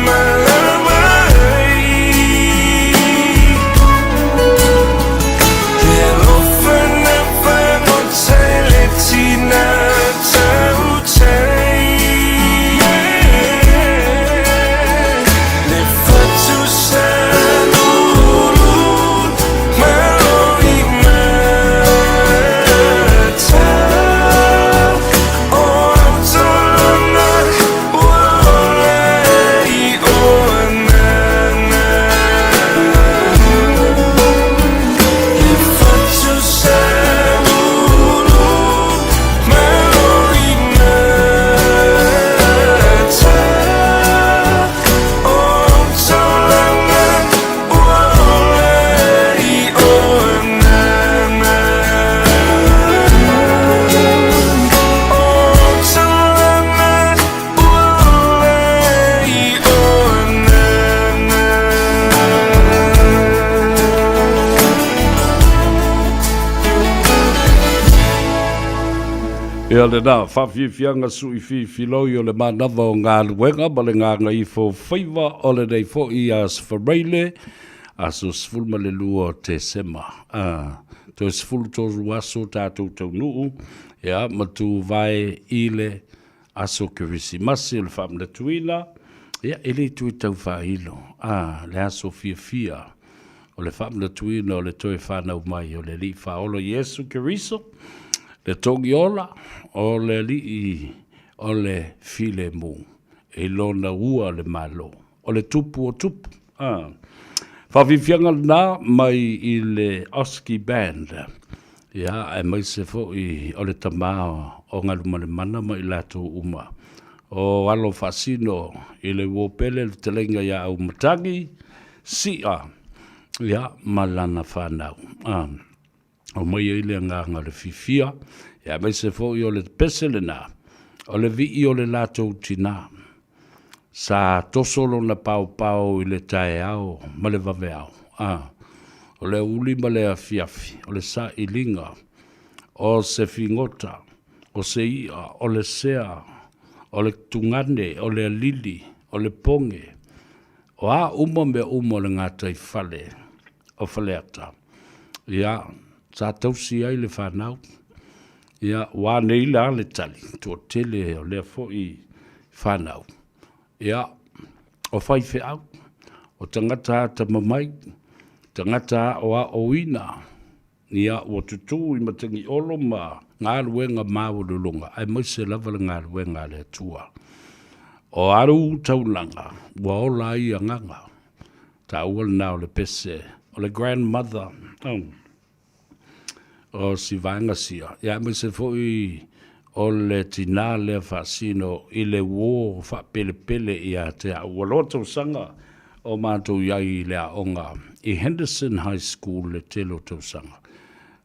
Malamalama ai Le alofa na fagota i le tina tautai Le fatu salulu ma loi mata O au taulaga ua ola i o agaga Le fatu salulu ma loi mata O au taulaga ua ola i o agaga O au taulaga ua ola i o agaga. Ia lena, faafiafiaga suʻifiifiloi o le manava o galuega ma le gagaifo faiva o lenei foʻi aso Faraile, aso 12 o Tesema. A, toe 13 aso tatou taunuu, ia, ma tuvae i le aso Kerisimasi o le faamanatuina, ia, e le toe tau faailo, a, le aso fiafia o le faamanatuina o le toe fanau mai o le Alii Faaola Iesu Keriso. Le Togiola, o le alii o le filemu, i lona ua le Malo, o le tupu o tupu. A. Faafiafiaga lena mai i le Oski Band, ia, aemaise foi o le tama o Galumalemana ma i latou uma o alo faasino i le uo pele le fetalaiga ia Aumatagi Si'a, ia, ma lana fanau. A. Aumai ai le agaga o le fiafia, ia aemaise foi o le pese lena, o le vii o le latou tinā. Sa toso lona paopao i le taeao ma le vaveao, a, o le aoauli ma le afiafi, o le sailiga, o se figota, o se i'a, o le sea, o le tugane, o le alili, o le poge, o a uma mea uma o le gataifale o Faleata. Ia, sa tausi ai le fanau. Ia, ua nei la le tali, toatele o lea foi fanau. Ia, o faifeau, o tagata atamamai, tagata aoaoina, ia, ua tutū i Matagiolo ma galuega maualuluga, aemaise lava le galuega a le Atua. O alu taulaga, ua ola ai agaga. Taua lena o le pese, o le grandmother, oh, o si vaega sia, ia aemaise foi o le tinā lea faasino i le uō faapelepele ia te au. Ua loa tausaga o matou i ai i le aoga i Henderson High School le tele o tausaga.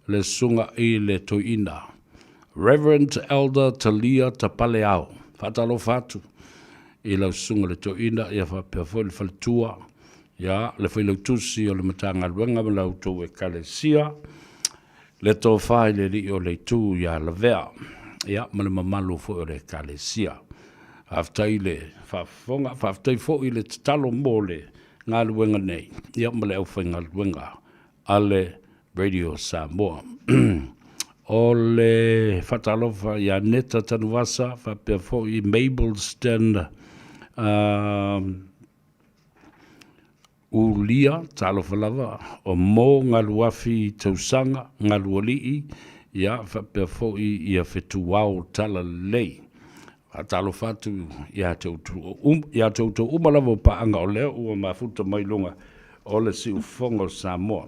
Le susuga i le toeaina, Reverend Elder Talia Tapaleao. Faatalofa atu i lau susuga le toeaina, ia faapea foi le faletua, ia le failautusi o le Matagaluega ma la outou Ekalesia, le tofa i le Alii o le Itu ia Lavea, ia ma le mamalu foi o le Ekalesia. Faafetai le faafofoga, faafetai foi le tatalo mo le galuega nei, ia ma le aufaigaluega a le Radio Samoa. O le faatalofa ia Neta Tanuvasa faapea foi Mabel Stand Ulia, talofa lava, o Mo Galuafi Tausaga, Galualii, ia faapea foi ia Fetuao Talalelei. Faatalofa atu ia te outou um, ia te outou uma lava o paaga o lea ua mafuta mai luga o le siufofoga o Samoa.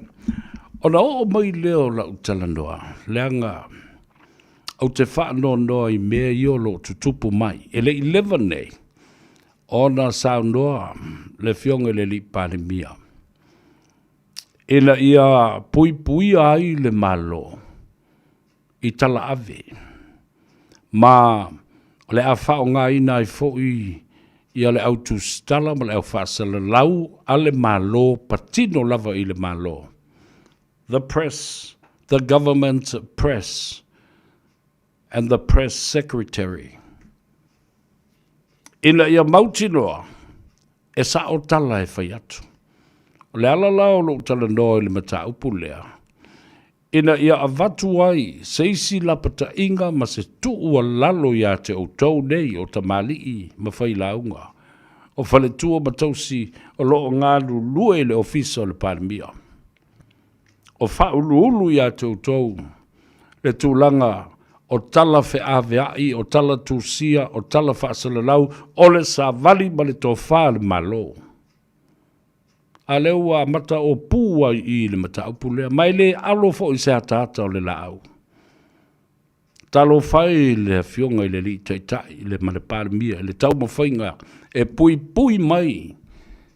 Ona oo mai lea o lau talanoa, leaga ou te faanoanoa i mea ia o lo o tutupu mai. E le i leva nei ona saunoa le Afioga i le Alii Palemia ina ia puipuia ai le Malo i talaave, ma o le a faaaogaina ai foi ia le au tusitala ma le au faasalalau a le Malo patino lava i le Malo, the press, the government press and the press secretary, ina ia mautinoa e sao tala e fai atu. O le ala la o lou talanoa i le mataupu lea, ina ia avatu ai se isi lapataiga ma se tuualalo ia te outou nei o tamalii ma failauga, o faletua ma tausi o lo o galulue i le Ofisa o le Palemia. O faauluulu ia te outou le tulaga o tala feaveai, o tala tusia, o tala faasalalau, o le savali ma le tofa a le Malo. A lea ua amata opū ai i i le mataupu lea, ma e le alo foi i se ataata o le laau. Talofa e i le Afioga i le Alii Taitai le ma le Palemia i le taumafaiga e puipui mai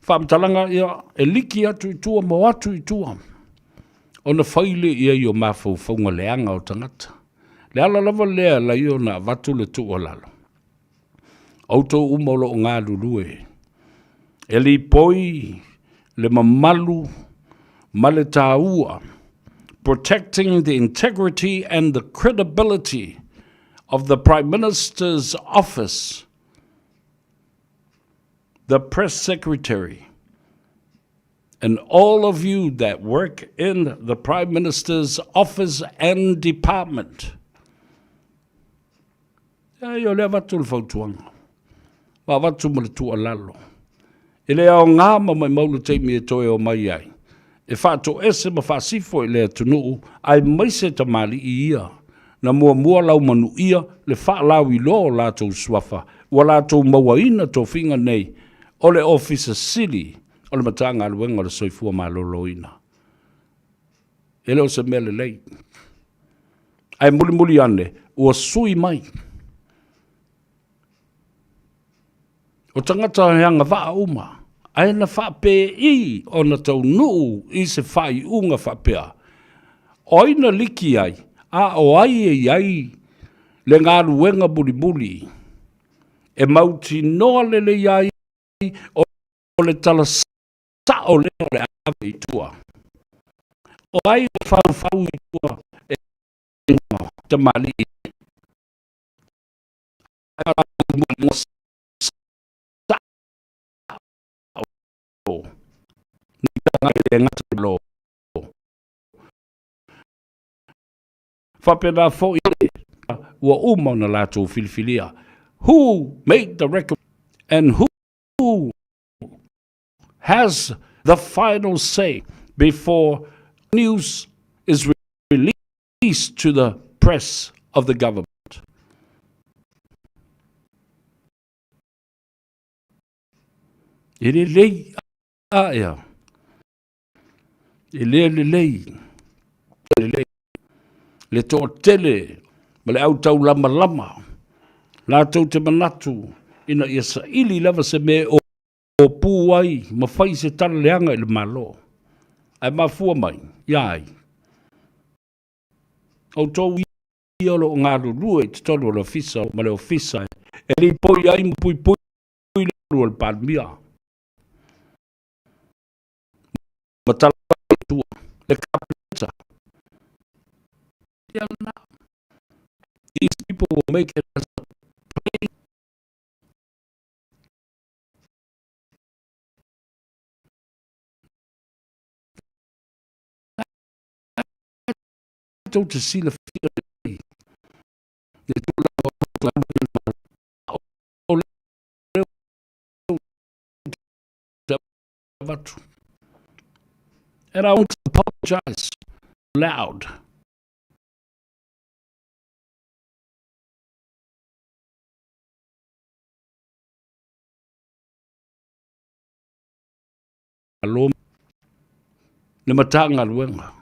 faamatalaga ia e liki atu i tua ma o atu i tua ona fai lea i ai o mafaufauga leaga o tagata. Le ala lava lea e ala ai ona avatu le tuualalo. Outou uma o lo o galulue, e lipoi le mamalu ma le taua, protecting the integrity and the credibility of the Prime Minister's office, the Press Secretary, and all of you that work in the Prime Minister's office and department. Ai, o le avatu o le fautuaga, ma avatu ma le tuualalo. E le aoga ma maimau le taimi e toe omai ai, e faatoese ma faasifo i le atunuu, aemaise tamalii ia Na muamua laumanuia le faalauiloa o latou suafa ua latou mauaina tofiga nei o le Ofisa Sili o le Matagaluega o le Soifua Maloloina. E le o se mea lelei. Ae mulimuli ane, ua sui mai. O tagata e agavaa uma, ae na faapei ona taunuu i se faaiuga faapea, o ai na liki ai, a o ai e i ai le galuega mulimuli e mautinoa lelei ai o le tala sao lea o le ave i tua. O ai ua faufau i tua e tamalii Faapena foi ua uma ona latou filifilia. Who made the record and who has the final say before news is released to the press of the government? E lelei a ea. E le lelei. Lelei. Le toatele ma le au taulamalama. Latou te manatu ina ia saili lava se mea o pū ai ma fai se tala leaga i le Malo. Ae mafua mai, ia ai. Outou ia o lo o galulue i totonu o le Ofisa ma le Ofisa e lipoi ai ma puipui le alu a le Palemia. Ma tala i tua, le Kapeneta. Ia na. These people will make it as a plain tou te silafia lelei le tulaga o o lea te avatu. And I want to apologize loud. Malo le Matagaluega,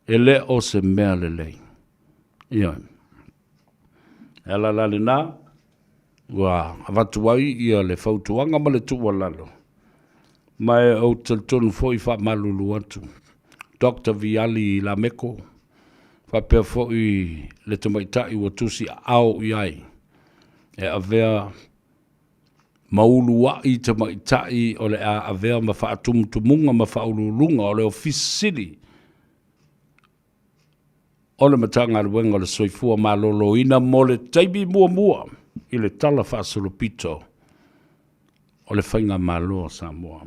e le o se mea lelei. Ioe. E ala la lena, ua avatu ai ia le fautuaga ma le tuualalo, ma e ou te talitonu foi faamalulu atu Doctor Viali Lameko, faapea foi le tamaitai ua tusi aao i ai e avea ma uluai tamaitai o le a avea ma faatumutumuga ma faauluuluga o le Ofisa Sili o le Matagaluega o le Soifua Maloloina mo le taimi muamua i le Tala Faasolopito o le Faigamalo a Samoa.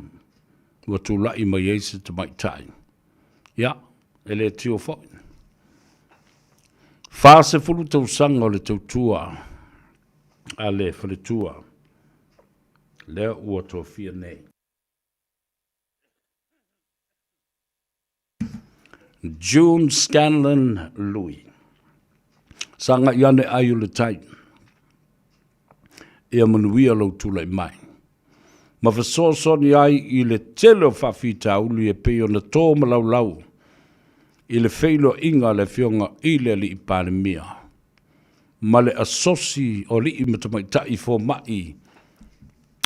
Ua tulai mai ai se tamaitai. Ia, e le tio foi. 40 tausaga o le tautua a le faletua lea ua tofia nei. June Scanlon Lui. Sagai ane ai o le tai. Ia manuia lou tulai mai. Ma fesoasoani ai i le tele o faafitauli e pei ona tō ma laulau i le feiloaiga a le Afioga i le Alii Palemia ma le asosi o alii ma tamaitai fomai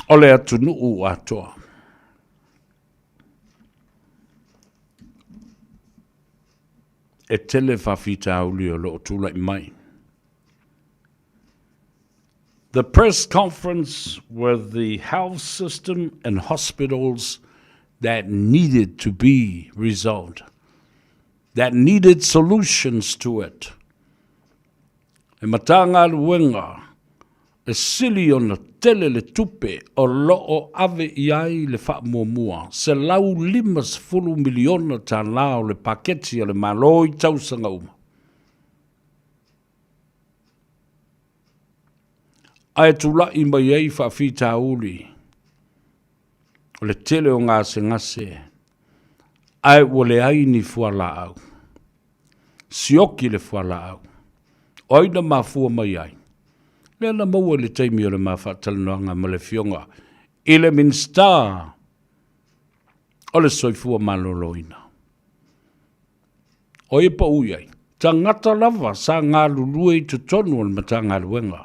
o le atunuu atoa. E tele faafitauli o lo o tulai mai. The press conference with the health system and hospitals that needed to be resolved, that needed solutions to it. E Matagaluega e sili ona tele le tupe o lo o ave i ai le faamuamua, $150 miliona tala o le paketi a le Malo i tausaga uma. Ae tulai mai ai faafitauli o le tele o gasegase, ae ua leai ni fualaau. Sioki le fualaau. O ai na mafua mai ai? Lea na maua i le taimi o le ma faatalanoaga ma le Afioga i le Minisita o le Soifua Maloloina. O ai e pau i ai? Tagata lava sa galulue i totonu o le Matagaluega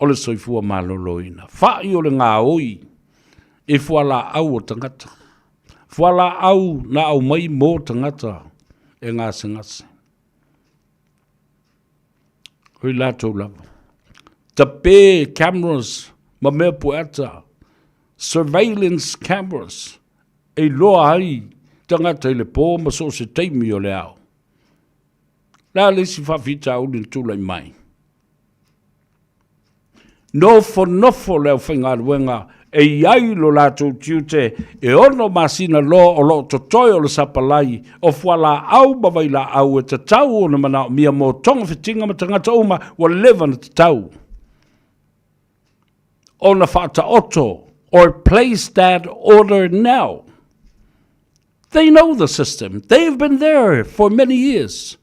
o le Soifua Maloloina. Fa'i o le gaoi i fualaau o tagata. Fualaau na aumai mo tagata e gasegase. O i latou lava. Tape cameras ma mea pueata. Surveillance cameras e iloa ai tagata i le po ma so o se taimi o le ao. Le a le isi faafitauli na tulai mai? Nofonofo le aufaigaluega e i ai lo latou tiute e ono masina loa o lo o totoe o le sapalai o fualaau ma vailaau e tatau ona manaomia mo togafitiga ma tagata uma ua leva ona tatau ona faataoto or place that order now. They know the system. They've been there for many years.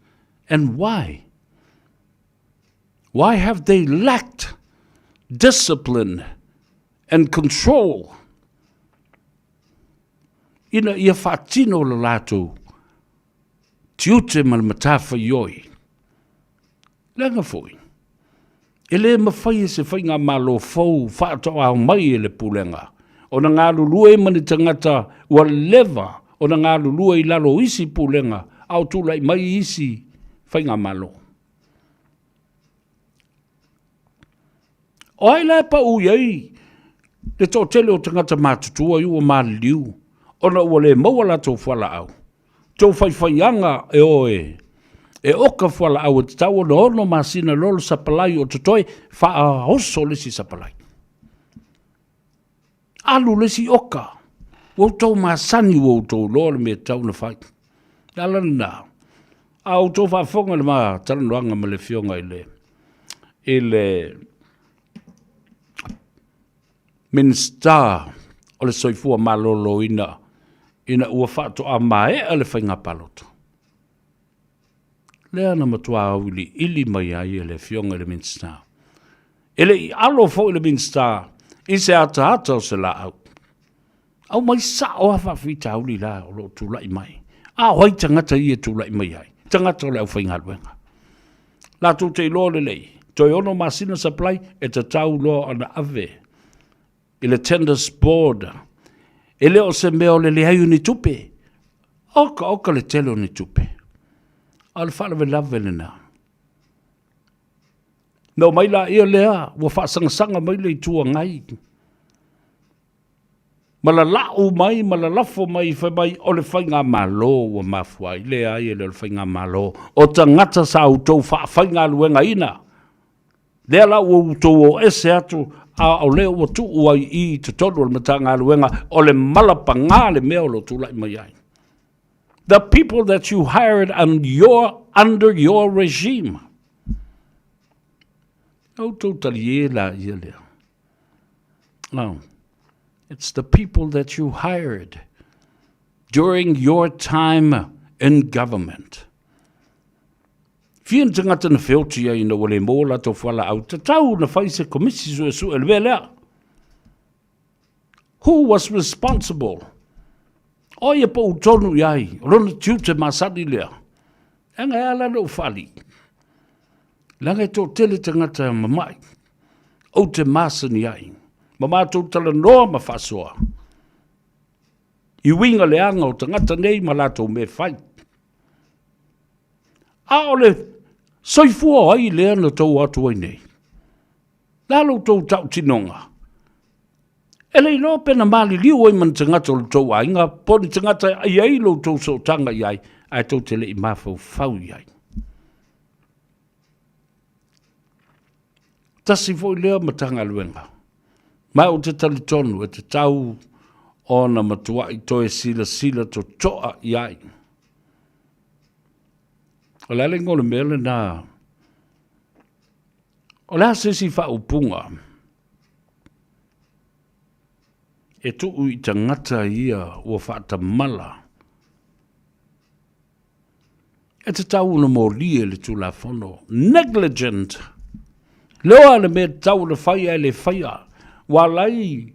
And why? Why have they lacked discipline and control ina ia faatino lo latou tiute ma le matafaioi? Leaga foi, e le mafai e se faigamalo fou faatoa mai e le Pulega ona galulue ma ni tagata ua leva ona galulue i lalo o isi Pulega a o tulai mai isi faigamalo. O ai la e pau i ai le toatele o tagata matutua i ua maliliu ona ua le maua latou fualaau? Tou faifaiaga e o e e oka fualaau e tatau ona ono masina loa le sapalai o totoe, faaoso le isi sapalai. Alu le isi oka. Ua outou masani ua outou iloa le mea e tatau ona fai. Le ala lena, a outou faafofoga i le ma talanoaga ma le Afioga i le, i le Minisita o le Soifua Maloloina ina ua faatoa maea le faiga palota, lea na matua auiliili mai ai e le Afioga i le Minisita. E le i alo foi le Minisita i se ataata o se laau. Aumai sao lava faafitauli la o lo o tulai mai. A o ai tagata ia e tulai mai ai? Tagata o le aufaigaluega. Latou te iloa lelei, toe ono masina supply e tatau loa ona ave i le tenders board. E le o se mea o le leai o ni tupe. Oka oka le tele o ni tupe. A o le faalavelave lena. Na omai laia lea ua faasagasagā mai le Itu Agai ma lala'u mai ma lalafo mai fai mai o le faigamalo ua mafua ai. Leai, e le o le faigamalo, o tagata sa outou faafaigaluegaina lea la ua outou o ese atu, a o lea ua tuu ai i i totonu o le Matagaluega o le mala pagā le mea o lo o tulai mai ai. The people that you hired and your, under your regime. Outou talie la ia lea. Oh, it's the people that you hired during your time in government. Fia ni tagata na feoti ai ina ua le maua latou fualaau, tatau na fai se komisi suesue i le mea lea. Who was responsible? O ai e pau tonu i ai, o lona tiute masani lea. E aga e ala na ou faalii. Leaga e toatele tagata e mamai, ou te masani ai, ma matou talanoa ma faasoa i uiga leaga o tagata nei ma latou mea fai. A o le soifua o ai lea na tou atu ai nei? Le a lo outou tautinoga? E le iloa pe na maliliu ai ma ni tagata o lo outou aiga, po o ni tagata e i ai lo outou sootaga i ai, ae tou te le i mafaufau i ai. Tasi foi lea Matagaluega, ma ou te talitonu e tatau ona matuai toe silasila totoa i ai. O le a le igoa o le mea lena? O le a se isi faaupuga e tuu i tagata ia ua faatamala? E tatau ona molia i le Tulafono. Negligent! Leoa le mea tatau ona fai ae le faia. Ua ala ai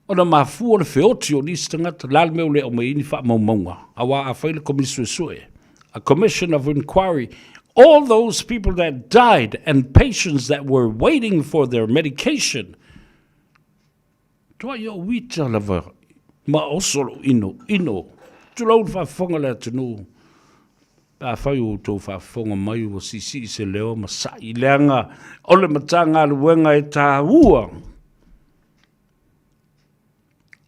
ona mafua le feoti o nisi tagata. O le a le mea ua le aumai ai ni faamaumauga? Aua a fai le Komisi Suesue, a Commission of Inquiry, all those people that died and patients that were waiting for their medication, Tuai ou ita lava ma oso lou ino, ino. Tulou le faafofoga le atunuu. Pe afai ua outou faafofoga mai ua siisii se leo ma sa'i, leaga o le Matagaluega e taua.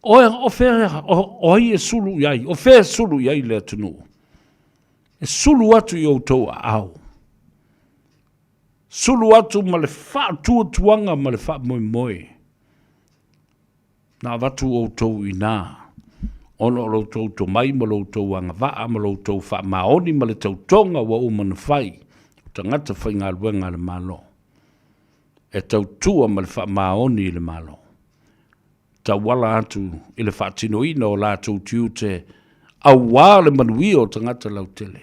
O, o fea, o, o ai e sulu i ai? O fea e sulu i ai le atunuu? E sulu atu i outou aao. Sulu atu ma le faatuatuaga ma le faamoemoe na avatu outou i ina, ona o lo outou tomai ma lo outou agavaa ma lo outou faamaoni ma le tautoga ua uma ona fai, o tagata faigaluega a le Malo, e tautua ma le faamaoni i le Malo, tauala atu i le faatinoina o latou tiute aua le manuia o tagata lautele.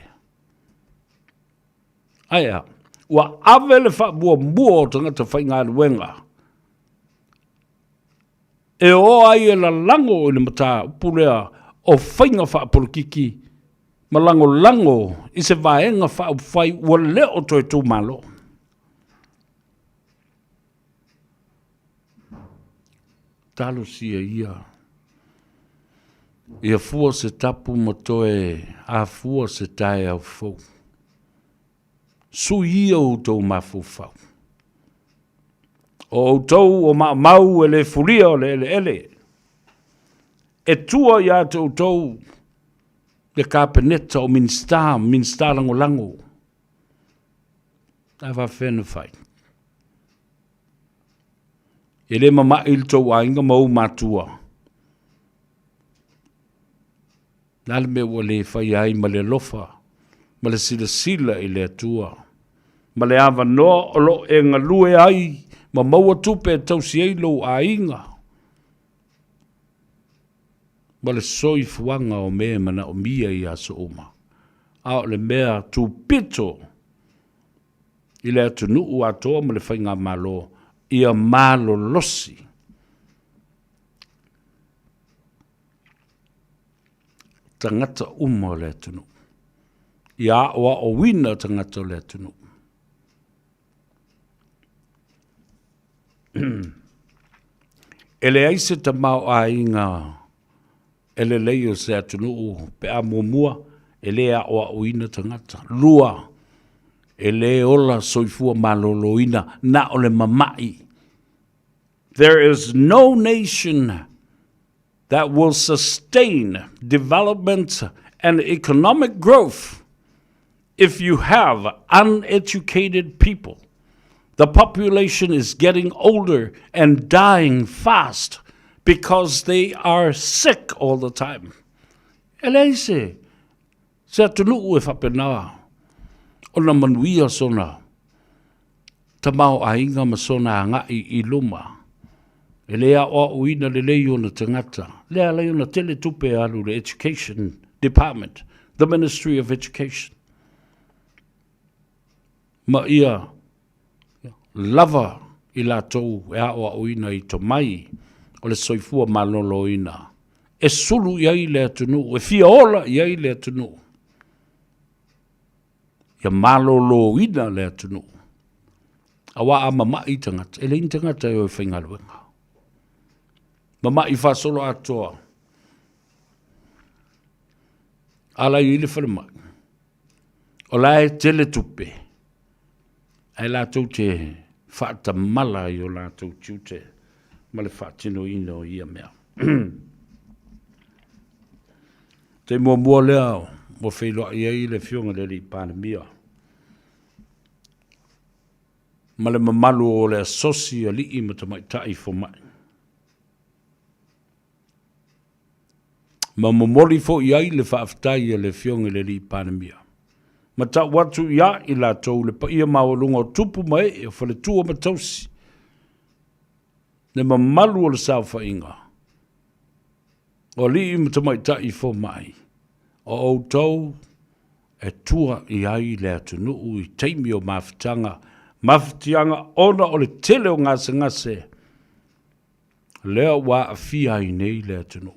Ae a? Ua ave le faamuamua o tagata faigaluega e o ai e lalago i le mataupu lea o faiga faapolokiki ma lagolago i se vaega faaupufai ua le o toe tumalo. Talosia ia. Ia fua se tapu ma toe afua se taeao fou. Sui ia outou mafaufau. O outou o maamau e le fulia o le eleele. E tua ia te outou le Kapeneta o Minisita, Minisita Lagolago. Ae faafefea ona fai? E le mama'i le tou aiga ma ou matua. Le a le mea ua le faia ai ma le alofa ma le silasila i le Atua, ma le avanoa o lo o e galue ai ma maua tupe e tausi ai lou aiga, ma le soifuaga o mea e manaomia i aso uma. A o le mea tupito i le atunuu atoa ma le faigamalo, ia malolosi. Tagata uma o le atunuu. Ia aoaoina tagata o le atunuu. E leai se tamaoaiga e lelei o se atunuu pe a muamua e le aoaoina tagata. Lua, e le ola soifua maloloina na o le mama'i. There is no nation that will sustain development and economic growth if you have uneducated people. The population is getting older and dying fast because they are sick all the time. E leai se, se atunuu e faapena ona manuia sona tamaoaiga ma sona agai i luma. E le aoaoina lelei ona tagata, lea alai ona tele tupe e alu i le Education Department, the Ministry of Education. Ma ia lava i latou e aoaoina i tomai o le soifua maloloina e sulu i ai le atunuu, e fia ola i ai le atunuu. Ia maloloina le atunuu. Aua a mama'i tagata, e leai ni tagata e o e faigaluega. Mama'i faasoloatoa. A la i le falemai. O la e tele tupe, ae latou te faatamala i o latou tiute ma le faatinoina o ia mea. Te muamua lea ua feiloai ai le Afioga i le Alii Palemia ma le mamalu o le Asosi Alii ma Tamaitai Fomai. Ma momoli foi i ai le faafetai a le Afioga i le Alii Palemia. Ma tau atu iā i latou le paia maualuga o tupu ma ee o faletua ma tausi, le mamalu o le saofaiga o alii ma tamaitai fomai, o outou e tua i ai le atunuu i taimi o mafutaga, mafatiaga ona o le tele o gasegase lea ua aafia ai nei le atunuu.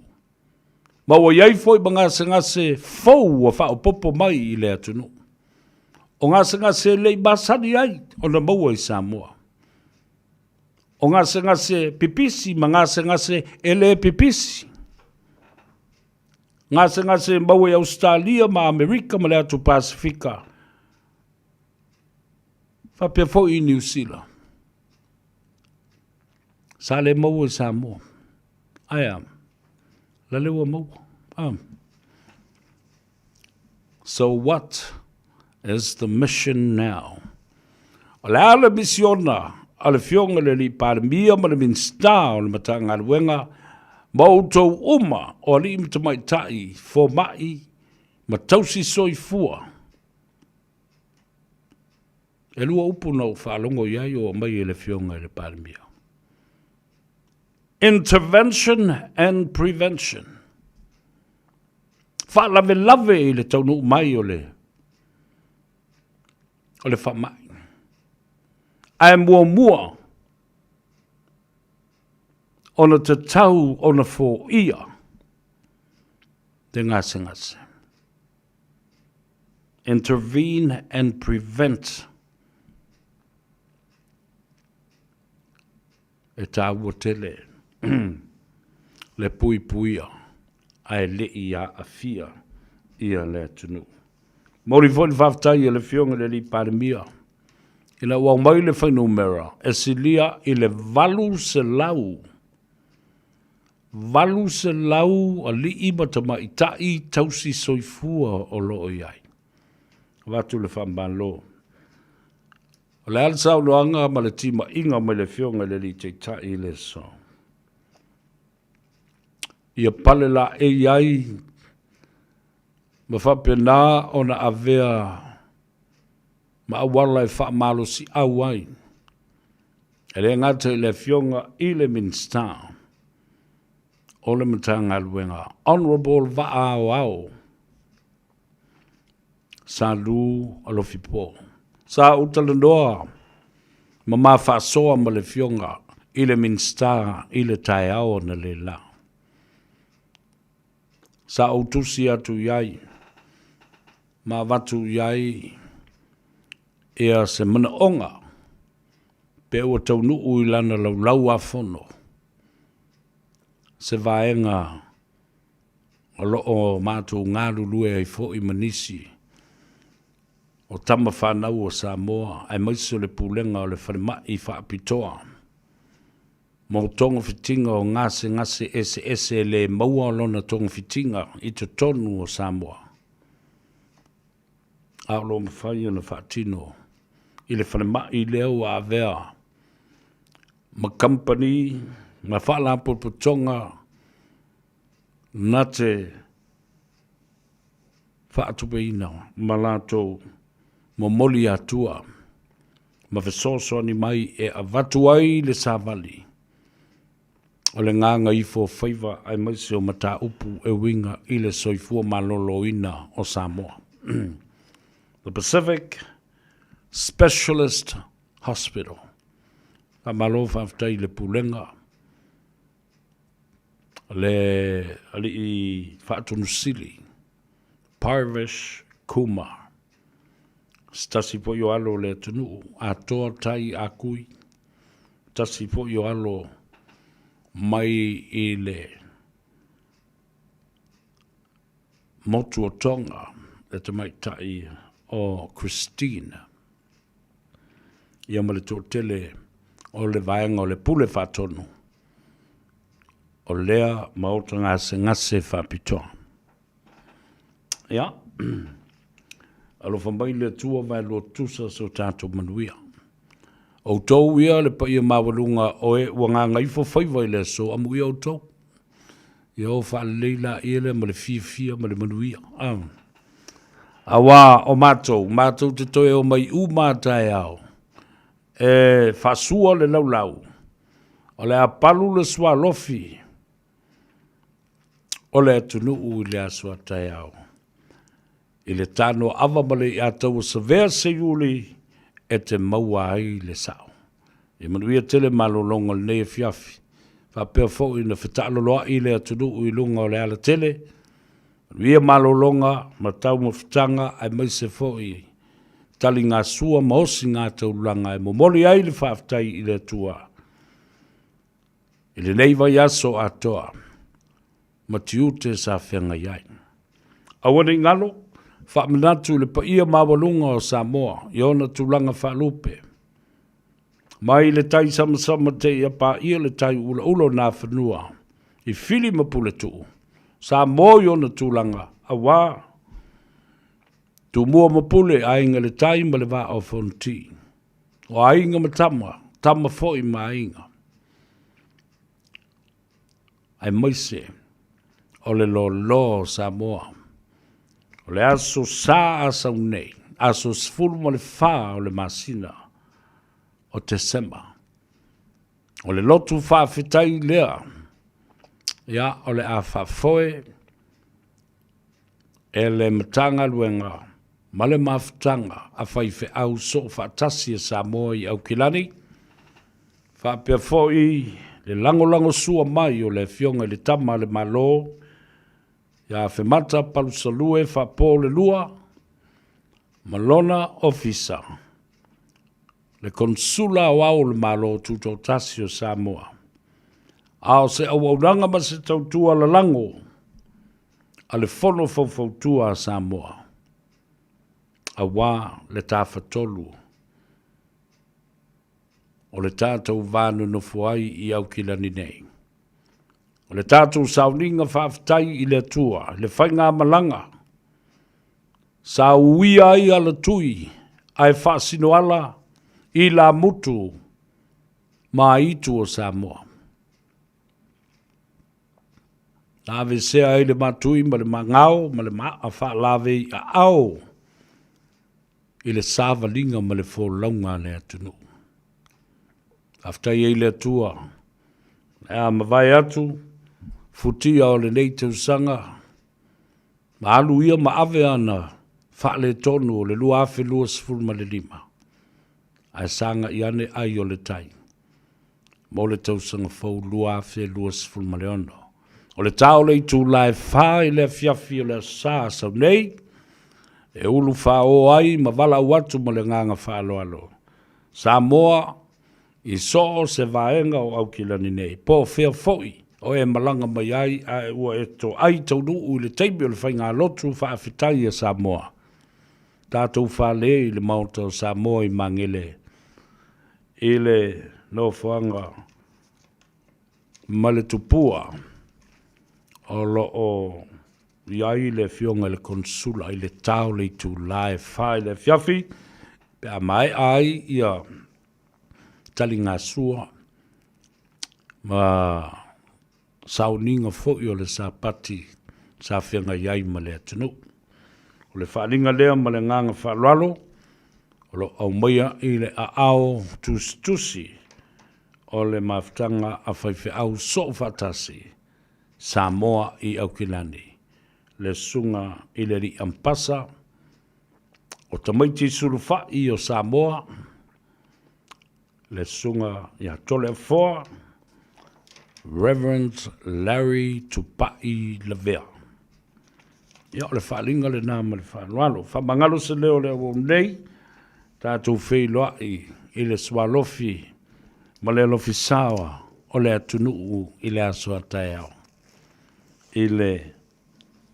Ma ua i ai foi ma gasegase fou ua faaopoopo mai i le atunuu. O gasegase e le i masani ai ona maua i Samoa. O gasegase pipisi ma gasegase e le pipisi. Gasegase e maua i Ausetalia ma Amerika ma le Atu Pasifika, faapea foi i Niu Sila. Sa le maua i Samoa. Ae a? La le ua maua. Ah. So what is the mission now? O le a le misiona a le Afioga i le Alii Palemia ma le Minisita o le Matagaluega ma outou uma o alii ma tamaitai, fomai ma tausi soifua. E lua upu na ou faalogo i ai o aumai e le Afioga i le Palemia. Intervention and prevention. Faalavelave i le taunuu mai o le o le faamai. Ae muamua ona tatau ona foia te gasegase. Intervene and prevent. E tāua tele le puipuia ae le i aafia ia le atunuu. Momoli foi le faafetai a le Afioga i le Alii Palemia ina ua aumai le fuainumera e silia i le 800, 800 alii ma tamaitai tausi soifua o lo o i ai. Avatu le faamalo. O le a le saunoaga ma le timaiga mai le Afioga i le Alii Taitai i le aso? Ia pale laei ai ma faapena ona avea ma auala e faamalosiau ai, e le gata i le Afioga i le Minisita o le Matagaluega, Honourable Vaa Aoao Sa Lu Alofipo. Sa ou talanoa ma ma faasoa ma le Afioga i le Minisita i le taeao analeila. Sa ou tusi atu i ai ma avatu i ai ia se manaoga pe ua taunuu i lana laulau a fono se vaega o lo o matou galulue ai foi ma nisi o tama fanau o Samoa aemaise o le Pulega o le Falemai Faapitoa mo togafitiga o gasegase eseese e le maua lona togafitiga i totonu o Samoa, a o lo o mafai ona faatino i le falemai lea ua avea ma kamupani ma faalapotopotoga na te faatupeina ma latou momoli atua ma fesoasoani mai e avatu ai le savali o le gagaifo o faiva aemaise o mataupu e uiga i le soifua maloloina o Samoa. The Pacific Specialist Hospital. Faamalo faafetai i le Pulega, le Alii Faatonusili, Parvesh Kumar. Se tasi foi o alo o le atunuu, atoa tai a kui, tasi foi o alo mai i le motu o Tonga, le tamaitai o Christine. Ia ma le toatele o le vaega o le Pule Faatonu, o lea maota gasegase faapitoa. Ia, alofa mai le Atua vaelua tusa so tatou manuia. Outou ia le paia maualuga o e ua gagaifo faiva i le aso, amuia outou. Ia o faalelei laia lea ma le fiafia ma le manuia. Ah. Auā o matou, matou te toe omai uma a taeao, e faasua le laulau, o le a palu le sualofi o le atunuu i le aso a taeao. I le Tanoa-ava ma le Iataua Savea Seiuli e te maua ai le sao. Ia manuia tele malologa o lenei afiafi. Faapea foi ona fetaaloloai le atunuu i luga o le alatele. Manuia malologa ma taumafataga aemaise foi taligasua ma osigataulaga e momoli ai le faafetai i le Atua i lenei vaiaso atoa ma tiute sa feagai ai. Aua ne i galo, faamanatu i le paia maualuga o Samoa i ona tulaga faalupe, mai le tai samasama seia paia le tai ulaula o Nafanua i Fili ma Puletuu, Samoa i ona tulaga aua Tumua ma Pule, Aiga i le Tai ma le Vaa o Fonoti. O aiga ma tama, tama foi ma aiga. Aemaise o le loaloa o Samoa. O le aso sa asau nei, aso 14 o le masina o Tesema. O le lotu faafetai lea, ia, o le a faafoe e le Matagaluega ma le Mafutaga a Faifeau Soofaatasi a Samoa i Aukilani, faapea foi le lagolagosua mai o le Afioga i le Tama a le Malo ia Afemata Palusalue Faapolelua ma lona Ofisa, le Konesula Aoao o le Malo Tutoatasi o Samoa, a o se auaunaga ma se tautua lalago a le Fono Faufautua a Samoa, aua le Tafatolu o le tatou va nonofo ai i Aukilani nei. O le tatou sauniga faafetai i le Atua i le faigamalaga sa uia ai alatui ae faasinoala i lamutu ma aitu o Samoa. Na avesea ai le matui ma le magao ma le maa faalavei aao i le savaliga ma le folauga a le atunuu. Faafetai ai le Atua, le a mavae atu futia o lenei tausaga, ma alu ia ma ave ana faaletonu o le 2025, ae sagai ane ai o le tai mo le tausaga fou 2026. O le ta o le itula e 4 i le afiafi o le Aso Sa sau nei, e ulu faaō ai ma valaau atu ma le agaga faaaloalo. Samoa i so o se vaega o Aukilani nei, po o fea foi o e malaga mai ai ae ua e toai taunuu i le taimi o le faigalotu faafetai a Samoa. Tatou fale i le Maota o Samoa i Magele i le nofoaga ma le tupua o lo o i ai le Afioga i le Konesula i le ta o le itula e 4 i le afiafi pe a maea ai ia taligasua ma sauniga foi o le Sapati sa feagai ai ma le atunuu. O le faaaliga lea ma le agaga faaaloalo o lo o aumaia i le aao tusitusi o le mafutaga a faifeau soofaatasi Samoa i Aukilani, le Susuga i le Alii Ampasa o tamaiti sulufai o Samoa, le Susuga ia Toleafoa Reverend Larry Tupai Lavea. Ia, o le faaaliga lena ma le faaaloalo. Faamagalo se leo o le auau nei, tatou feiloai i le sualofi ma le alofi saoa o le atunuu i le aso a taeao i le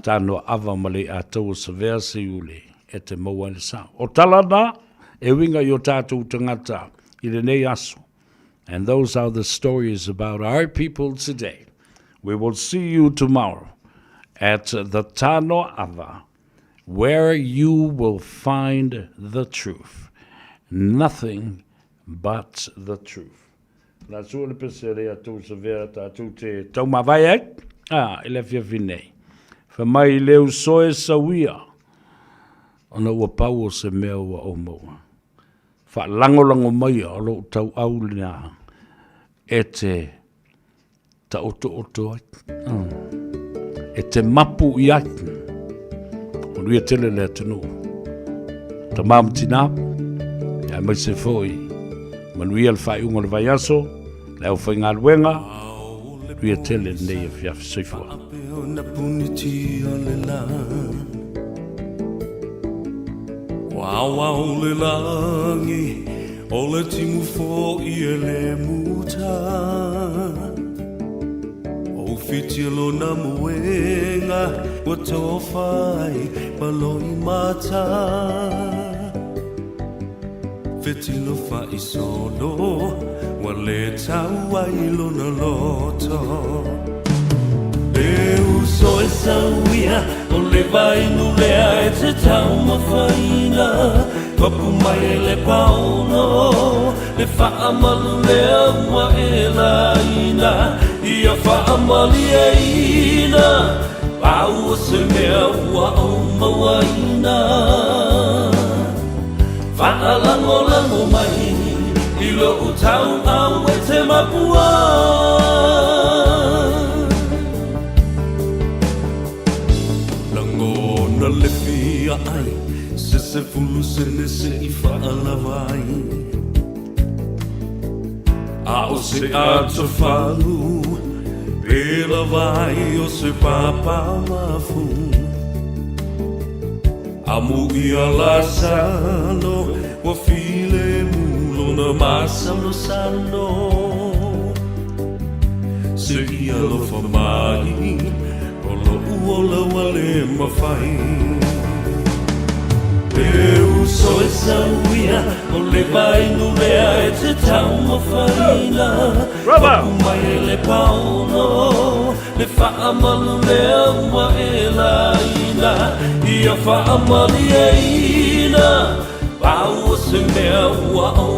Tanoa-ava ma le Iataua Savea Seiuli e te maua ai le sao. O tala na e uiga i o tatou tagata i lenei aso. And those are the stories about our people today. We will see you tomorrow at the Tanoa-ava where you will find the truth. Nothing but the truth. La sua le pese le atu sa vea tātou te taumavae ai, a, i le afiafi nei. Fa mai le uso e sauia, ona ua pau o se mea ua ou maua. Faalagolago maia o lou tauau lena e te taotooto ai, e te mapu i ai. Manuia tele le atunuu. Tamā ma tinā, aemaise foi manuia le faaiuga o le vaiaso, le aufaigaluega, manuia tele lenei afiafi. Soifua. Ua le lagi o le timu fo'i e le muta O whiti lona muenga ua tofai ma loi mata Fetilo fa'i solo ua le tau ai lona loto E uso e sauia o le vainu lea e te taumafaina Papu mai e le paono le faamalu lea ua e laina Ia faamalieina pau o se mea ua ou mauaina Faalagolago mai i lou tauau e te mapua Lagona le fia ai se 10 sene se i faalava ai A o se atofalu pe lava ai o se papa mafu Amu ia lasalo ua file lona masalosalo Se ia alofa mai o lou ola ua le mafai E uso e sauia o le vainu lea e te taumafaina Papu mai e le paono le faamalu lea ua e laina Ia faamalieina pau o se mea ua ou